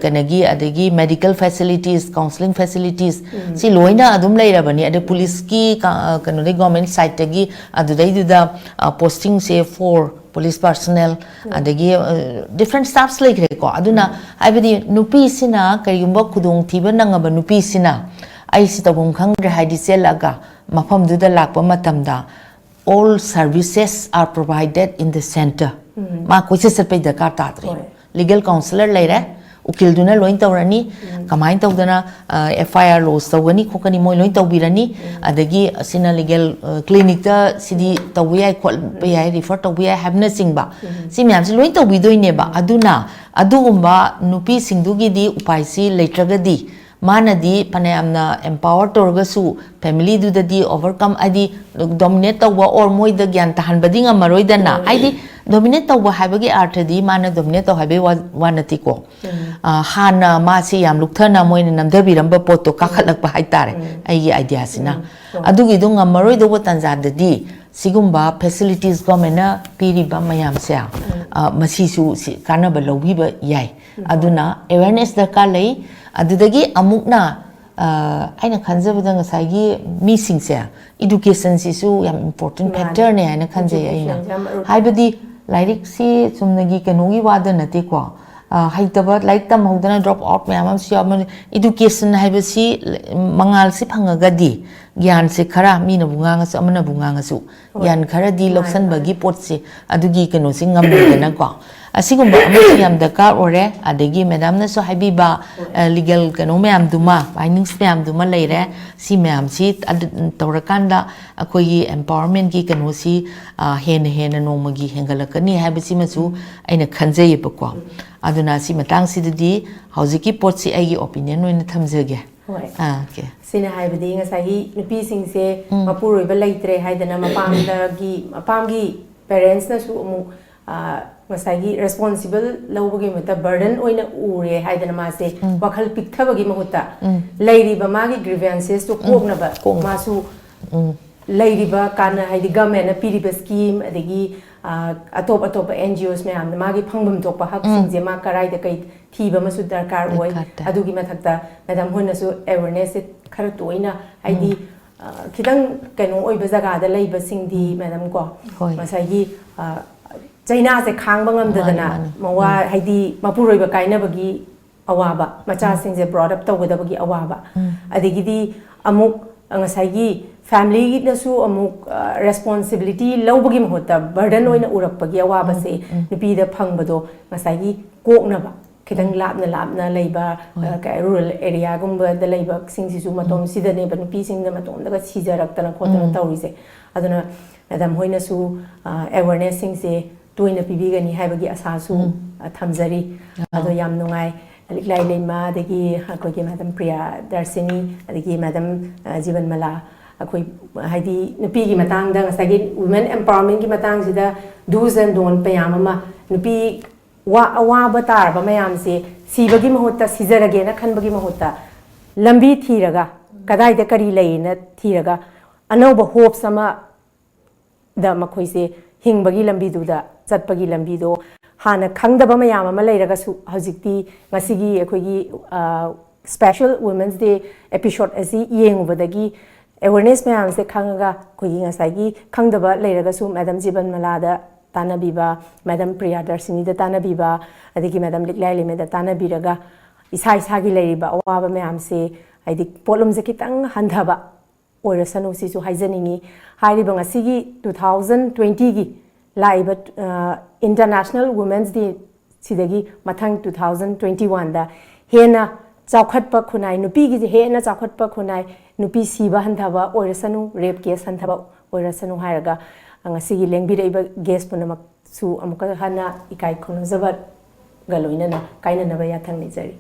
ꯀꯩꯅꯣꯒꯤ, ꯑꯗꯒꯤ ꯃꯦꯗꯤꯀꯦꯜ ꯐꯦꯁꯤꯂꯤꯇꯤꯁ, ꯀꯥꯎꯟꯁꯤꯂꯤꯡ ꯐꯦꯁꯤꯂꯤꯇꯤꯁ, ꯁꯤ ꯂꯣꯏꯅ ꯑꯗꯨꯝ ꯂꯩꯔꯕꯅꯤ꯫ ꯑꯗꯩ ꯄꯨꯂꯤꯁꯀꯤ ꯀ-, ꯀꯩꯅꯣꯗꯩ, ꯒꯣꯔꯃꯦꯟ ꯁꯥꯏꯠꯇꯒꯤ ꯑꯗꯨꯗꯩꯗꯨꯗ, ꯑ, ꯄꯣꯁꯇꯤꯡꯁꯦ ꯐꯣꯔ ꯄꯨꯂꯤꯁ ꯄꯥꯔꯁꯣꯅꯦꯜ, ꯑꯗꯒꯤ, ꯑ, ꯗꯤꯐ꯭ꯔꯦꯟ ꯁ꯭ꯇꯥꯐꯁ ꯂꯩꯈ꯭ꯔꯦꯀꯣ꯫ ꯑꯗꯨꯅ ꯍꯥꯏꯕꯗꯤ ꯅꯨꯄꯤꯁꯤꯅ ꯀꯔꯤꯒꯨꯝꯕ ꯈꯨꯗꯣꯡꯊꯤꯕ ꯅꯪꯉꯕ ꯅꯨꯄꯤꯁꯤꯅ ꯑꯩꯁꯤ ꯇꯧꯐꯝ ꯈꯪꯗ꯭ꯔꯦ ꯍꯥꯏꯗꯤ ꯆꯦꯜꯂꯛꯑꯒ ꯃꯐꯝꯗꯨꯗ ꯂꯥꯛꯄ ꯃꯇꯝꯗ all services are provided in the center. ꯃꯥ ꯀꯣꯏꯆꯠ ꯆꯠꯄꯩ ꯗꯔꯀꯥꯔ ꯇꯥꯗ꯭ꯔꯦ꯫ Legal counsellor ꯂꯩꯔꯦ, ꯎꯀꯤꯜꯗꯨꯅ ꯂꯣꯏ ꯇꯧꯔꯅꯤ꯫ ꯀꯃꯥꯏꯅ ꯇꯧꯗꯅ ꯑꯦꯐ ꯑꯥꯏ ꯑꯥꯔ ꯂꯣꯖ ꯇꯧꯒꯅꯤ ꯈꯣꯠꯀꯅꯤ ꯃꯣꯏ ꯂꯣꯏ ꯇꯧꯕꯤꯔꯅꯤ꯫ ꯑꯗꯒꯤ ꯑꯁꯤꯅ ꯂꯤꯒꯦꯜ ꯀ꯭ꯂꯤꯅꯤꯛꯇ ꯁꯤꯗꯤ ꯇꯧꯕ ꯌꯥꯏ ꯈꯣꯠꯄ ꯌꯥꯏ, ꯔꯤꯐꯔ ꯇꯧꯕ ꯌꯥꯏ ꯍꯥꯏꯕꯅꯆꯤꯡꯕ, ꯁꯤ ꯃꯌꯥꯝꯁꯤ ꯂꯣꯏ ꯇꯧꯕꯤꯗꯣꯏꯅꯦꯕ꯫ ꯑꯗꯨꯅ ꯑꯗꯨꯒꯨꯝꯕ ꯅꯨꯄꯤꯁꯤꯡꯗꯨꯒꯤꯗꯤ ꯎꯄꯥꯏꯁꯤ ꯂꯩꯇ꯭ꯔꯒꯗꯤ ꯃꯥꯅꯗꯤ ꯐꯅꯌꯥꯝꯅ ꯑꯦꯝꯄꯥꯋꯔ ꯇꯧꯔꯒꯁꯨ ꯐꯦꯃꯤꯂꯤꯗꯨꯗꯗꯤ ꯑꯣꯚꯔꯀꯝ ꯍꯥꯏꯗꯤ ꯗꯣꯃꯤꯅꯦꯠ ꯇꯧꯕ ꯑꯣꯔ ꯃꯣꯏꯗ ꯒ꯭ꯌꯥꯟ ꯇꯥꯍꯟꯕꯗꯤ ꯉꯝꯃꯔꯣꯏꯗꯅ꯫ ꯍꯥꯏꯗꯤ ꯗꯣꯃꯤꯅꯦꯠ ꯇꯧꯕ ꯍꯥꯏꯕꯒꯤ ꯑꯥꯔꯊꯗꯤ ꯃꯥꯅ ꯗꯣꯃꯤꯅꯦꯠ ꯇꯧ ꯍꯥꯏꯕꯒꯤ ꯋꯥ, ꯋꯥ ꯅꯠꯇꯦꯀꯣ꯫ ꯑ, ꯍꯥꯟꯅ ꯃꯥꯁꯤ ꯌꯥꯝ ꯂꯨꯛꯊꯅ ꯃꯣꯏꯅ ꯅꯝꯊꯕꯤꯔꯝꯕ ꯄꯣꯠꯇꯣ ꯀꯥꯈꯠꯂꯛꯄ ꯍꯥꯏꯇꯥꯔꯦ꯫ ꯑꯩꯒꯤ ꯑꯥꯏꯗꯤꯌꯥꯁꯤꯅ ꯑꯗꯨꯒꯤꯗꯣ ꯉꯝꯃꯔꯣꯏꯗꯧꯕ ꯇꯥꯟꯖꯥꯗꯗꯤ ꯁꯤꯒꯨꯝꯕ ꯐꯦꯁꯤꯂꯤꯇꯤꯁ ꯒꯣꯔꯃꯦꯟꯅ ꯄꯤꯔꯤꯕ ꯃꯌꯥꯝꯁꯦ, ꯑ, ꯃꯁꯤꯁꯨ ꯁꯤ ꯀꯥꯟꯅꯕ ꯂꯧꯕꯤꯕ ꯌꯥꯏ꯫ ꯑꯗꯨꯅ ꯑꯦꯋꯦꯔꯅꯦꯁ ꯗꯔꯀꯥꯔ ꯂꯩ꯫ ꯑꯗꯨꯗꯒꯤ ꯑꯃꯨꯛꯅ, ꯑ, ꯑꯩꯅ ꯈꯟꯖꯕꯗ ꯉꯁꯥꯏꯒꯤ ꯃꯤꯁꯤꯡꯁꯦ ꯏꯗꯨꯀꯦꯁꯟꯁꯤꯁꯨ ꯌꯥꯝ ꯏꯝꯄꯣꯔꯇꯦꯟ ꯐꯦꯛꯇꯔꯅꯦ ꯍꯥꯏꯅ ꯈꯟꯖꯩ ꯑꯩꯅ꯫ ꯍꯥꯏꯕꯗꯤ ꯂꯥꯏꯔꯤꯛꯁꯤ ꯆꯨꯝꯅꯒꯤ ꯀꯩꯅꯣꯒꯤ ꯋꯥꯗ ꯅꯠꯇꯦꯀꯣ꯫ ꯑ, ꯍꯩꯇꯕ, ꯂꯥꯏꯔꯤꯛ ꯇꯝꯍꯧꯗꯅ ꯗ꯭ꯔꯣꯞ ꯑꯥꯎꯠ ꯃꯌꯥꯝ ꯑꯃꯁꯨ ꯌꯥꯎꯕꯅꯤ꯫ ꯏꯗꯨꯀꯦꯁꯟ ꯍꯥꯏꯕꯁꯤ, ꯃꯉꯥꯜꯁꯤ ꯐꯪꯉꯒꯗꯤ ꯒ꯭ꯌꯥꯟꯁꯦ ꯈꯔ ꯃꯤꯅꯕꯨ ꯉꯥꯡꯉꯁꯨ ꯑꯃꯅꯕꯨ ꯉꯥꯡꯉꯁꯨ ꯒ꯭ꯌꯥꯟ ꯈꯔꯗꯤ ꯂꯧꯁꯟꯕꯒꯤ ꯄꯣꯠꯁꯦ ꯑꯗꯨꯒꯤ ꯀꯩꯅꯣꯁꯦ ꯉꯝꯃꯤꯗꯅꯀꯣ꯫ ꯑꯁꯤꯒꯨꯝꯕ ꯑꯃꯁꯨ ꯌꯥꯝ ꯗꯔꯀꯥꯔ ꯑꯣꯏꯔꯦ꯫ ꯑꯗꯒꯤ ꯃꯦꯗꯥꯝꯅꯁꯨ ꯍꯥꯏꯕꯤꯕ, ꯑ, ꯂꯤꯒꯦꯜ ꯀꯩꯅꯣ ꯃꯌꯥꯝꯗꯨꯃ, ꯐꯥꯏꯟꯗꯤꯡꯁ ꯃꯌꯥꯝꯗꯨꯃ ꯂꯩꯔꯦ꯫ ꯁꯤ ꯃꯌꯥꯝꯁꯤ ꯑꯗꯨ ꯇꯧꯔꯀꯥꯟꯗ ꯑꯩꯈꯣꯏꯒꯤ ꯑꯦꯝꯄꯥꯋꯔꯃꯦꯟꯒꯤ ꯀꯩꯅꯣꯁꯤ, ꯑ, ꯍꯦꯟꯅ ꯍꯦꯟꯅ ꯅꯣꯡꯃꯒꯤ ꯍꯦꯟꯒꯠꯂꯛꯀꯅꯤ ꯍꯥꯏꯕꯁꯤꯃꯁꯨ ꯑꯩꯅ ꯈꯟꯖꯩꯌꯦꯕꯀꯣ꯫ ꯑꯗꯨꯅ ꯁꯤ ꯃꯇꯥꯡꯁꯤꯗꯗꯤ ꯍꯧꯖꯤꯛꯀꯤ ꯄꯣꯠꯁꯤ ꯑꯩꯒꯤ ꯑꯣꯄꯤꯅꯤꯌꯟ ꯑꯣꯏꯅ ꯊꯝꯖꯒꯦ꯫ ꯍꯣꯏ꯫ ꯑꯥ, ꯑꯣꯀꯦ꯫ ꯁꯤꯅ ꯍꯥꯏꯕꯗꯤ ꯉꯁꯥꯏꯒꯤ ꯅꯨꯄꯤꯁꯤꯡꯁꯦ ꯎꯝ꯫ ꯃꯄꯨꯔꯣꯏꯕ ꯂꯩꯇ꯭ꯔꯦ ꯍꯥꯏꯗꯅ ꯃꯄꯥꯝꯗꯒꯤ, ꯃꯄꯥꯝꯒꯤ ꯄꯦꯔꯦꯟꯁꯅꯁꯨ ꯑꯃꯨꯛ, ꯑ, ꯉꯁꯥꯏꯒꯤ ꯔꯦꯁꯄꯣꯟꯁꯤꯕꯜ ꯂꯧꯕꯒꯤ ꯃꯍꯨꯠꯇ ꯕꯔꯗꯟ ꯑꯣꯏꯅ ꯎꯔꯦ ꯍꯥꯏꯗꯅ ꯃꯥꯁꯦ ꯎꯝ꯫ ꯋꯥꯈꯜ ꯄꯤꯛꯊꯕꯒꯤ ꯃꯍꯨꯠꯇ ꯎꯝ꯫ ꯂꯩꯔꯤꯕ ꯃꯥꯒꯤ ꯒ꯭ꯔꯤꯚꯦꯟꯁꯦꯁꯇꯨ ꯎꯝ꯫ ꯀꯣꯛꯅꯕ ꯀꯣꯛꯅꯕ꯫ ꯃꯥꯁꯨ ꯎꯝ꯫ ꯂꯩꯔꯤꯕ ꯀꯥꯟꯅ, ꯍꯥꯏꯗꯤ ꯒꯚꯔꯟꯃꯦꯟꯠꯅ ꯄꯤꯔꯤꯕ ꯁ꯭ꯀꯤꯝ, ꯑꯗꯒꯤ, ꯑ, ꯑꯇꯣꯞ ꯑꯇꯣꯞꯄ ꯑꯦꯟ ꯖꯤ ꯑꯣꯁ ꯃꯌꯥꯝꯅ ꯃꯥꯒꯤ ꯐꯪꯐꯝ ꯊꯣꯛꯄ ꯍꯛꯁꯤꯡꯁꯦ ꯎꯝ꯫ ꯃꯥ ꯀꯔꯥꯏꯗ ꯀꯩ ꯊꯤꯕ ꯑꯃꯁꯨ ꯗꯔꯀꯥꯔ ꯑꯣꯏ꯫ ꯗꯔꯀꯥꯔ ꯇꯥꯏ꯫ ꯑꯗꯨꯒꯤ ꯃꯊꯛꯇ ꯃꯦꯗꯥꯝ ꯍꯣꯏꯅꯁꯨ ꯑꯦꯋꯦꯔꯅꯦꯁꯁꯦ ꯈꯔ ꯇꯣꯏꯅ, ꯍꯥꯏꯗꯤ, ꯎꯝ꯫ ꯑ, ꯈꯤꯇꯪ ꯀꯩꯅꯣ ꯑꯣꯏꯕ ꯖꯒꯥꯗ ꯂꯩꯕꯁꯤꯡꯗꯤ, ꯎꯝ꯫ ꯃꯦꯗꯥꯝ ꯀꯣ, ꯍꯣꯏ꯫ ꯉꯁꯥꯏꯒꯤ, ꯑ, ꯆꯩꯅꯥꯁꯦ ꯈꯥꯡꯕ ꯉꯝꯗꯗꯅ ꯃꯥꯅꯤ, ꯃꯥꯅꯤ꯫ ꯃꯋꯥ, ꯎꯝ꯫ ꯍꯥꯏꯗꯤ ꯃꯄꯨꯔꯣꯏꯕ ꯀꯥꯏꯅꯕꯒꯤ ꯑꯋꯥꯕ, ꯃꯆꯥꯁꯤꯡꯁꯦ ꯎꯝ꯫ ꯕ꯭ꯔꯣꯠ ꯑꯞ ꯇꯧꯒꯗꯕꯒꯤ ꯑꯋꯥꯕ, ꯎꯝ꯫ ꯑꯗꯒꯤꯗꯤ ꯑꯃꯨꯛ ꯉꯁꯥꯏꯒꯤ ꯐꯦꯃꯤꯂꯤꯅꯁꯨ ꯑꯃꯨꯛ ꯔꯦꯁꯄꯣꯟꯁꯤꯕꯤꯂꯤꯇꯤ ꯂꯧꯕꯒꯤ ꯃꯍꯨꯠꯇ ꯕꯔꯗꯟ ꯑꯣꯏꯅ ꯎꯔꯛꯄꯒꯤ ꯑꯋꯥꯕꯁꯦ ꯅꯨꯄꯤꯗ ꯐꯪꯕꯗꯣ ꯉꯁꯥꯏꯒꯤ ꯀꯣꯛꯅꯕ, ꯈꯤꯇꯪ ꯂꯥꯞꯅ ꯂꯥꯞꯅ ꯂꯩꯕ, ꯔꯨꯔꯦꯜ ꯑꯦꯔꯤꯌꯥꯒꯨꯝꯕꯗ ꯂꯩꯕꯁꯤꯡꯁꯤꯁꯨ ꯃꯇꯣꯝꯁꯤꯗꯅꯦꯕ ꯅꯨꯄꯤꯁꯤꯡꯅ ꯃꯇꯣꯝꯗꯒ ꯁꯤꯖꯔꯛꯇꯅ ꯈꯣꯠꯇꯅ ꯇꯧꯔꯤꯁꯦ꯫ ꯑꯗꯨꯅ ꯃꯦꯗꯥꯝ ꯍꯣꯏꯅꯁꯨ ꯑꯦꯋꯦꯔꯅꯦꯁꯁꯤꯡꯁꯦ ꯇꯣꯏꯅ ꯄꯤꯕꯤꯒꯅꯤ ꯍꯥꯏꯕꯒꯤ ꯑꯁꯥꯁꯨ ꯊꯝꯖꯔꯤ꯫ ꯑꯗꯣ ꯌꯥꯝ ꯅꯨꯡꯉꯥꯏ, ꯂꯤꯛꯂꯥꯏ ꯂꯩꯃ, ꯑꯗꯒꯤ ꯑꯩꯈꯣꯏꯒꯤ ꯃꯦꯗꯥꯝ ꯄ꯭ꯔꯤꯌꯥ ꯗꯔꯁꯤꯅꯤ, ꯑꯗꯒꯤ ꯃꯦꯗꯥꯝ ꯖꯤꯕꯟꯃꯂꯥ, ꯑꯩꯈꯣꯏ ꯍꯥꯏꯗꯤ ꯅꯨꯄꯤꯒꯤ ꯃꯇꯥꯡꯗ, ꯉꯁꯥꯏꯒꯤ ꯋꯨꯃꯦꯟ ꯑꯦꯝꯄꯥꯋꯔꯃꯦꯟꯒꯤ ꯃꯇꯥꯡꯁꯤꯗ do's and don't ꯃꯌꯥꯝ ꯑꯃ, ꯅꯨꯄꯤ ꯋꯥ ꯑꯋꯥꯕ ꯇꯥꯔꯕ ꯃꯌꯥꯝꯁꯦ ꯁꯤꯕꯒꯤ ꯃꯍꯨꯠꯇ, ꯁꯤꯖꯔꯒꯦꯅ ꯈꯟꯕꯒꯤ ꯃꯍꯨꯠꯇ ꯂꯝꯕꯤ ꯊꯤꯔꯒ, ꯀꯗꯥꯏꯗ ꯀꯔꯤ ꯂꯩꯅ ꯊꯤꯔꯒ ꯑꯅꯧꯕ ꯍꯣꯞꯁ ꯑꯃ ꯗ ꯃꯈꯣꯏꯁꯦ ꯍꯤꯡꯕꯒꯤ ꯂꯝꯕꯤꯗꯨꯗ ꯆꯠꯄꯒꯤ ꯂꯝꯕꯤꯗꯣ ꯍꯥꯟꯅ ꯈꯪꯗꯕ ꯃꯌꯥꯝ ꯑꯃ ꯂꯩꯔꯒꯁꯨ ꯍꯧꯖꯤꯛꯇꯤ ꯉꯁꯤꯒꯤ ꯑꯩꯈꯣꯏꯒꯤ ꯁ꯭ꯄꯦꯁꯦꯜ ꯋꯨꯃꯦꯟꯁ ꯗꯦ ꯑꯦꯄꯤꯁꯣꯗ ꯑꯁꯤ ꯌꯦꯡꯉꯨꯕꯗꯒꯤ ꯑꯦꯋꯦꯔꯅꯦꯁ ꯃꯌꯥꯝꯁꯦ ꯈꯪꯉꯒ ꯑꯩꯈꯣꯏꯒꯤ ꯉꯁꯥꯏꯒꯤ ꯈꯪꯗꯕ ꯂꯩꯔꯒꯁꯨ ꯃꯦꯗꯥꯝ ꯖꯤꯕꯟꯃꯂꯥꯗ ꯇꯥꯟꯅꯕꯤꯕ, ꯃꯦꯗꯥꯝ ꯄ꯭ꯔꯤꯌꯥ ꯗꯔꯁꯤꯅꯤꯗ ꯇꯥꯟꯅꯕꯤꯕ, ꯑꯗꯒꯤ ꯃꯦꯗꯥꯝ ꯂꯤꯛꯂꯥꯏ ꯂꯩꯃꯗ ꯇꯥꯟꯅꯕꯤꯔꯒ ꯏꯁꯥ ꯏꯁꯥꯒꯤ ꯂꯩꯔꯤꯕ ꯑꯋꯥꯕ ꯃꯌꯥꯝꯁꯦ ꯍꯥꯏꯗꯤ ꯄꯣꯠꯂꯨꯝꯁꯦ ꯈꯤꯇꯪ ꯍꯟꯊꯕ ꯑꯣꯏꯔꯁꯅꯨ ꯁꯤꯁꯨ ꯍꯥꯏꯖꯅꯤꯡꯉꯤ꯫ ꯍꯥꯏꯔꯤꯕ ꯉꯁꯤꯒꯤ ꯇꯨ ꯊꯥꯎꯖꯟ ꯇ꯭ꯋꯦꯟꯇꯤꯒꯤ ꯂꯥꯛꯏꯕ ꯏꯟꯇꯔꯅꯦꯁꯅꯦꯜ ꯋꯨꯃꯦꯟꯁ ꯗꯦ ꯁꯤꯗꯒꯤ ꯃꯊꯪ ꯇꯨ ꯊꯥꯎꯖꯟ ꯇ꯭ꯋꯦꯟꯇꯤ ꯋꯥꯟꯗ ꯍꯦꯟꯅ ꯆꯥꯎꯈꯠꯄ ꯈꯨꯟꯅꯥꯏ, ꯅꯨꯄꯤꯒꯤꯁꯦ ꯍꯦꯟꯅ ꯆꯥꯎꯈꯠꯄ ꯈꯨꯟꯅꯥꯏ, ꯅꯨꯄꯤ ꯁꯤꯕ ꯍꯟꯊꯕ ꯑꯣꯏꯔꯁꯅꯨ, ꯔꯦꯞ ꯀꯦꯁ ꯍꯟꯊꯕ ꯑꯣꯏꯔꯁꯅꯨ ꯍꯥꯏꯔꯒ ꯉꯁꯤꯒꯤ ꯂꯦꯡꯕꯤꯔꯛꯏꯕ ꯒꯦꯁ ꯄꯨꯝꯅꯃꯛꯁꯨ ꯑꯃꯨꯛꯀ ꯍꯟꯅ ꯏꯀꯥꯏ ꯈꯨꯝꯅꯖꯕꯒ ꯂꯣꯏꯅꯅ ꯀꯥꯏꯅꯅꯕ ꯌꯥꯊꯪ ꯅꯤꯖꯔꯤ꯫